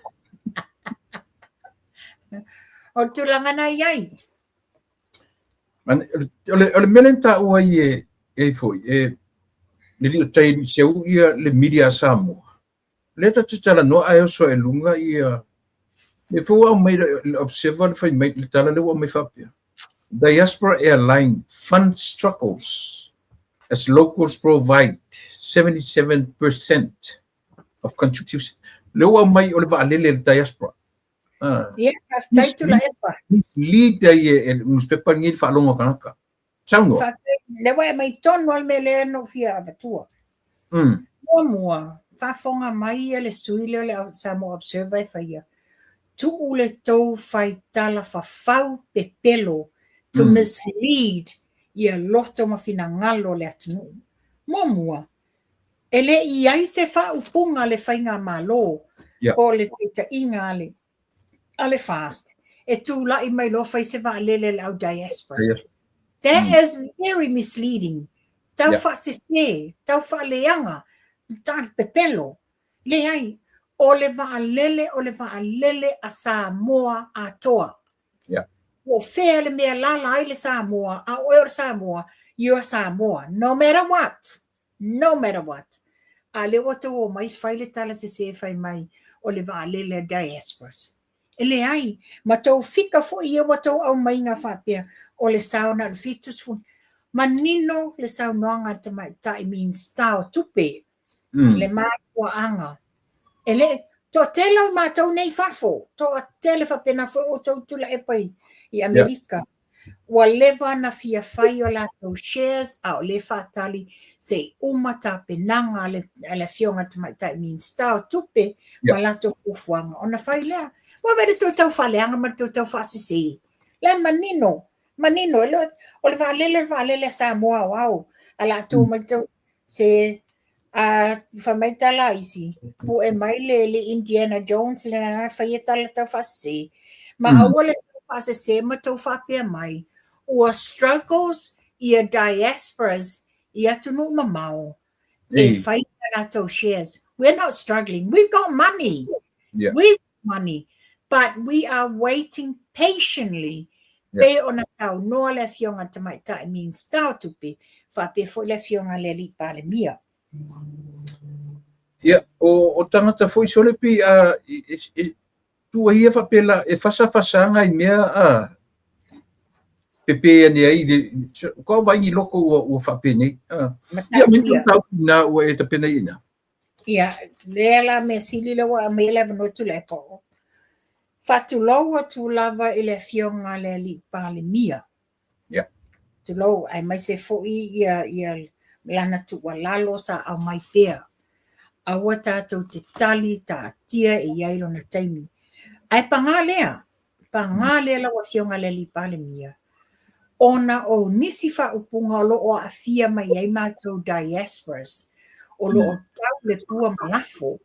O le tulaga na i ai. O le mea lea na taua ai e, e foi, e, le lio tai li seu ia le media a Samoa. Lea ta te talanoa ae oso ae luga ia, e foi ua aumai le Observer le fai mai, le tala lea ua aumai faapea, Diaspora Airline Fund Struggles as locals provide 77% of contribution. Lea ua aumai o le vaalele le diaspora. Ia, faafetai Tuilaepa. Lead ai e le newspaper lenei le faalogo a tagata. Saunoa. Faafetai, lea ua e aumai tonu lava le mea lea na ou fia avatua. Muamua, faafofoga mai le sui lea o le Samoa Observer e faia, tuu le tou faitala fafau pepelo to mislead ia loto ma finagalo o le atunuu. Muamua, e le i ai se faaupuga a le faigamalo po o le taitaiga a le a le FAST e tulai mai loa fai se vaalele a le au diasporas. That is very misleading. Tau faasese, tau faaleaga, tau pepelo. Leai, o le vaalele o le vaalele a Samoa atoa. Po o fea le mea e alaala ai le Samoa, a o oe o le Samoa, you are Samoa, no matter what. No matter what. A lea ua tou omai fai le tala sese fai mai o le vaalele a diasporas. E leai, ma tou fika foi ia ua tou aumaiga faapea o le sao na o le 70. Manino le saunoaga a le tamaitai Minisita o Tupe, le mafuaaga. E le, toatele o matou nei i fafo, toatele faapena foi outou Tuilaepa i Amerika. Ua leva ona fia fai o latou shares a o lea e faatali se i uma tapenaga a le Afioga i le Tamaitai Minisita o Tupe ma latou fuafuaga ona fai lea. Ua vaai i le tou tau faaleaga ma le tou tau faasese. La e manino, manino, e le o, o le vaalele o le vaalele a Samoa aoao, a latou mai tau, se a fai mai tala a isi, pu'e mai le, le Indiana Jones le na fai e tala tau faasese. Ma aua le tau faasese ma tou faapea mai, ua struggles ia diasporas i atunuu mamao e fai a latou shares. We're not struggling. We've got money. We've got money. But we are waiting patiently pei ona saunoa le Afioga i le Tamaitai Minisita o Tupe, faapea foi le Afioga i le Alii Palemia. Ia, o tagata foi sole pei a tua ia faapea la e fasafasa nai mea a pepe ane ai le ko vai ni loko ua faapenei. Ia, me tau na ua e tapena i ina. Ia, lea la mea sili lea ua aumai le avanoa Tuilaepa. Faatulou atu lava i le Afioga i le Alii Palemia. Tulou, aemaise foi ia, ia lana tuualalo sa aumai pea. Aua tatou te tali taatia e i ai lona taimi. Ae paga lea, paga lea lau Afioga i le Alii Palemia, ona o nisi faaupuga o lo o aafia mai ai matou diasporas, o lo o tau le pua ma lafo,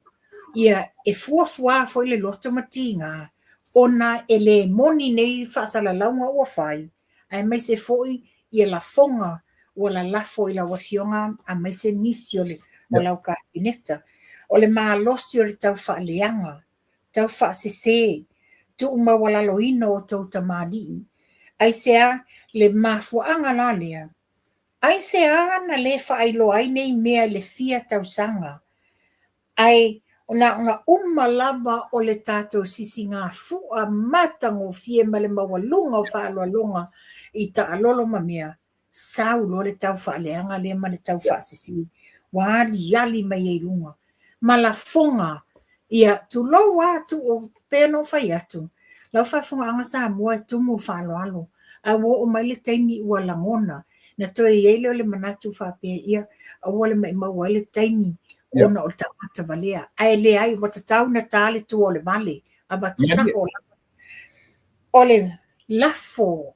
ia e fuafuā foi le loto ma tiga, ona e le moni nei faasalalauga ua fai, aemaise foi ia lafoga ua lalafo i lau Afioga aemaise nisi o le o lau Kapeneta. O le malosi o le tau faaleaga, tau faasese, tuumaualaloina o outou tamalii. Aisea le mafuaaga la lea? Aisea na le faailoa ai nei mea i le fia tausaga? Ae na ona uma lava o le tatou sisigafua matagofie ma le maualuga o faaaloaloga i taalolo ma mea, sau loa le tau faaleaga lea ma le tau faasese ua aliali mai ai i luga ma lafoga. Ia, tulou lava, tuu, pei ona ou fai atu, lau faafofogaaga Samoa e tumu i le faaaloalo, ae ua oo mai le taimi ua lagona, na toe i ai lea o le manatu faapea, ia, aua le maimau ai le taimi ona o le tagata valea. Ae leai, ua tatau ona ta le tua o le vale, avatu sao lava. O le lafo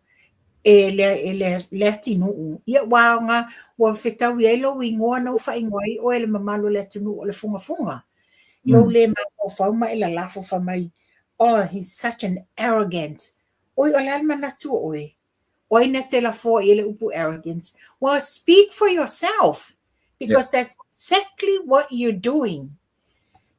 e le, e le, le atinuu, ia ua aoga, ua fetaui ai lou igoa na ua faaigoa ai oe e le mamalu o le atunuu o le fugafuga. Lou le mafaufau ma e lalafo fai mai, oh, he's such an arrogant. Oi, o le a le manatu o oe? O ai na te lafoa i ai le upu arrogance? Well, speak for yourself, because that's exactly what you're doing.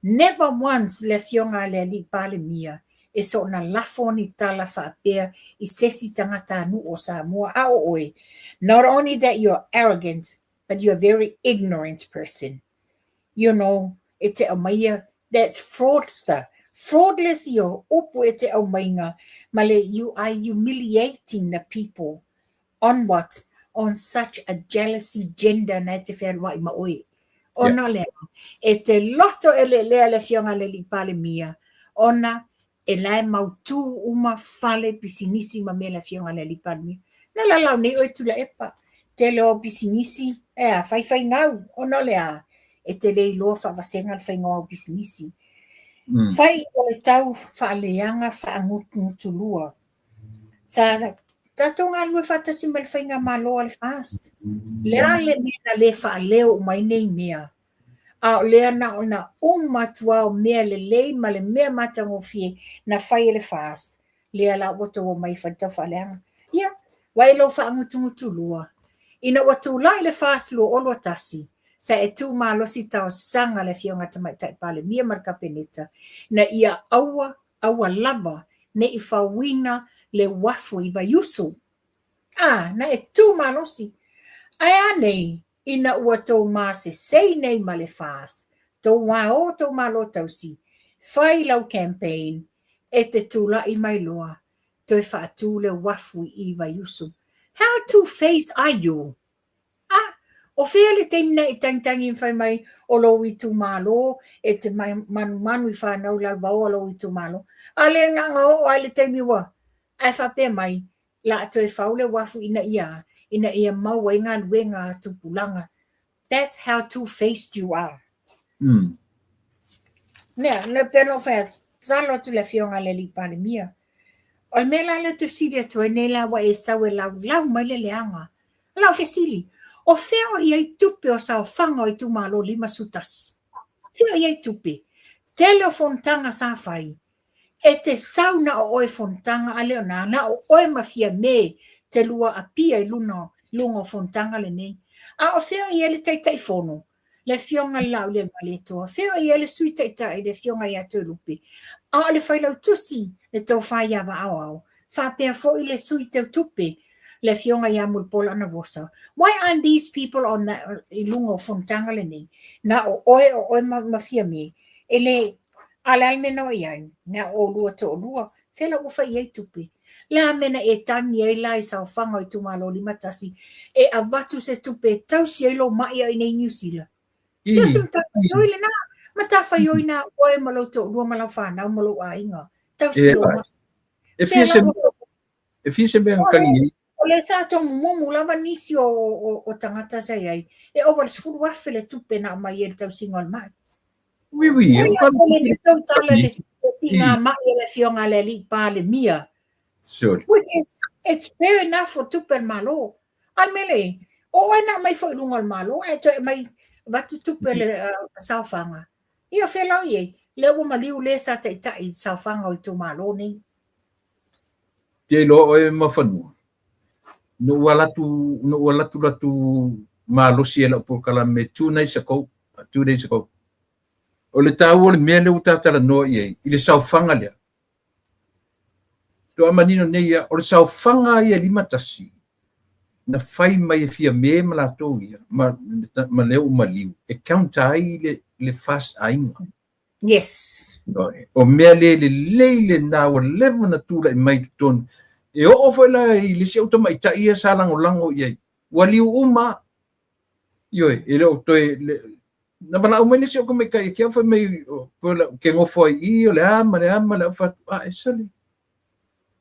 Never once le Afioga a le Alii Palemia e soona lafo ni tala faapea i sesi tagatanuu o Samoa, a o oe, not only that you're arrogant, but you're a very ignorant person. You know, e te aumaia, that's fraudster. Fraudless ia upu e te aumaiga, ma le you are humiliating the people On what? On such a jealousy gender na e te fealuai ma oe. Ona o le a? E te loto eleelea le Afioga a le Alii Palemia, ona e la e mautū uma fale, pisinisi ma mea le Afioga a le Alii Palemia. Na lalau nei oe Tuilaepa, tele o au pisinisi, e a, faifai gau, ona o le a? E te le iloa faavasega le faiga o au pisinisi. Fai o le tau faaleaga faagutugutulua. Sa tatou galulue faatasi ma le faigamalo a le FAST. Le a le mea na le faaleo uma ai nei mea? A o lea na ona uma atu lava o mea lelei ma le mea matagofie na fai e le FAST, lea la ua outou omai e fai le taufaaleaga. Ia, vaai lou faagutugutulua. Ina ua tulai le FAST 2021, sa e tu malosi talosaga le Afioga Tamaitai Palemia ma le Kapeneta ina ia aua aua lava ne i fauina le uafu i Vaiusu. A, na e tu malosi. Ae a nei, ina ua tou masesei nei ma le FAST, tou ao tou malo tausi, fai lau campaign, e te tulai mai loa, toe faatu le uafu i Vaiusu. How two-faced are you? A, o fea le taimi na e tagitagi ma fai mai o lou itumalo e te manumanu i whanau lalovaoa lou itumalo. A le na oo ai le taimi ua ae faapea mai la a toe fau le uafu ina ia ina ia mau ai galuega a tupulaga. That's how two-faced you are. Nea, na pei ona ou fai atu, tatalo atu i le Afioga a le Alii Palemia. O le mea la lea ou te fesili atu ai nei la ua e sau e laulau mai le leaga. O lau fesili, o fea o i ai tupe o saofaga o itumalo 51? Fea o i ai tupe? Tele o fonotaga sa fai, e te sau na o oe fonotaga a le o na, na o oe ma Fiame te lua apia i luna, luga o fonotaga lenei. A o fea o i ai le Taitaifono? Le Afioga i le Laaulialemalietoa, fea o i ai le Sui Taitai, le Afioga ia Toelupe, a o le Failautusi, le Tofa ia Vaaoao, faapea foi le Sui Teutupe, le Afioga ia Mulipola Anarosa. Why aren't these people on the, i luga o fonotaga lenei? Na o oe, o oe ma, ma Fiame, e le, a le a le mea na o i ai? Na o oulua toalua, fea la ua fai i ai tupe? Le a mea na e tagi ai la i saofaga o itumalo 51 e avatu se tupe e tausi ai lou ma'i a i inei i Niu Sila? Ia o se matafaioi lena. Matafaioi na oe ma lou toalua ma lau fanau ma lou aiga. Tausi lou ma'i. E fia se e fia se mea na tagi ai. O lea sa tomumumu lava nisi o, o, o tagata sa i ai. E ova i le 10,000 le tupe na aumai ai le tausiga o le ma'i. Oui, oui. Oi, o le le tou tala le siga ma'i a le Afioga a le Alii Palemia. Sure. Which is, it's fair enough o tupe a le Malo. A le mea lea, o oe na aumai foi i luga o le Malo, ae toe aumai avatu tupe le saofaga. Ia, o fea la o i ai? Lea ua maliu le sa taitai i saofaga o itumalo nei. Te iloa oe ma fanua. Na ou alu atu, na ou alu atu latou malosi e lau polokalame 2 nights ago, 2 days ago. O le taua o le mea lea ua ta talanoa i ai, i le saofaga lea. Toa manino nei ia, o le saofaga ia 51, na fai mai e Fiame ma latou ia, ma lea ua maliu, e counter ai le FAST aiga. O mea le lelei lena ua leva ona tulai mai i totonu. E oo foi la i le isi au tamaitai ia sa lagolago i ai, ua liu uma. Ioe, e le o toe na valaau mai le isi au tamaitai e ke au fai mai ke nofo ai i o le a ma le a ma le au fai atu, a e sole.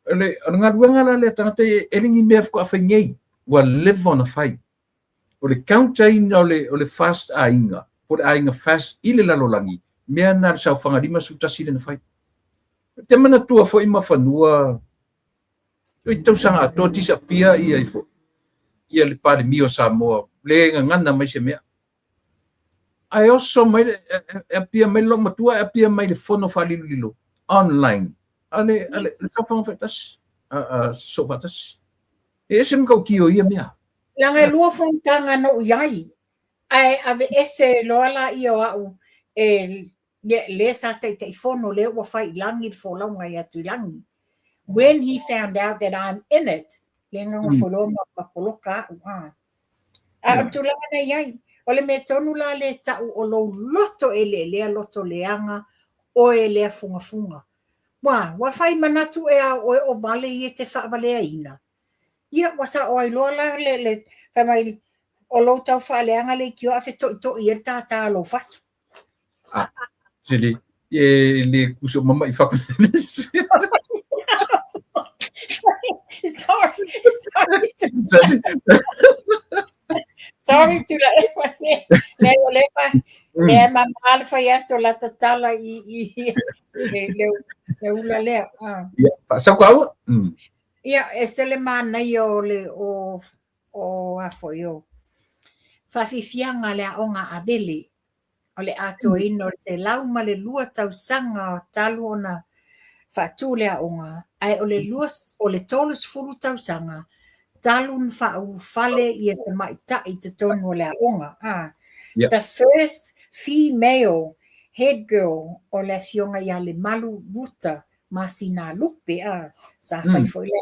O le galuega la lea tagata e le ni mea faatoa fai nei, ua leva ona fai. O le counter-ina o le FAST aiga, po o le aiga FAST i le lalolagi, mea na le saofaga 51 lea na fai. Te manatua foi ma fanua, i tausaga atoa disappear ia ifo, ia le Palemia o Samoa, le gagana mai se mea. Ae oso mai, e appear mai lou matua, e appear mai le fono faalilolilo, online, a le saofaga faatasi, a so faatasi. E ese matautia o ia mea. Leaga e lua fonotaga na ou i ai, ae ave ese loa la ia o au e le sa taitaifono lea ua fai i lagi le folauga ia Tuilagi. When he found out that I'm in it, le nofo loa ma poloka au. Ha. A o le tulaga na i ai, o le mea tonu la le tau o lou loto e le lea loto leaga, oe lea fugafuga. Ua fai manatu e a oe o vale ia te faavaleaina. Ia, ua sa o ai loa la le fai mai o lou tau faaleaga le itio a fetoitoi e le tātā lou fatu. Ah, se le, e le kuso mama i whaku. Sorry, sorry. Sorry to le le le pa le mama le fai atu la tatala i le ula lea. Ah. Ia, sa ko au. Ia, e se le manaia o le o a foi o whawhiwhianga le aonga a Vele o le atoaina o le 102 tausaga talu ona faatu le aoga, ae o le 30 tausaga talu na faaulufale ia tamaitai i totonu o le aoga. Ah. The first female head girl o le afioga ia Lemalu Ruta Masina Lupe, ah, sa fai foi le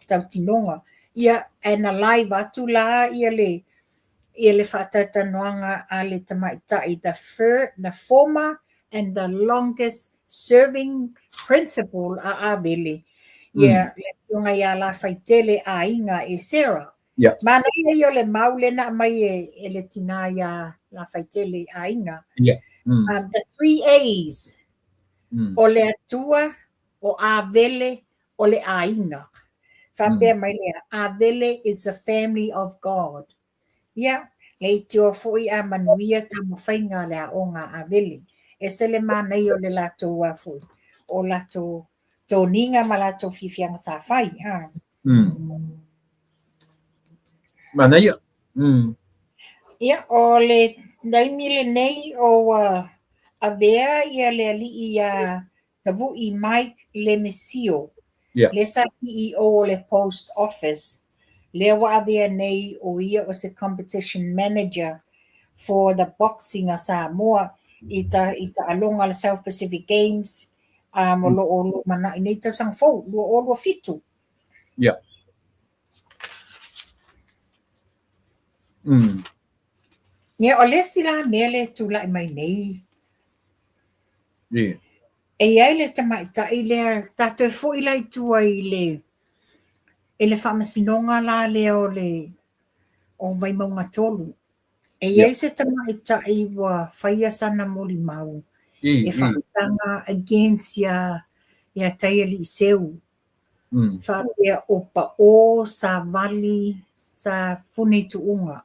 tautinoga. Ia, ae na live atu la ia le faataitanoaga a le tamaitai, the former and the longest serving principal a Avele, ia le afioga ia Lafaitele Aiga e Sarah. Manaia ia o le mau le na mai e le tina ia Lafaitele Aiga. The three A's. O le atua, o Avele, o le aiga. Whapea mai lea, Avele is the family of God. Ia, le itio foi a manuia taumafaiga le aoga a Avele. E se le manaia o le latou a foi, o latou toniga ma latou fiafiaga sa fai. Ha. Manaia. Ia, o le taimi lenei o avea ia le alii ia Tavu'i Mike Lemisio, le sa CEO o le Post Office, lea ua avea nei o ia o se competition manager for the boxing a Samoa i taaloga le South Pacific Games o lo o lumanai nei tausaga fou, 2027. Ia, o le isi la mea le tulai mai nei, e iai le tamaitai lea, tatou foi la i tua i le faamasinoga la lea o le o Vaimauga 3. E iai se tamaitai ua faia sana molimau e faasaga against ia Taialii Seu. Faapea o pa'o sa vali sa funi tu'uga.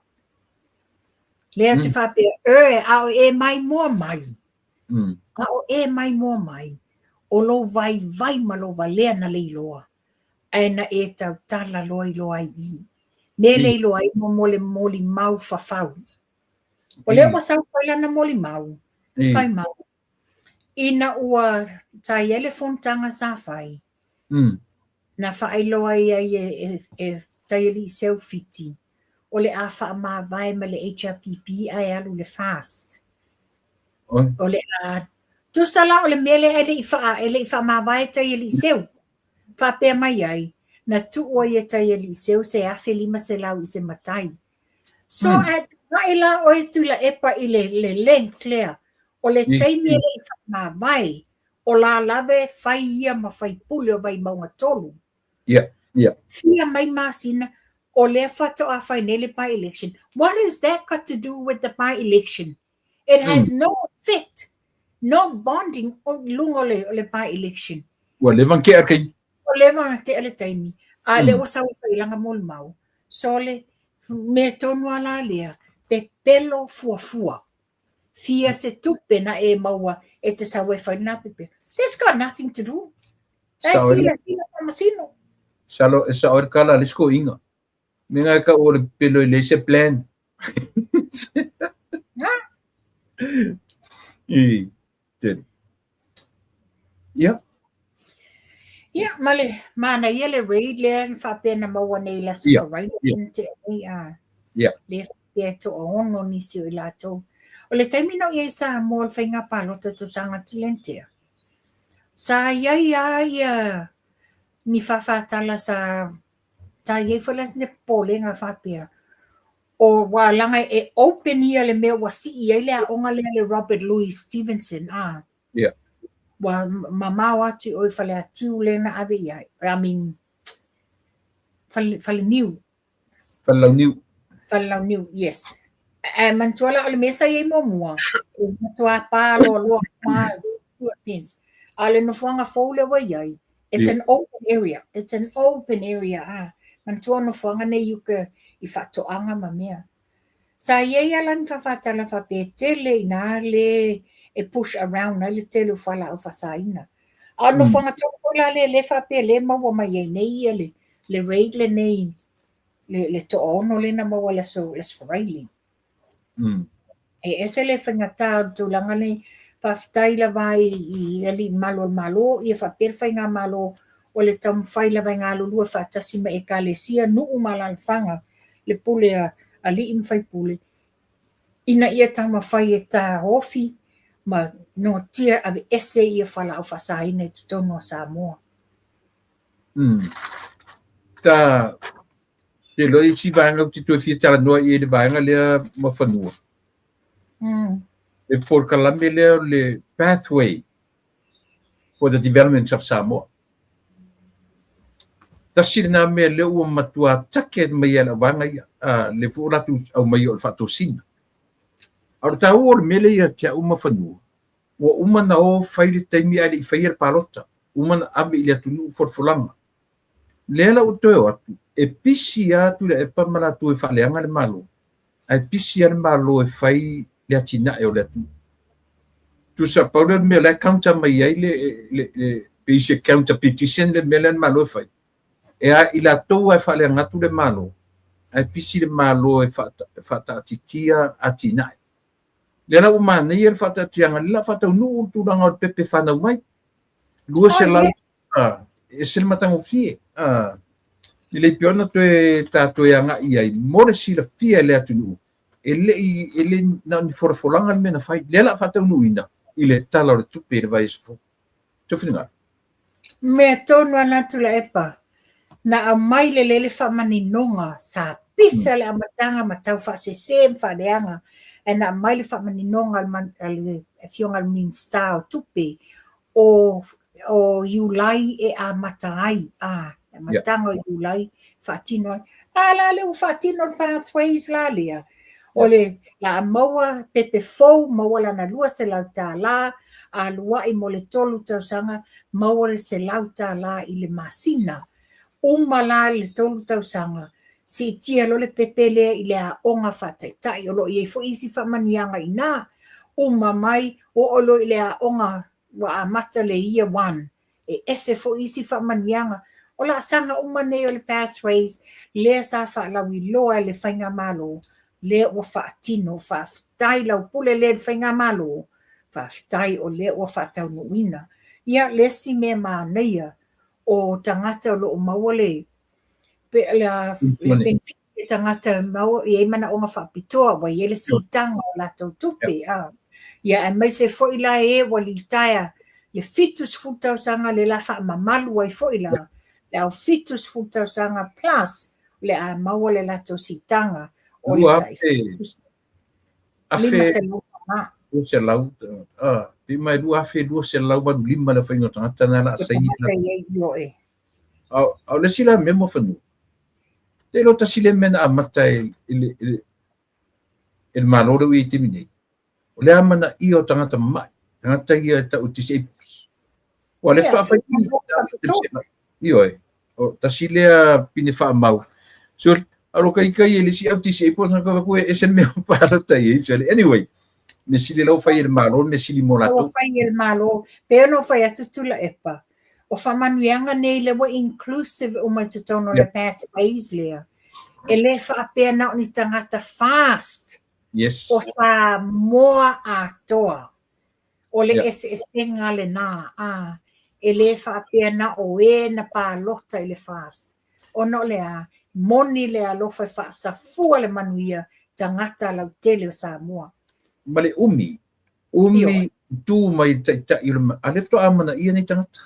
Lea te faapea, e, a o e mai mua mai. A o e mai mua mai, o lou vaivai ma lou valea na le iloa, ae na e tautala loa iloa ai i. Ne le iloa ai mo le molimau fafau. O lea ua sau fai lana molimau, fai mai. Ina ua sa i ai le fonotaga sa fai, na faailoa ai ai e Taialii Seu Fiti o le a faamavae ma le HRPP ae alu i le FAST. O le a tusa la o le mea lea e le i faa, e le i faamavae Taialii Seu. Faapea mai ai, na tuu ai e Taialii Seu se 1500 i se matai. So ae tagai la oe Tuilaepa i le, le length lea, o le taimi e le i faamavae, o la lava e fai ia ma faipule o Vaimauga 3. Yeah, yeah. Fia mai masina, o lea faatoa fai nei le by-election. What has that got to do with the by-election? It has no effect, no bonding o luga o le, o le by-election. Ua leva ona tea le taimi. Ua leva ona tea le taimi, a lea ua sau e failaga molimau. So le mea tonu lava la lea, pepelo fuafua. Fia se tupe na e maua e te sau e fai lena pepelo. That's got nothing to do. E silasila faamasino. Salo, e sao ai le tala a le isi toeaina. Me ngai ka o le pelo i le se plan. Ha? I, te. Ia. Ia, ma le manaia le raid lea na faapea na maua nei i le Aso Faraile na tea nei, a. Ia. Lea faapea e toaono nisi o i latou. O le taimi na ou i ai i Samoa i le faiga palota i le tausaga atu lea na tea, sa i ai lava ia ni faafatala sa sa i ai foi la sina popolega faapea, o ua leaga e open ia le mea ua sii ai le aoga lea le Robert Louis Stevenson a. Yeah. Ua mamao atu i o i Faleatiu lea na ave i ai. I mean, Fale, Faleniu. Falelauniu. Falelauniu, yes. Ae manatua la o le mea sa i ai muamua, e matua pā loaloa pā fence. A o le nofoaga fou lea ua i ai, it's an open area. It's an open area. Ah, manatua o nofoaga nei i uka i faatoaga ma mea. Sa i ai lava la ni faafatala faapea e tele ina le e push around ai le tele o fualaau faasaina. A o le nofoaga tonu foi la lea lea faapea lea e maua mai ai nei ia le le raid lenei le le toaono lea na maua i le Aso le Aso Faraile. E ese le faigata o le tulaga lenei. Faafetai lava i i alii mamalu o le Malo ia faapea le faigamalo o le taumafai lava e galulue faatasi ma Ekalesia, nuu ma alaalafaga, le pule a alii ma faipule, ina ia taumafai e taofi ma noatia aveese ia fualaau faasaina i totonu o Samoa. Ta te iloa isi vaega ou te toe fia talanoa i ai i le vaega lea ma fanua. Le polokalame lea o le Pathway for the Development of Samoa. Tasi lena mea lea ua matua take mai ai le auvaega ia, le foi ua latou aumaia o le faatosina. A o le taua o le mea lea ia te au ma fanua, ua uma na o fai le taimi ae le i faia le palota, uma na ave i le atunuu folafolaga. Lea la ua toe o atu, e pisi lava Tuilaepa ma latou e faaleaga le Malo, ae pisi lava le Malo e fai le atinae o le atunuu. Tusa, pau lea o le mea o la e counter mai ai le, le, le, pei se counter petition le mea lea le Malo e fai. E a i latou lava e faaleaga atu le Malo, ae pisi le Malo e faataatitia atinae. Lea la ua manaia le faataatiaga, lea la faataunuu le tulaga o le pepe fanau mai. 200 e ese le matagofie. E le pei ona toe tatou agai i ai mo le silafia e le atunuu, e le i, e le na o ni folafolaga le mea na fai. Lea la faataunuuina i le Tala o le Tupe i le vaiaso fou. Tau finagalo. Mea tonu a na Tuilaepa, na aumai le lele faamaninoga sa pisa le amataga ma tau faasese ma faaleaga, ae na aumai le faamaninoga a le Afioga i le Minisita o Tupe o o Iulai e amata ai, a, le amataga o Iulai faatino ai. A la lea ua faatino le pathways la lea, o le la maua pepe fou, maua lana $200, aluai mo le 3 tausaga, maua le $100 i le masina. Uma la le 3 tausaga, siitia loa le pepe lea i le aoga faataitai, o lo o i ai foi isi faamanuiaga i ina. Uma mai, oo loa i le aoga ua amata le year one, e ese foi isi faamanuiaga. O laasaga uma nei o le Pathways lea sa faalauiloa e le Faigamalo, lea ua faatino. Faafetai lau pule lea i le Faigamalo, faafetai o lea ua faataunuuina. Ia, le isi mea manaia, o tagata o lo o maua le, Le penefiti e tagata e maua e i ai manaoga faapitoa ua i ai le siitaga o latou tupe a. Ia aemaise foi la e ua litaea le 70 tausaga le la faamamalu ai foi la le au 70 tausaga plus o le a maua le latou siitaga o le tai 500 200, pe mai 2285 le aofaiga o tagata na o le a saini. A o le isi la mea Muafanua, le iloa tasi lea mea na amata e le Malo lea ua i ai i le taimi nei, o le amanaia o tagata mamai, tagata ia e tau o disabled. Aua o lea faatoa fai Ioe, o tasi lea pine faamau. So, alo kai kai e le isi au disabled sa ka ku e ese mea o palota i ai. So, anyway, mea sili lau fai e le Malo, mea sili mo latou. Ua fai e le Malo, pe ono fai atu Tuilaepa. O faamanuiaga nei lea ua inclusive uma i totonu o le pathways lea. E le faapea na o ni tagata fast. Yes. O Samoa atoa. O le eseesega lena, a, e le faapea na o e na palota i le FAST, ona o le a? Moni le alofa e faasafua le manuia tagata lautele o Samoa. Ma le umi, umi tu mai le taitai o le, a lea faatoa amanaia nei tagata.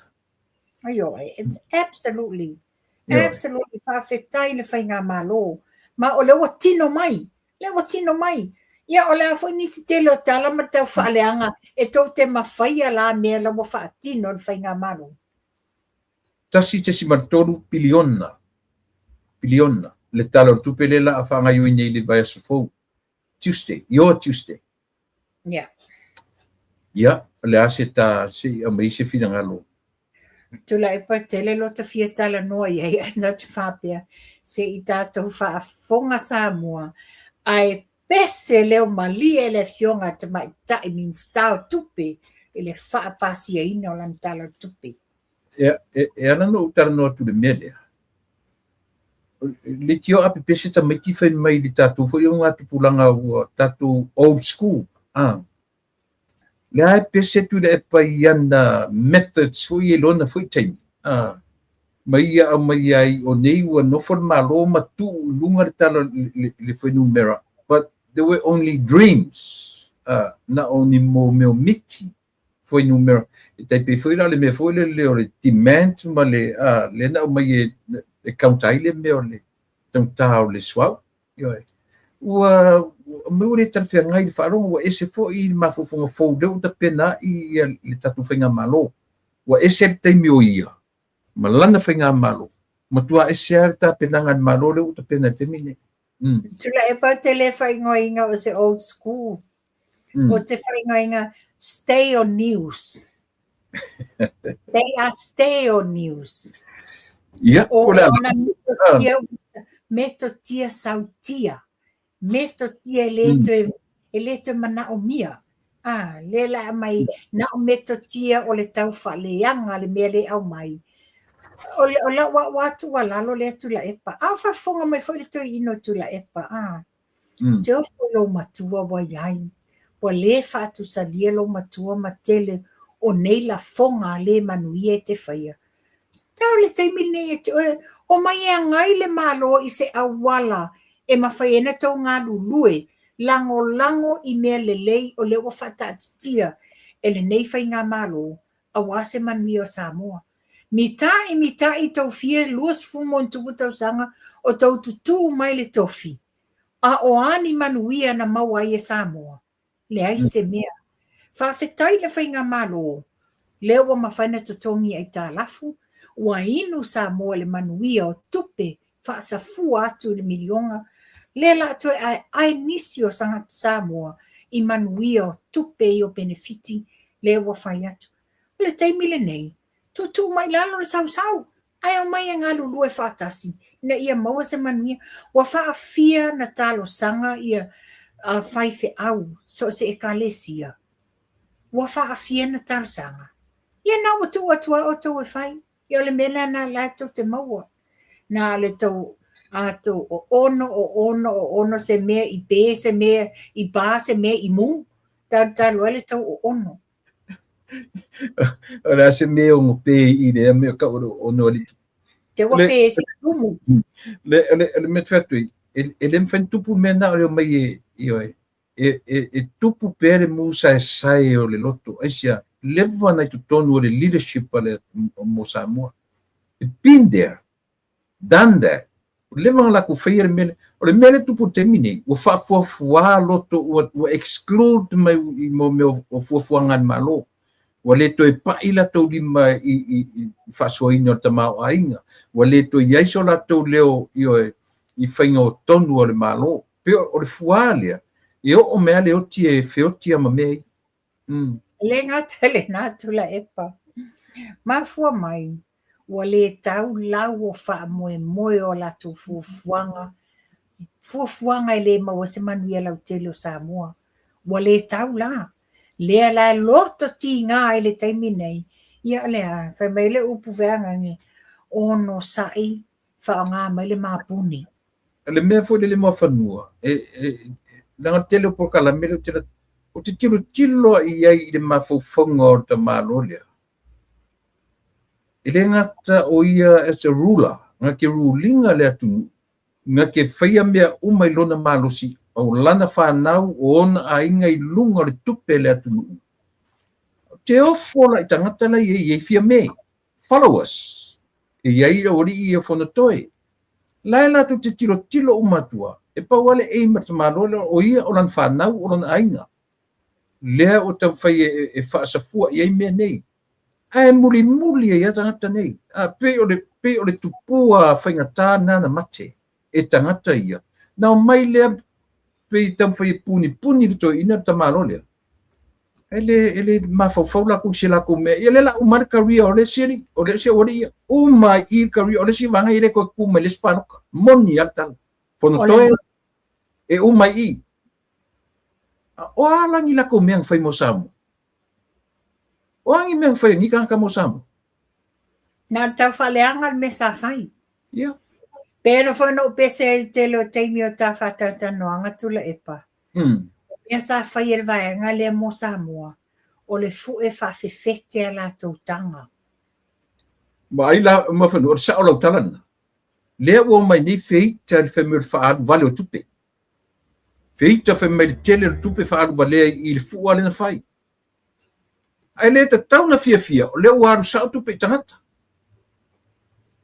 Ioe, it's absolutely, absolutely faafetai le Faigamalo, ma o lea ua tino mai, lea ua tino mai. Ia, o le a foi nisi tele o tala ma tau faaleaga e tou te mafaia la mea la ua faatino e le Faigamalo. 1.3 piliona, piliona, le Tala o le Tupe lea la a faagaoioi nei i le vaiaso fou, Tuesday, your Tuesday. Ia. Ia, o le a se ta, se i aumai se finagalo. Tuilaepa tele lota fia talanoa i ai ae na te faapea se i tatou faafofoga Samoa ae pese leo malie le afioga a le Tamaitai Minisita o Tupe i le faapasiaina o lana Tala o le Tupe. E, e, e ala ona ou talanoa atu i le mea lea, leitioa a pepese tamaiti fai mai i le tatou foi augatupulaga ua tatou old school, a. Lea e pese Tuilaepa i ana methods foi i lona foi taimi, a. Ma ia aumai ai o nei ua nofo le Malo ma tuu i luga le tala le, le fuainumera, but they were only dreams, a, na o ni mo mea miti fuainumera. E tai pei foi la o le mea foi lele o le demand ma le, a, lea na aumai e, e counter ai le mea o le taugata o le suauu. Ioe. Ua, ua ua le talafeagai le faalogo, ua ese foi le mafaufauga fou lea ua tapena ai ia le tatou faigamalo. Ua ese le taimi o ia ma lana faigamalo, matua ese lava le tapenaga a le Malo lea ua tapena i le taimi lenei. Tuilaepa ou te le faaigoaina o se old school. Ou te faaigoaina stay on news. They are stay on news. Ia, o le ala. Metotia sautia. Metotia e le toe, e le toe manaomia. A, lea la aumai, na o metotia o le tau faaleaga le mea lea e aumai. O, le, o lau au lava tuualalo lea Tuilaepa. A o faafofoga mai foi le toeaina o Tuilaepa, a. Te ofo i lou matua ua i ai. Ua le faatusalia lou matua ma tele o nei lafoga le manuia e te faia. Tau le taimi lenei e te oe, omai e agai le Malo i se auala e mafai ai ona tou galulue, lagolago i mea lelei o lea ua faataatitia e lenei Faigamalo aua se manuia o Samoa. Mitai, mitai tou fia 20 ma ona tupu tausaga o tou tutū mai le tofi, a o a ni manuia na maua ai e Samoa? Leai se mea. Faafetai i le Faigamalo, lea ua mafai ona totogi aitalafu, ua inu Samoa i le manuia o tupe faasafua atu i le miliona, lea la toe aeae nisi o tagata Samoa i manuia o tupe i o penefiti lea ua fai atu. O le taimi lenei, tuutuu mai lalo le sausau, ae omai e galulue faatasi ina ia maua se manuia. Ua faafia na talosaga ia faifeau so o se ekalesia. Ua faafia na talosaga. Ia na ua tuu atu lava outou e fai. Ia o le mea lena la tou te maua. Na le tou a tou oono, oono, oono se mea i pē, se mea i pā, se mea i mū. Talutalu ai le tou oono. O le a se mea o pē i lea mea kau o le oono alii. Te ua pe se tumu. Le, le, le mea te whatu, e le mwhai tupu mea na o leo mai e, ioe, e tupu pea le musaesae o le loto. Aisea? Leva ona i totonu o le leadership a le mo Samoa. Been there, done that. Ua leva ona latou faia le mea lea. O le mea lea e tupu i le taimi nei, ua faafuafua loto, ua exclude mai i mea o fuafuaga a le Malo. Ua le toe pai latou lima i faasoaina o le tamaoaiga. Ua le toe i ai so latou leo, ioe, i faiga o tonu a le Malo. Pei o le fuā lea, e oo mai lava le oti e feoti lava ma mea ia. E le gata i lena Tuilaepa. Mafua mai, ua le tau lau o faamoemoe o a latou fuafuaga, fuafuaga e le maua ai se manuia lautele o Samoa. Ua le tau la. Lea la e loto tiga ai le taimi nei, ia o le a, fai mai le upu feagage, onosai, faaaoga mai le mapuni. O le mea foi lele Muafanua, e leaga le tele o polokalame lea ou te ou te tilotilo lava i ai i le mafaufauga o le tamaloa lea. E le gata o ia as a ruler, na te rule ina le atunuu, na te faia mea uma i lona malosi, o lana fanau, o ona aiga i luga o le tupe a le atunuu. Ou te ofo la i tagata la e i ai Fiame, followers, e i ai le aualii ia o Fonotoe. La e latou te tilotilo uma atu lava, e pau lava le aim a le tamaloa lea, o ia, o lana fanau, o lona aiga. Lea ua taumafai e faasafua i ai mea nei. Ae mulimuli ai lava tagata nei. A, pei o le, pei o le tupua faigata lena na mate e tagata ia. Na omai lea pei e taumafai e punipuni le toeaina le tamaloa lea. E le, e le mafaufau latou i se latou mea. Ia lea la uma le career o le isi alii, o le isi aualii ia. Uma i i le career o le isi vaega e le toe tu mai le isi palota. Moni lava le tala. Fonotoe e uma i i. O a la ni latou mea na fai mo Samoa? O a ni mea na fai e ni tagata mo Samoa? Na o le tau faaleaga le mea sa fai. Ia. Pei ona foi na ou pese ai i le tele o taimi o ta faatalatalanoaga Tuilaepa. O mea sa fai e le vaega lea mo Samoa, o le fue faafefete a latou taga. Ma ai la, Muafanua, o le sao o lau tala lena. Lea ua omai nei feita i le fai mai o le faaalu vale o tupe. Feita fai mai le tele o le tupe faaalu valea i le fua lea na fai. Ae le tatau na fiafia, o lea ua alu sao tupe i tagata.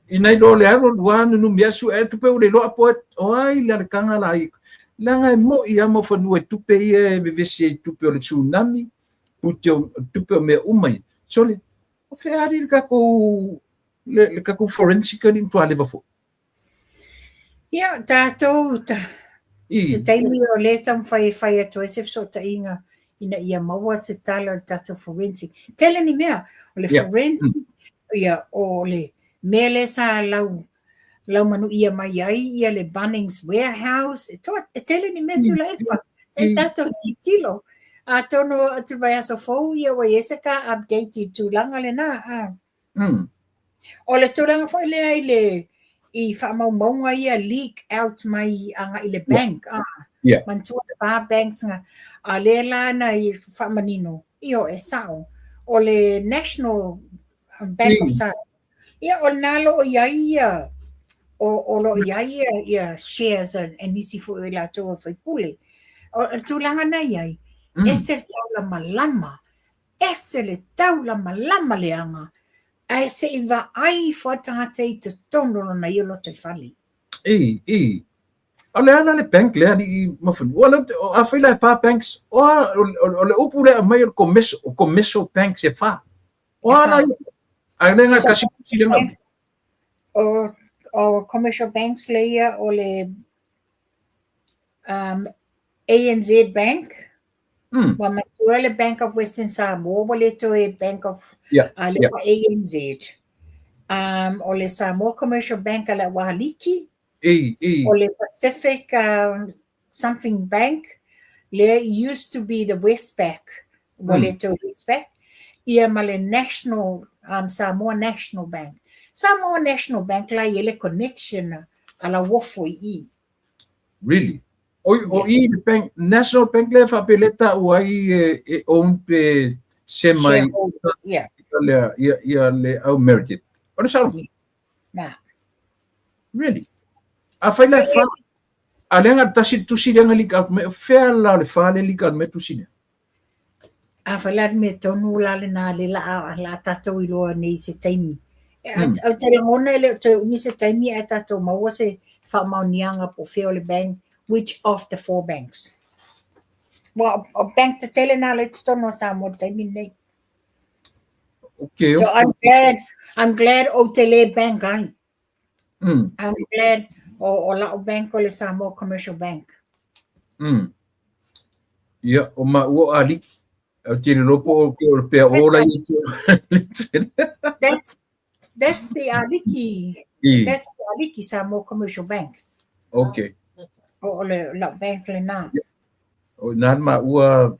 Ina iloa le alu alu lava nunumi asu ae tupe ua le iloa apo o ai le alekaga la ai. Leaga e moi lava Muafanua i tupe ia e vevesi ai i tupe o le tsunami, tupe o mea uma ia. Sole, o fea alii le tatou le tatou forensic alii matua leva foi. Ia, tatou, ta, se taimi o lea e taumafai e fai atu ai se fesootaiga ina ia maua se tala o le tatou forensic. Tele ni mea, o le forensic, ia, o le mea lea sa lau, laumanuia mai ai ia le Bunnings Warehouse, e, toa, e tele ni mea Tuilaepa. Se i tatou tilotilo. Atonu oo atu i le vaiaso fou, ia ua i ai se ta update i le tulaga lena. A. O le tulaga foi lea i le i faamaumauga ia leak out mai agai i le bank. Manatua le va banks nga. A lea la na i faamanino, ioe, e sao. O le National Bank of Samoa. Ia, o lena lo o i ai ia o lo o i ai ia, ia shares a nisi foi o i latou o faipule. O le tulaga na i ai, ese le taulamalama Ese le taulamalama leaga, ae se i vaai ifo lava le tagata i totonu o lona ia lotoifale. I, i. O le a la le bank lea alii Muafanua? O, afai la e fa banks, o, a, o, le upu lea aumai o le commercial, o commercial banks e fa. O a la ia? Ae le ga kasi kusi le ngau. O commercial banks le ia o le ANZ Bank, Ua matua le Bank of Western Samoa, ua le toe Bank of a lea ua ANZ. O le Samoa Commercial Bank a le Auahaliki, o le Pacific something Bank, lea used to be the Westpac, ua le toe Westpac, ia ma le National, Samoa National Bank. Samoa National Bank la e i ai le connection a Lauofo i i. Really? O, o i le bank, National Bank lea faapea lea taua ai e own pe semi yeah. Ia, ia, ia le au Meredith. O le sao? Na. Really? Afai la e fa, a lea na o le tasi le tusi lea na leak out mai, o fea la o le fa lea leak out mai tusi lea? Afai la le mea tonu la lena lea la a, la a tatou iloa nei i se taimi. Ou te lagona e le o toe umi se taimi ae tatou maua se faamaoniaga po o fea o le bank, which of the four banks. Well, o bank tetele nā la i totonu o Samoa i le taimi lenei. Okay, So I'm glad, I'm glad ou te le bank ai. I'm glad o la'u bank o le Samoa Commercial Bank. Ia, o maua o Aliki. Ou te le iloa po o ke o le pea o la i That's, that's the Aliki. That's the Aliki Samoa Commercial Bank. Okay. O le la'u bank lena. O nā maua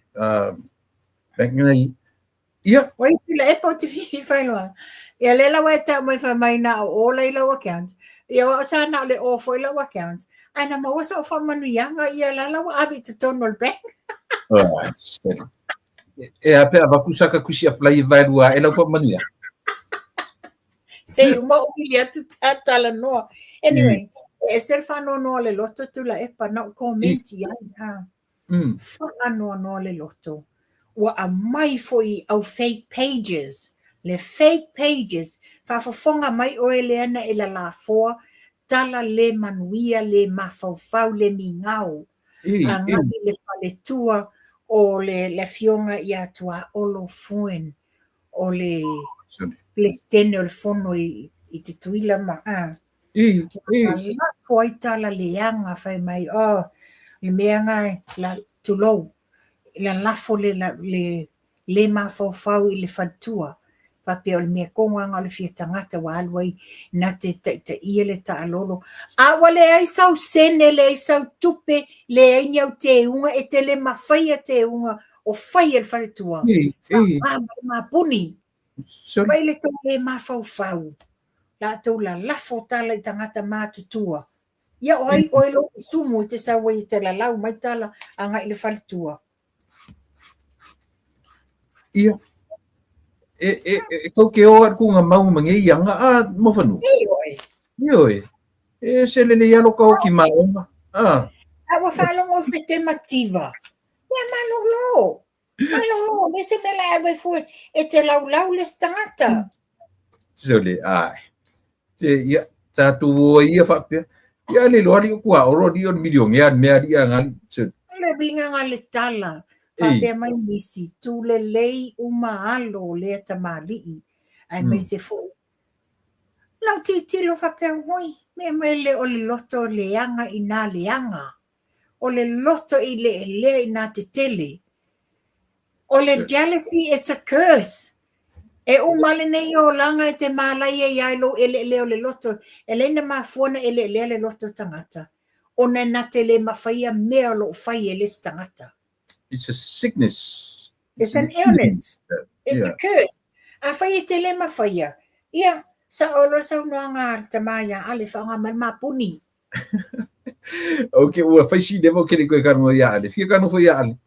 bank nei. Ia. Oi, Tuilaepa ou te fifi whailoa. Ia lea la ua e tau mai fai mai na o o la i lau account. Ia o au sa na o le o foi lau account. Ae na maua so'u faamanuiaga ia la la ua ave i totonu o le bank. Ah, e a pe avatu sa ka tusi apply e vaelua ae lau faamanuiaga. Se i uma ou vili atu ta talanoa. Anyway, e ese le faanoanoa o le loto Tuilaepa na ou comment i ai. Ha. Faanoanoa le loto. Ua aumai foi i au fake pages. Le fake pages, faafofoga mai oe lea na e lalafoa, tala le manuia, le mafaufau, le migao, agai i le faletua o le Afioga ia Tuaolo Foen, o le Peresetene o le Fono i Tutuila ma. Ua lafo ai tala leaga fai mai, oh, le mea nga la, tulou, lalafo le, le, le mafaufau i le faletua, faapea o le mea kogaga o le fia tagata ua alu ai na te taitaia le taalolo. A ua leai sau sene, leai sau tupe, leai ni au teuga, e te le mafaia teuga o fai e le faletua. Wha ma le mapuni. Vai le tou le mafaufau. La tou lalafo tala i tagata matutua. Ia o ai oe lou sumu e te sau ai e te lalau mai tala agai i le faletua. Ia. E, e, e tou ke o atu nga mau ma ngei anga a mo whanua. Ioe. Ioe. E se lele ia loka o ki maonga. A. A ua faalogo i te mativa. Ia malolo. Malolo, le se mea la alu ai fua e te laulau le isi tagata. Sole, ai. Te, ia, tātou o ai ia whaapea. Ia le loa li o kua oro li o le milionea le mea li a ngali. Sole. Le uiga nga le tala, faapea mai nisi, tulelei uma alo o lea tamalii, aemaise foi lau tilotilo faapea, oi, mea mai le o le loto leaga i nā leaga. O le loto i leelea i nā tetele. O le jealousy, it's a curse. E uma lenei olaga e te mālaia i ai lou eleelea o le loto. E leai na mafua na eleelea le loto o tagata, ona e na te le mafaia mea o lo o fai e le isi tagata. It's a sickness. It's an illness. It's a curse. Afai e te le mafaia, ia, sao loa le saunoaga a le tama ia Ale, faaaoga mai le mapuni. Ok, ua fai si lewa ke le koe kano ia ale. Fia kano foi ia ale.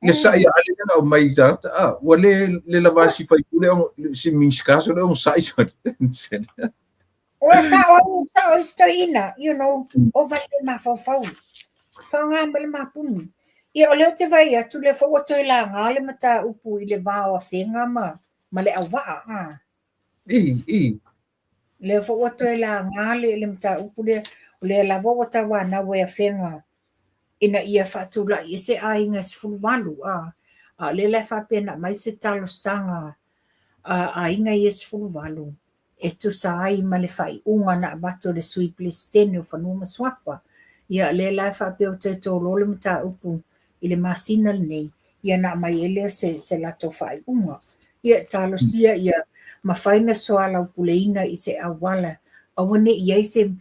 Le sa ia ale na o mai ta, ah, ua le le lava si fai pule o si minska so le o sa i so. Ua sa o sa o stoina, you know, o vai le mafaufau. Whaonga mai le mapuni. Ia o lea ou te vaai atu lea foi ua toe laga le mataupu i le va o Afega ma ma le auvaa. Ah. I, i. Lea foi ua toe laga le le mataupu lea, o lea lava ua tauanau e Afega ina ia faatulai ese aiga e 18, a, a o lea la e faapea na aumai se talosaga a aiga ia e 18 e tusa ai ma le faaiuga na avatu e le Sui Peresetene o Fanua ma Suafa. Ia o lea la e faapea ua toe toloa le mataupu i le masina lenei, ia na aumai ai lea se, se latou faaiuga. Ia talosia ia mafai na soalaupuleina i se auala, aua ne i ai se,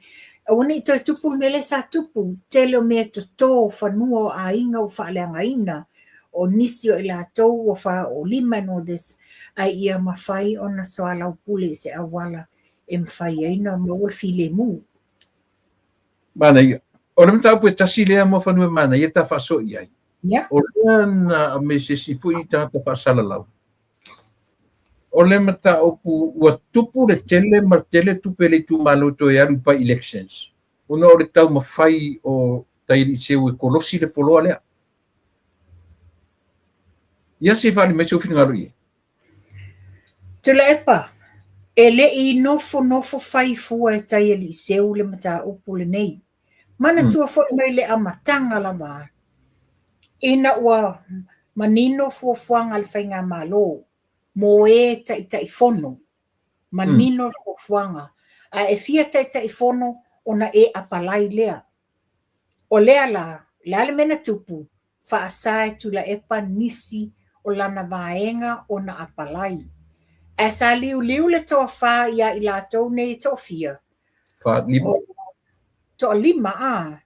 aua ne i toe tupu le mea lea sa tupu, tele o mea toto, fanua o aiga ua faaleagaina, o nisi o i latou ua faaoolima and all this, ae ia mafai ona soalaupule i se auala e mafai ai ona maua le filemu. Manaia. O le mataupu e tasi lea mo fanua manaia ta faasoa i ai. Yeah. O lea na aumai se isi foi tagata faasalalau. O le mataupu ua tupu le tele ma le tele tupe a le itumalo e toe alu i by-elections ona o le taumafai o Taialii Seu e kolosi le foloa lea. Ia se i faaali mai sou finagalo i ai. Tuilaepa, e le i nofonofo fai fua e Taialii Seu le mataupu lenei. Manatua foi mai le amataga lava ina ua manino fuafuaga a le Faigamalo mo e Taitaifono, manino le fuafuaga, a e fia Taitaifono ona e apalai lea. O lea la, o le a le mea na tupu? Faasa e Tuilaepa nisi o lana vaega ona apalai. Ae sa liuliu le tofa ia i latou nei e toafia? Toalima, a?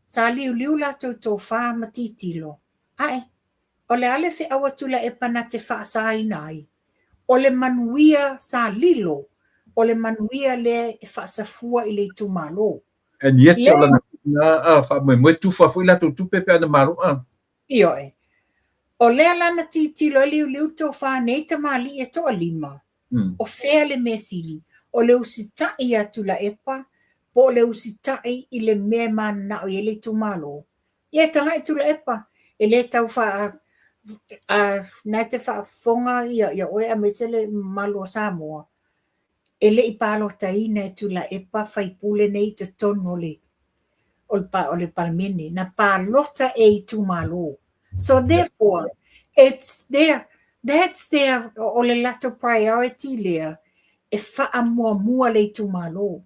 Sa liuliu latou tofa ma tilotilo. Ae, o le a le feau a Tuilaepa na te faasaina ai? O le manuia sa lilo, o le manuia lea e faasafua i le itumalo. And yet, o lana a faamoemoe tufa foi latou tupe pe ana malo a. Ioe. O lea la na tilotilo ai liuliu le tofa nei tamalii e toalima, o fea le mea sili? O le usitai ia Tuilaepa po o le usitai i le mea e mananao i ai le itumalo? Ia e tagai Tuilaepa, e le tau faa... a, na e te faafofoga ia oe aemaise le mamalu o Samoa, e le i palotaina e Tuilaepa faipule nei i totonu o le o le Palemene, na palota e itumalo. So therefore, it's their, that's their, o le latou priority lea, e faamuamua le itumalo.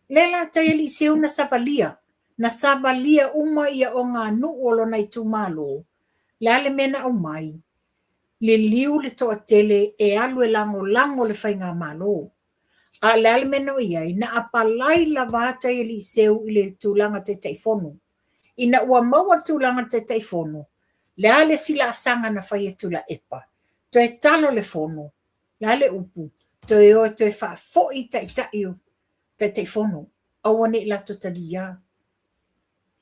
Lea la Taialii Seu na savalia, na savalia uma ia oganuu o lona itumalo, le a le mea na aumai? Liliu le toatele e alu e lagolago le faigamalo. A o le a le mea na i ai? Na apalai lava Taialii Seu i le tulaga Taitaifono. Ina ua maua le tulaga Taitaifono, le a le isi laasaga na fai e Tuilaepa? Toe talo le fono, le a le upu? Toe o e toe faafoi taitai o Taitaifono, aua ne i latou taliā.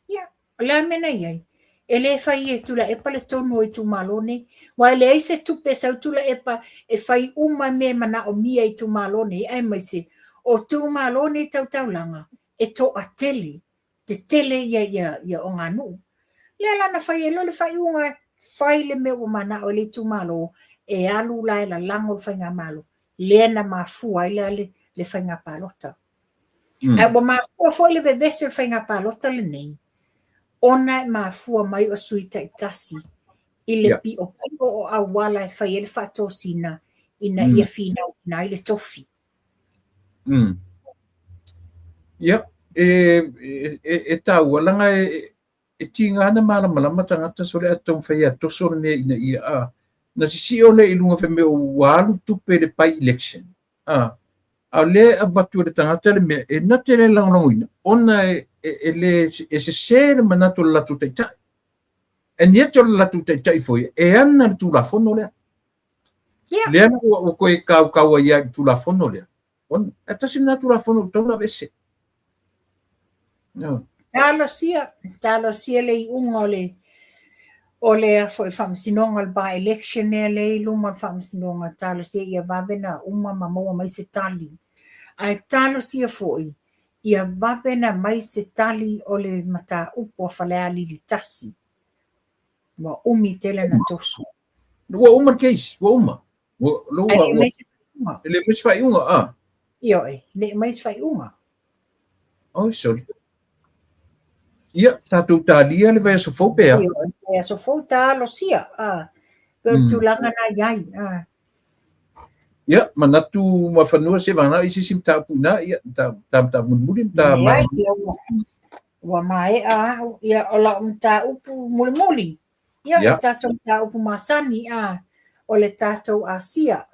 Ia, o le a le mea na i ai? E le fai e Tuilaepa le tonu o itumalo nei, aua e leai se tupe e sau Tuilaepa e fai uma mea e manaomia e itumalo nei, aemaise o itumalo nei tau taulaga e toatele, tetele ia oganuu. Lea la na fai ai loa le faaiuga, fai le mea ua manao ai le itumalo, e alu la e lalago le faigamalo, lea na mafua ai la le faiga palota. Ae ua mafua foi le vevesi o le faiga palota lenei, ona e mafua mai o sui taitasi i le piopio o auala e fai ai le faatosina ina ia finauina ai le tofi. Ia, e taua, leaga e tiga na malamalama tagata sole a taumafai e toso le mea ina ia a na sisio le i luga fai mea ua alu tupe le by election a a o lea e avatu e le tagata le mea e na te le lagolagoina ona e le e sese le manatu o le latou taitai. And yet o le latou taitai foi e ana le Tulafono lea. Lea ua toe kaukau ai i le Tulafono lea. Ona, e tasi lena Tulafono ua tatau ona aveese. No. Talosia, talosia le iuga o le o le foi faamasinoga o le by election lea le i luma o le faamasinoga, talosia ia vave na uma ma maua mai se tali. Ae talosia foi ia vave na mai se tali o le mataupu a Falealili 1. Ua umi tele na toso. Ua uma le case, ua uma. Ua, ua, ua, e le mai se faaiuga, a? Ioe, le mai se faaiuga. Oh, sorry. Ia, tatou talia le vaiaso fou pe a? Ioe, vaiaso fou talosia, a. Pe o le tulaga na i ai, a. Ia, manatu ma fanua se vana i se isi mataupu ina, ia, ta ta ta mulimuli, ta Leai, ia, ua maea au, ia, o lau mataupu mulimuli. Ia, o le tatou mataupu masani, a, o le tatou Asia.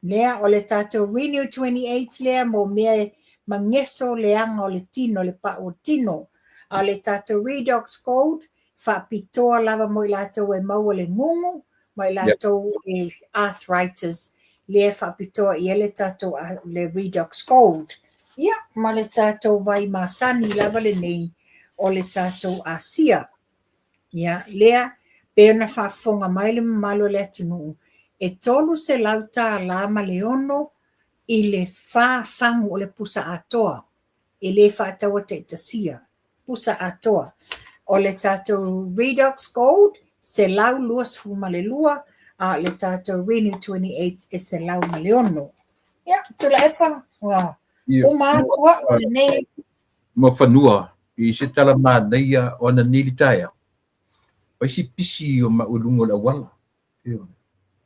Lea, o le tatou Renew 28 lea mo mea e mageso leaga o le tino, le pau o le tino. A o le tatou Redox Gold, faapitoa lava mo i latou e maua le gugu, ma i latou e arthritis, lea e faapitoa i ai le tatou le Redox Gold. Ia, ma le tatou vai masani lava lenei o le tatou Asia. Ia, lea, pei ona faafofoga mai le mamalu o le atunuu, E $300.60 i le fa fagu o le pusa atoa, e le faataua taitasia, pusa atoa. O le tatou Redox Gold, 122, a o le tatou Renew 28 e 106. Ia, Tuilaepa, ua uma atu au lenei. Muafanua, i se tala manaia o ananei i le taeao, fai si pisi o maʻu i luga o le auala.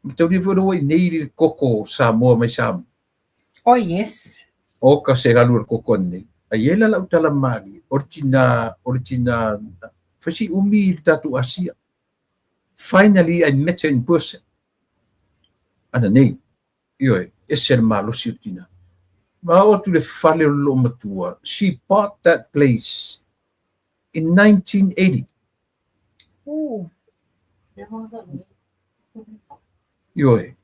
Mataulia foi lea ua i inei le koko Samoa mai Samoa. Oh yes. Oka se galu o le koko ananei. Ae i ai la lau tala malie, o le tina, o le tina, fai si umi i le tatou asia. Finally I met her in person. Ananei. Ioe, ese le malosi o le tina. Ma oo atu i le fale o le loomatua, she bought that place in 1980. Ooh. Ioe,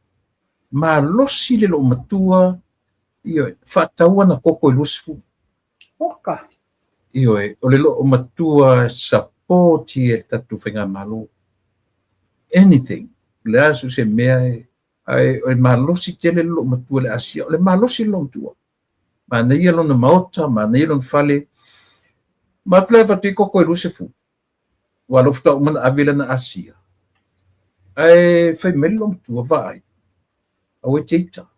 malosi le loomatua, ioe, faatau ana koko e 20. Oka. Ioe, o le loomatua sapoti e le tatou faigamalo. Anything, o le a so o se mea e ae o le malosi tele le loomatua i le asia, o le malosi le loomatua. Manaia lona maota, manaia lona fale. Ma atu la e avatu ai koko e 20. Ua alofa faatoa uma ona ave lana asia. Ae fai mai le loomatua, vaai, aua e te ita.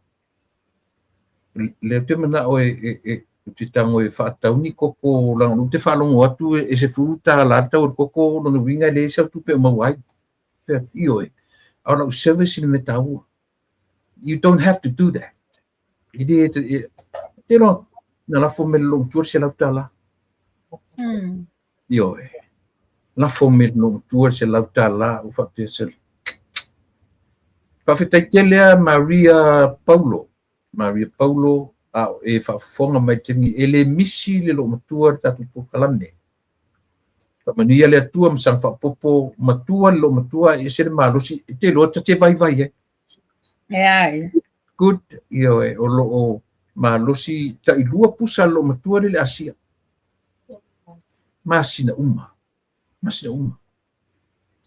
Lea ou te manao e ou te tago e faatau ni koko, leaga o lea ou te faalogo atu e $10 le tau o le koko, lona uiga e leai sau tupe o maua ai. Fai atu, ioe, a o lau service i le mea taua. You don't have to do that. E le, e, te loa, na lafo mai le loomatua le $100. Ioe, lafo mai le loomatua le $100, ua faapea se... Faafetai tele a Maria Paulo. Maria Paulo, a o e faafofoga mai i le taimi, e le misi le loomatua le tatou polokalame. Faamanuia le Atua ma saga faaopoopo matua le loomatua ae ese le malosi e te iloa ta te vaivai ai. Eai. Good, ioe, o lo o malosi tailua pusa le loomatua lea i le asia. Masina uma. Masina uma.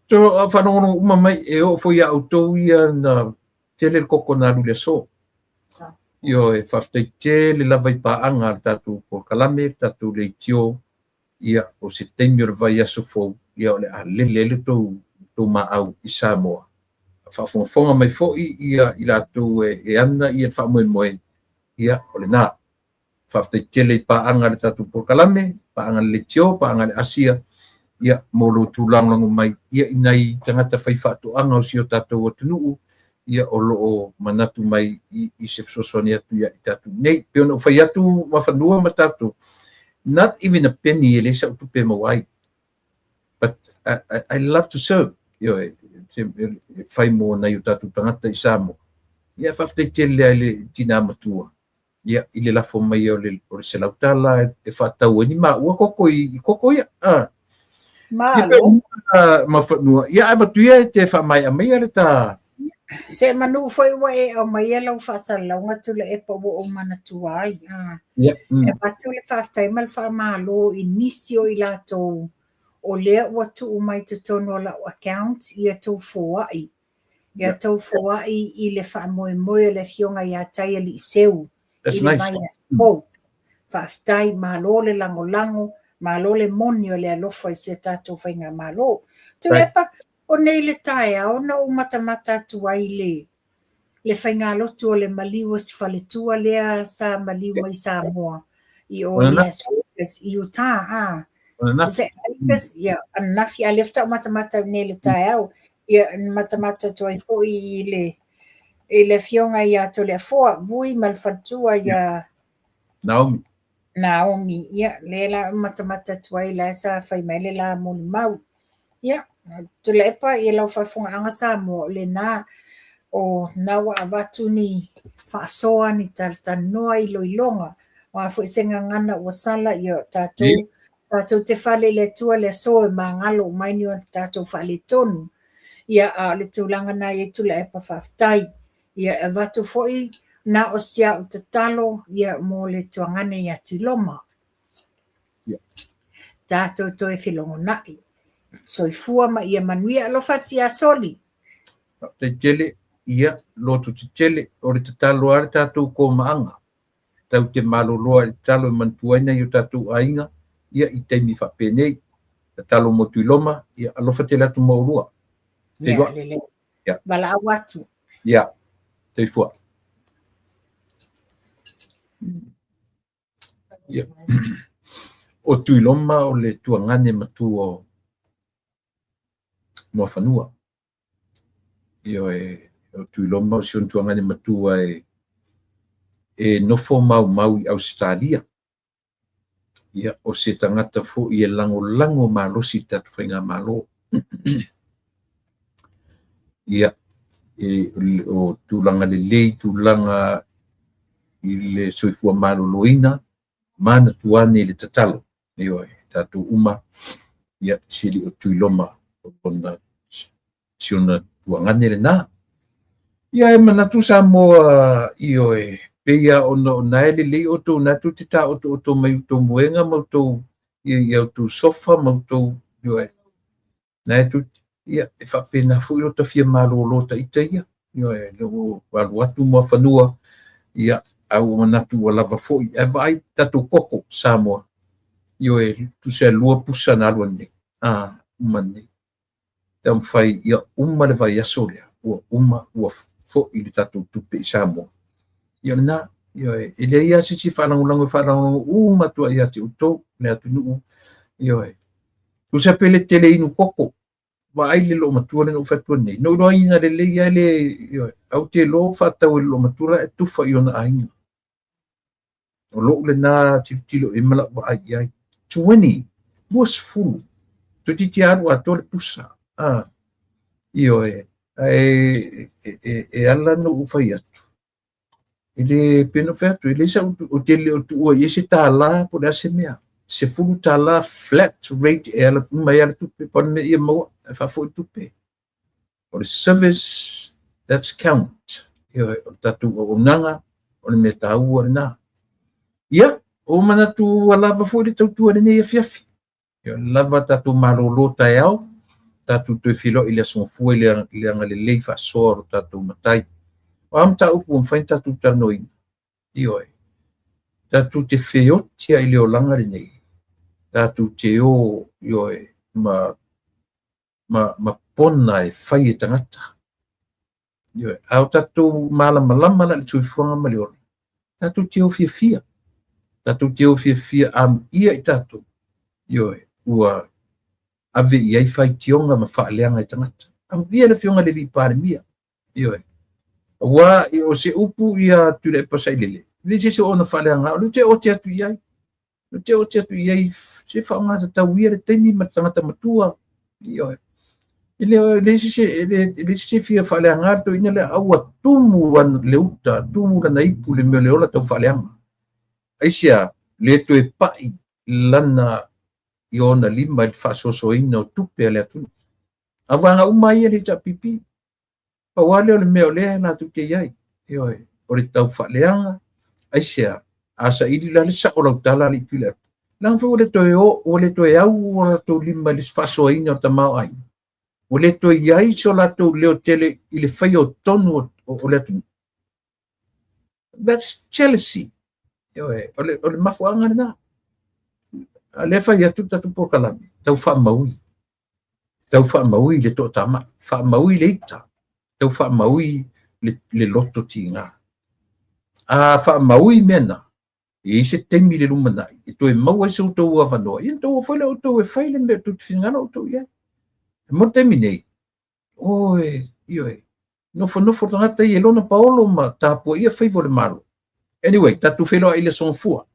So, faalogologo uma mai e oo foi ia outou ia na tele le koko na alu i le aso. Ioe, faafetai tele lava i paaga a le tatou polokalame, le tatou leitio, ia, o se taimi o le vaiaso fou, ia, o le a lele ai le tou, tou maau i Samoa. Faafogafoga mai foi ia i latou e ana ia le faamoemoe, ia, o lena. Faafetai tele i paaga a le tatou polokalame, paaga a le leitio, paaga a le asia, ia, mo lo outou lagolago mai, ia, i nai tagata faifaatoaga o si o tatou atunuu, ia, o lo o manatu mai i se fesoasoani atu ia i tatou nei. Pei ona ou fai atu Mafanua ma tatou, not even a penny e leai sau tupe e maua ai. But I love to serve. Ioe, e fai mo nai o tatou tagata i Samoa. Ia, faafetai tele lava i le tina matua. Ia, i le lafo mai o le $100 e faatau ai ni maua koko i koko ia. Ah. Malo. Mafanua. Ia, ae avatu ia e te faamaea maia le ta... Se manu foi ua e aumaia lau faasalalauga Tuilaepa ua ou manatua ai. Ah. Yeah. E avatu le faafetai ma le faamalo i nisi o i latou o lea ua tuu mai totonu o lau account ia tou foai. Ia tou foai i le faamoemoe o le Afioga ia Taialiiseu i le vaiaso fou. Faafetai, malo le lagolago, malo le moni o le alofa i si a tatou faigamalo. Tuilaepa, o nei le taeao na ou matamata atu ai i le le faigalotu o le maliu o si faletua lea sa maliu mai Samoa i o i Las Vegas, i Utah, a. Ia, ananafi, a o lea faatoa ou matamata atu nei i le taeao. Ia, na matamata atu ai foi i le i le afioga ia Toleafoa, Vui ma le faletua ia Naomi. Naomi, ia, lea la matamata atu ai la sa fai mai le la molimau. Ia, Tuilaepa, ia lau faafofogaaga Samoa, o lena, o na ua avatu ni faasoa, ni talatalanoa, iloiloga, o a foi se gagana ua sala, ia o tatou, tatou te fale i le Atua le aso e magalo uma ai ni o tatou faaletonu. Ia, a o le tulaga na i ai Tuilaepa, faafetai. Ia, e avatu foi na o si au tatalo, ia, mo le tuagane ia Tuiloma. Tatou toe felogonai. Soifua ma ia manuia. Alofa atu ia Soli. Faafetai tele. Ia, loto tetele, o le tatalo a le tatou komaaga, tatou te maloloa i le tatalo e manatua ai nai o tatou aiga, ia, i taimi faapenei. Tatalo mo Tuiloma, ia, alofa tele atu ma oulua. Ia, lelei. Ia. Valaau atu. Ia, soifua. Ia. O Tuiloma o le tuagane matua o Muafanua. Ioe, o Tuiloma o si ona tuagane matua e nofo maumau i Ausetalia. Ia, o se tagata foi e lagolago malosi i le tatou faigamalo. Ia, o tulaga lelei, tulaga i le soifua maloloina, manatua ane i le tatalo. Ioe, tatou uma, ia, si alii o Tuiloma, ona si ona tuagane lena. Ia e manatu Samoa, ioe, pei lava ona o na e lelei outou na tou te taotooto mai outou moega ma outou ia outou sofa ma outou, ioe, na e tou, ia, e faapena foi lo ta fia malolo ta ita ia, ioe, le ua alu atu Muafanua, ia, a ua manatu ua lava foi, ae vaai tatou koko Samoa, ioe, tusa e 2 pusa na alu nei, uma nei. Taumafai ia uma le vaiaso lea, ua uma, ua foi le tatou tupe i Samoa. Ia lena, ioe, e leai lava se isi faalagolago e faalagolago uma atu ai ia te outou, le atunuu, ioe. Tusa pe le tele inu koko, vaai le loomatua le na ou fai atu nei, no iloaina lelei ai le, ioe, au te iloa faatau e le loomatua la e tufa i ona aiga. O lou lena tilotilo i ma lau vaai i ai. 20, 20, toeitiiti alu atoa le pusa. Ioe, e ala na ou fai atu. E le pe na fai atu, e le sa o te le o tuua i se tālā po le ase mea. $10 flat rate e ala uma e ala tupe, pa o le mea ia maua, e faafoi tupe. O le service, that's count. Ioe, o le tatou auaunaga, o le mea tāua lena. Ia, o manatu ua lava foi le tautua lenei afiafi. Ia, lava tatou malolo taeao, tatou toe feiloai i le aso Gafua i le agalelei faasoa o lo tatou matai. O a mataupu ua mafai ona tatou talanoaina? Ioe, tatou te feotia i le olaga lenei, tatou te o, ioe, ma pona e fai e tagata. Ioe, a o tatou malamalama la i le soifuaga ma le ola, tatou te o fiafia. Tatou te o fiafia amuia i tatou. Ioe, ua ave i ai faitioga ma faaleaga e tagata. Amuia le afioga i le alii Palemia. Ioe, aua o se upu ia Tuilaepa Sailele, le se se ona faaleaga, o le te ote atu i ai. O te ote atu i ai, se faaaoga tatau ia le taimi ma le tagata matua. Ioe, e le se fia faaleaga le toeaina lea, a ua tumu le uta, tumu lana ipu le mea o le ola tau faaleaga. Aisea, le toe pai lana i ona lima i le faasoasoaina o tupe a le atunuu. A vaega uma ia le HRPP, pau lava lea o le mea o lea latou te i ai. Ioe, o le tau faaleaga, aisea, a saili la le sao lau tala alii Tuilaepa, leaga foi ua le toe o, ua le toe au o latou lima i le faasoaina o le tamaoaiga. Ua le toe i ai so latou leo tele i le faia o tonu o le atunuu. That's jealousy. Ioe, o le mafuaaga lena. A lea fai atu le tatou polokalame, tau faamaui. Tau faamaui le toatamai, faamaui le ita, tau faamaui le loto tiga. A faamaui mea na, e i ai se taimi i le lumanai, e toe maua ai so outou avanoa, ia na outou o foi lea outou e fai le mea tou te finagalo outou i ai. E mo le taimi nei, oe, ioe, nofonofo tagata ia e lona paolo ma tapuaia faiva o le Malo. Anyway, tatou feiloai i le aso Gafua.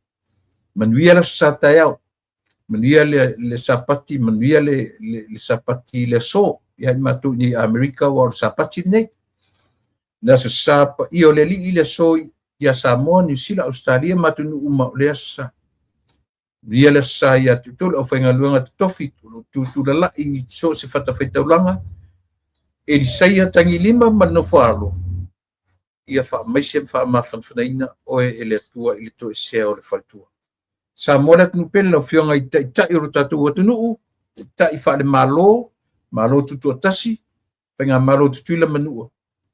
Manuia le aso Sa taeao, manuia le Sapati, manuia le Sapati i le aso. Ia i matou i Amerika ua o le Sapati lenei. Le aso Sa paia o le alii i le aso ia Samoa, Niu Sila, Australia ma atunuu uma o le aso Sa. Manuia le aso Sa ia te outou le aufaigaluega totofi, o lo o tutulalai i so o se fatafaitaulaga, Elisaia Tagilima ma le Nofoaalo, ia faamaise ma faamafanafanaina oe e le Atua i le toesea o le faletua. Samoa le atunuu pele, lau Afioga i taitai o lo tatou atunuu, taitai faale-Malo, Malo Tutoatasi, Faigamalo Tutuila Manua,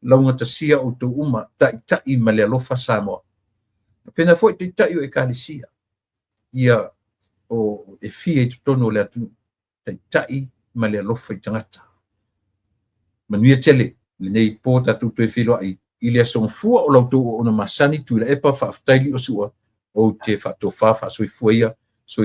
Laugatasia outou uma, taitai ma le alofa Samoa. Faapena foi taitai o ekalesia ia o e fia i totonu o le atunuu, taitai ma le alofa i tagata. Manuia tele lenei po, tatou toe feiloai i le aso Gafua. O la outou auauna masani Tuilaepa, faafetai Liosua, ou te faatofa faasoifua ia. Soifua.